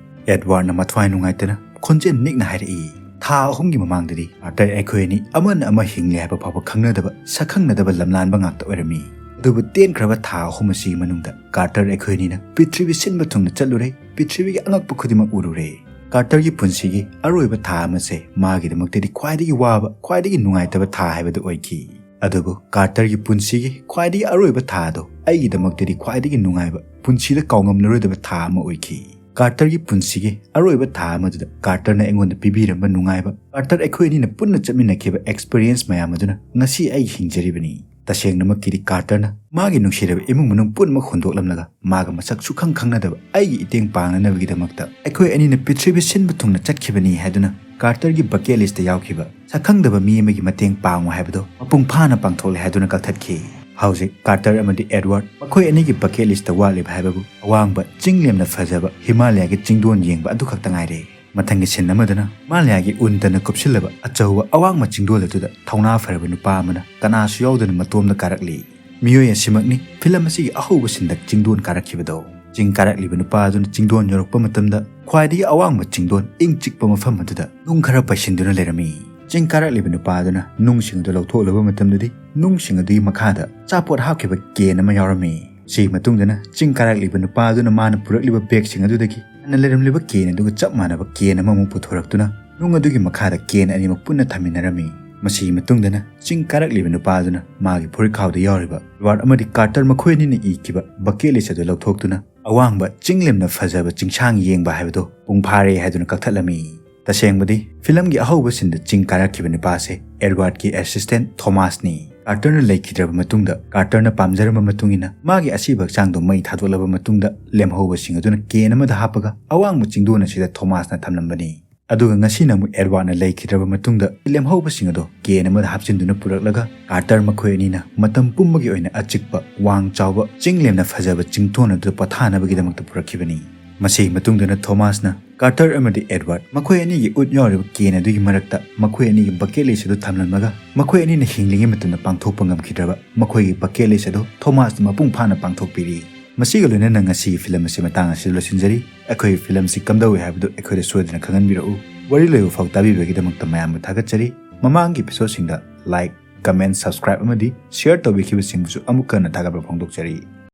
ꯑꯦꯗꯋꯥꯔꯗꯅ ꯃꯊ꯭ꯋꯥꯏ ꯅꯨꯡꯉꯥꯏꯇꯅ ꯈꯣꯟꯖꯦꯜ ꯅꯤꯛꯅ ꯍꯥꯏꯔꯛꯏ, "ꯊꯥ ꯑꯍꯨꯝꯒꯤ ꯃꯃꯥꯡꯗꯗꯤ ꯀꯥꯔꯇꯔ ꯑꯩꯈꯣꯏ ꯑꯅꯤ ꯑꯃꯅ ꯑꯃ ꯍꯤꯡꯂꯤ ꯍꯥꯏꯕ ꯐꯥꯎꯕ ꯈꯪꯅꯗꯕ, ꯁꯛꯈꯪꯅꯗꯕ ꯂꯝꯂꯥꯟꯕ ꯉꯥꯛꯇ ꯑꯣꯏꯔꯝꯃꯤ꯫ ꯑꯗꯨꯕꯨ ꯇꯦꯟꯈ꯭ꯔꯕ ꯊꯥ ꯑꯍꯨꯝ ꯑꯁꯤꯒꯤ ꯃꯅꯨꯡꯗ ꯀꯥꯔꯇꯔ ꯑꯩꯈꯣꯏ ꯑꯅꯤꯅ ꯄ꯭ꯔꯤꯊꯤꯕꯤ ꯁꯤꯟꯕ ꯊꯨꯡꯅ ꯆꯠꯂꯨꯔꯦ꯫ ꯄ꯭ꯔꯤꯊꯤꯕꯤꯒꯤ ꯑꯉꯛꯄ ꯈꯨꯗꯤꯡꯃꯛ ꯎꯔꯨꯔꯦ꯫ ꯀꯥꯔꯇꯔꯒꯤ ꯄꯨꯟꯁꯤꯒꯤ ꯑꯔꯣꯏꯕ ꯊꯥ ꯑꯃꯁꯦ ꯃꯥꯒꯤꯗꯃꯛꯇꯗꯤ ꯈ꯭ꯋꯥꯏꯗꯒꯤ ꯋꯥꯕ, ꯈ꯭ꯋꯥꯏꯗꯒꯤ ꯅꯨꯡꯉꯥꯏꯇꯕ ꯊꯥ ꯍꯥꯏꯕꯗꯨ ꯑꯣꯏꯈꯤ꯫ ꯑꯗꯨꯕꯨ ꯀꯥꯔꯇꯔꯒꯤ ꯄꯨꯟꯁꯤꯒꯤ ꯈ꯭ꯋꯥꯏꯗꯒꯤ ꯑꯔꯣꯏꯕ ꯊꯥ ꯑꯗꯣ ꯑꯩꯒꯤꯗꯃꯛꯇꯗꯤ ꯈ꯭ꯋꯥꯏꯗꯒꯤ ꯅꯨꯡꯉꯥꯏꯕ, ꯄꯨꯟꯁꯤꯗ ꯀꯥꯎꯉꯝꯂꯔꯣꯏꯗꯕ ꯊꯥ ꯑꯃ ꯑꯣꯏꯈꯤ꯫ ꯀꯥꯔꯇꯔꯒꯤ ꯄꯨꯟꯁꯤꯒꯤ ꯑꯔꯣꯏꯕ ꯊꯥ ꯑꯃꯗꯨꯗ ꯀꯥꯔꯇꯔꯅ ꯑꯩꯉꯣꯟꯗ ꯄꯤꯕꯤꯔꯝꯕ ꯅꯨꯡꯉꯥꯏꯕ, ꯀꯥꯔꯇꯔ ꯑꯩꯈꯣꯏ ꯑꯅꯤꯅ ꯄꯨꯟꯅ ꯆꯠꯃꯤꯟꯅꯈꯤꯕ experience ꯃꯌꯥꯝ ꯑꯗꯨꯅ ꯉꯁꯤ ꯑꯩ ꯍꯤꯡꯖꯔꯤꯕꯅꯤ꯫ ꯇꯁꯦꯡꯅꯃꯛꯀꯤꯗꯤ ꯀꯥꯔꯇꯔꯅ ꯃꯥꯒꯤ ꯅꯨꯡꯁꯤꯔꯕ ꯏꯃꯨꯡ ꯃꯅꯨꯡ ꯄꯨꯝꯅꯃꯛ ꯍꯨꯟꯗꯣꯛꯂꯝꯂꯒ ꯃꯥꯒ ꯃꯁꯛ ꯁꯨꯈꯪ ꯈꯪꯅꯗꯕ ꯑꯩꯒꯤ ꯏꯇꯦꯡ ꯄꯥꯡꯅꯅꯕꯒꯤꯗꯃꯛꯇ ꯑꯩꯈꯣꯏ ꯑꯅꯤꯅ ꯄ꯭ꯔꯤꯊꯤꯕꯤ ꯁꯤꯟꯕ ꯊꯨꯡꯅ ꯆꯠꯈꯤꯕꯅꯤ ꯍꯥꯏꯗꯨꯅ ꯀꯥꯔꯇꯔꯒꯤ bucket list ꯇ ꯌꯥꯎꯈꯤꯕ ꯁꯛꯈꯪꯗꯕ ꯃꯤ ꯑꯃꯒꯤ ꯃꯇꯦꯡ ꯄꯥꯡꯉꯨ ꯍꯥꯏꯕꯗꯣ ꯃꯄꯨꯡ ꯐꯥꯅ ꯄꯥꯡꯊꯣꯛꯂꯦ ꯍꯥꯏꯗꯨꯅ ꯀꯛꯊꯠꯈꯤ꯫ ꯍꯧꯖꯤꯛ ꯀꯥꯔꯇꯔ ꯑꯃꯗꯤ ꯑꯦꯗꯋꯥꯔꯗ ꯃꯈꯣꯏ ꯑꯅꯤꯒꯤ bucket list ꯇ ꯋꯥꯠꯂꯤꯕ ꯍꯥꯏꯕꯕꯨ ꯑꯋꯥꯡꯕ ꯆꯤꯡ ꯂꯦꯝꯅ ꯐꯖꯕ ꯍꯤꯃꯥꯂꯌꯥꯒꯤ ꯆꯤꯡꯗꯣꯟ ꯌꯦꯡꯕ ꯑꯗꯨꯈꯛꯇ ꯉꯥꯏꯔꯦ꯫ ꯃꯊꯪꯒꯤ scene ꯑꯃꯗꯅ ꯍꯤꯃꯥꯂꯌꯥꯒꯤ ꯎꯟꯗꯅ ꯀꯨꯞꯁꯤꯜꯂꯕ ꯑꯆꯧꯕ ꯑꯋꯥꯡꯕ ꯆꯤꯡꯗꯣꯜ ꯑꯗꯨꯗ ꯊꯧꯅꯥ ꯐꯔꯕ ꯅꯨꯄꯥ ꯑꯃꯅ ꯀꯅꯥꯁꯨ ꯌꯥꯎꯗꯅ ꯃꯇꯣꯝꯗ ꯀꯥꯔꯛꯂꯤ꯫ ꯃꯤꯑꯣꯏ ꯑꯁꯤꯃꯛꯅꯤ ꯐꯤꯂꯝ ꯑꯁꯤꯒꯤ ꯑꯍꯧꯕ scene ꯗ ꯆꯤꯡꯗꯣꯟ ꯀꯥꯔꯛꯈꯤꯕꯗꯣ꯫ ꯆꯤꯡ ꯀꯥꯔꯛꯂꯤꯕ ꯅꯨꯄꯥ ꯑꯗꯨꯅ ꯆꯤꯡꯗꯣꯟ ꯌꯧꯔꯛꯄ ꯃꯇꯝꯗ ꯈ꯭ꯋꯥꯏꯗꯒꯤ ꯑꯋꯥꯡꯕ ꯆꯤꯡꯗꯣꯟ ꯏꯪ ꯆꯤꯛꯄ ꯃꯐꯝ ꯑꯗꯨꯗ ꯅꯨꯡ ꯈꯔ ꯄꯩꯁꯤꯟꯗꯨꯅ ꯂꯩꯔꯝꯃꯤ꯫ ꯆꯤꯡ ꯀꯥꯔꯛꯂꯤꯕ ꯅꯨꯄꯥ ꯑꯗꯨꯅ ꯅꯨꯡꯁꯤꯡ ꯑꯗꯨ ꯂꯧꯊꯣꯛꯂꯕ ꯃꯇꯝꯗꯗꯤ ꯅꯨꯡꯁꯤꯡ ꯑꯗꯨꯒꯤ ꯃꯈꯥꯗ ꯑꯆꯥꯄꯣꯠ ꯍꯥꯞꯈꯤꯕ ꯀꯦꯟ ꯑꯃ ꯌꯥꯎꯔꯝꯃꯤ꯫ ꯁꯤꯒꯤ ꯃꯇꯨꯡꯗꯅ ꯆꯤꯡ ꯀꯥꯔꯛꯂꯤꯕ ꯅꯨꯄꯥ ꯑꯗꯨꯅ ꯃꯥꯅ ꯄꯨꯔꯛꯂꯤꯕ ꯕꯦꯒꯁꯤꯡ ꯑꯗꯨꯗꯒꯤ ꯍꯥꯟꯅ ꯂꯩꯔꯝꯂꯤꯕ ꯀꯦꯟ ꯑꯗꯨꯒ ꯆꯞ ꯃꯥꯟꯅꯕ ꯀꯦꯟ ꯑꯃꯃꯨꯛ ꯄꯨꯊꯣꯔꯛꯇꯨꯅ ꯅꯨꯡ ꯑꯗꯨꯒꯤ ꯃꯈꯥꯗ ꯀꯦꯟ ꯑꯅꯤꯃꯛ ꯄꯨꯟꯅ ꯊꯝꯃꯤꯟꯅꯔꯝꯃꯤ꯫ ꯃꯁꯤꯒꯤ ꯃꯇꯨꯡꯗꯅ ꯆꯤꯡ ꯀꯥꯔꯛꯂꯤꯕ ꯅꯨꯄꯥ ꯑꯗꯨꯅ ꯃꯥꯒꯤ ꯐꯨꯔꯤꯠꯈꯥꯎꯗ ꯌꯥꯎꯔꯤꯕ ꯑꯦꯗꯋꯥꯔꯗ ꯑꯃꯗꯤ ꯀꯥꯔꯇꯔ ꯃꯈꯣꯏ ꯑꯅꯤꯅ ꯏꯈꯤꯕ bucket list ꯑꯗꯨ ꯂꯧꯊꯣꯛꯇꯨꯅ ꯑꯋꯥꯡꯕ ꯆꯤꯡ ꯂꯦꯝꯅ ꯐꯖꯕ ꯆꯤꯡꯁꯥꯡ ꯌꯦꯡꯕ ꯍꯥꯏꯕꯗꯨ ꯄꯨꯡ ꯐꯥꯔꯦ ꯍꯥꯏꯗꯨꯅ ꯀꯛꯊꯠꯂꯝꯃꯤ꯫ ꯇꯁꯦꯡꯕꯗꯤ ꯐꯤꯂꯝꯒꯤ ꯑꯍꯧꯕ scene ꯗ ꯆꯤꯡ ꯀꯥꯔꯛꯈꯤꯕ ꯅꯨꯄꯥꯁꯦ ꯑꯦꯗꯋꯥꯔꯗꯀꯤ assistant ꯊꯣꯃꯥꯁꯅꯤ꯫ ꯀꯥꯔꯇꯔꯅ ꯂꯩꯈꯤꯗ꯭ꯔꯕ ꯃꯇꯨꯡꯗ ꯀꯥꯔꯇꯔꯅ ꯄꯥꯝꯖꯔꯝꯕ ꯃꯇꯨꯡ ꯏꯟꯅ ꯃꯥꯒꯤ ꯑꯁꯤꯕ ꯍꯛꯆꯥꯡꯗꯣ ꯃꯩ ꯊꯥꯗꯣꯛꯂꯕ ꯃꯇꯨꯡꯗ ꯂꯦꯝꯍꯧꯕꯁꯤꯡ ꯑꯗꯨꯅ ꯀꯦꯟ ꯑꯃꯗ ꯍꯥꯞꯄꯒ ꯑꯋꯥꯡꯕ ꯆꯤꯡꯗꯣꯟ ꯑꯁꯤꯗ ꯊꯣꯃꯥꯁꯅ ꯊꯝꯂꯝꯕꯅꯤ꯫ ꯑꯗꯨꯒ ꯉꯁꯤꯅ ꯑꯃꯨꯛ ꯑꯦꯗꯋꯥꯔꯗꯅ ꯂꯩꯈꯤꯗ꯭ꯔꯕ ꯃꯇꯨꯡꯗ ꯂꯦꯝꯍꯧꯕꯁꯤꯡ ꯑꯗꯣ ꯀꯦꯟ ꯑꯃꯗ ꯍꯥꯞꯆꯤꯟꯗꯨꯅ ꯄꯨꯔꯛꯂꯒ ꯀꯥꯔꯇꯔ ꯃꯈꯣꯏ ꯑꯅꯤꯅ ꯃꯇꯝ ꯄꯨꯝꯕꯒꯤ ꯑꯣꯏꯅ ꯑꯆꯤꯛꯄ, ꯋꯥꯡ ꯆꯥꯎꯕ, ꯆꯤꯡ ꯂꯦꯝꯅ ꯐꯖꯕ ꯆꯤꯡꯊꯣꯟ ꯑꯗꯨꯗ ꯄꯣꯊꯥꯅꯕꯒꯤꯗꯃꯛꯇ ꯄꯨꯔꯛꯈꯤꯕꯅꯤ꯫ ꯃꯁꯤꯒꯤ ꯃꯇꯨꯡꯗꯅ ꯊꯣꯃꯥꯁꯅ ꯀꯥꯔꯇꯔ ꯑꯃꯗꯤ ꯑꯦꯗꯋꯥꯔꯗ ꯃꯈꯣꯏ ꯑꯅꯤꯒꯤ ꯎꯠ ꯌꯥꯎꯔꯤꯕ ꯀꯦꯟ ꯑꯗꯨꯒꯤ ꯃꯔꯛꯇ ꯃꯈꯣꯏ ꯑꯅꯤꯒꯤ bucket list ꯑꯗꯨ ꯊꯝꯂꯝꯂꯒ ꯃꯈꯣꯏ ꯑꯅꯤꯅ ꯍꯤꯡꯂꯤꯉꯩ ꯃꯇꯝꯗ ꯄꯥꯡꯊꯣꯛꯄ ꯉꯝꯈꯤꯗ꯭ꯔꯕ ꯃꯈꯣꯏꯒꯤ bucket list ꯑꯗꯨ ꯊꯣꯃꯥꯁꯅ ꯃꯄꯨꯡ ꯐꯥꯅ ꯄꯥꯡꯊꯣꯛꯄꯤꯔꯤ꯫ ꯃꯁꯤꯒ ꯂꯣꯏꯅꯅ ꯉꯁꯤꯒꯤ ꯐꯤꯂꯝ ꯑꯁꯤ ꯃꯇꯥꯡ ꯑꯁꯤꯗ ꯂꯣꯏꯁꯤꯟꯖꯔꯤ꯫ ꯑꯩꯈꯣꯏꯒꯤ ꯐꯤꯂꯝꯁꯤ ꯀꯝꯗꯧꯏ ꯍꯥꯏꯕꯗꯨ ꯑꯩꯈꯣꯏꯗ ꯁꯣꯏꯗꯅ ꯈꯪꯍꯟꯕꯤꯔꯛꯎ꯫ ꯋꯥꯔꯤ ꯂꯣꯏꯕ ꯐꯥꯎ ꯇꯥꯕꯤꯕꯒꯤꯗꯃꯛꯇ ꯃꯌꯥꯝꯕꯨ ꯊꯥꯒꯠꯆꯔꯤ꯫ ꯃꯃꯥꯡꯒꯤ episode ꯁꯤꯡꯗ like, comment, subscribe ꯑꯃꯗꯤ share ꯇꯧꯕꯤꯈꯤꯕꯁꯤꯡꯕꯨꯁꯨ ꯑꯃꯨꯛ ꯍꯟꯅ ꯊꯥꯒꯠꯄ ꯐꯣꯡꯗꯣꯛꯆꯔꯤ꯫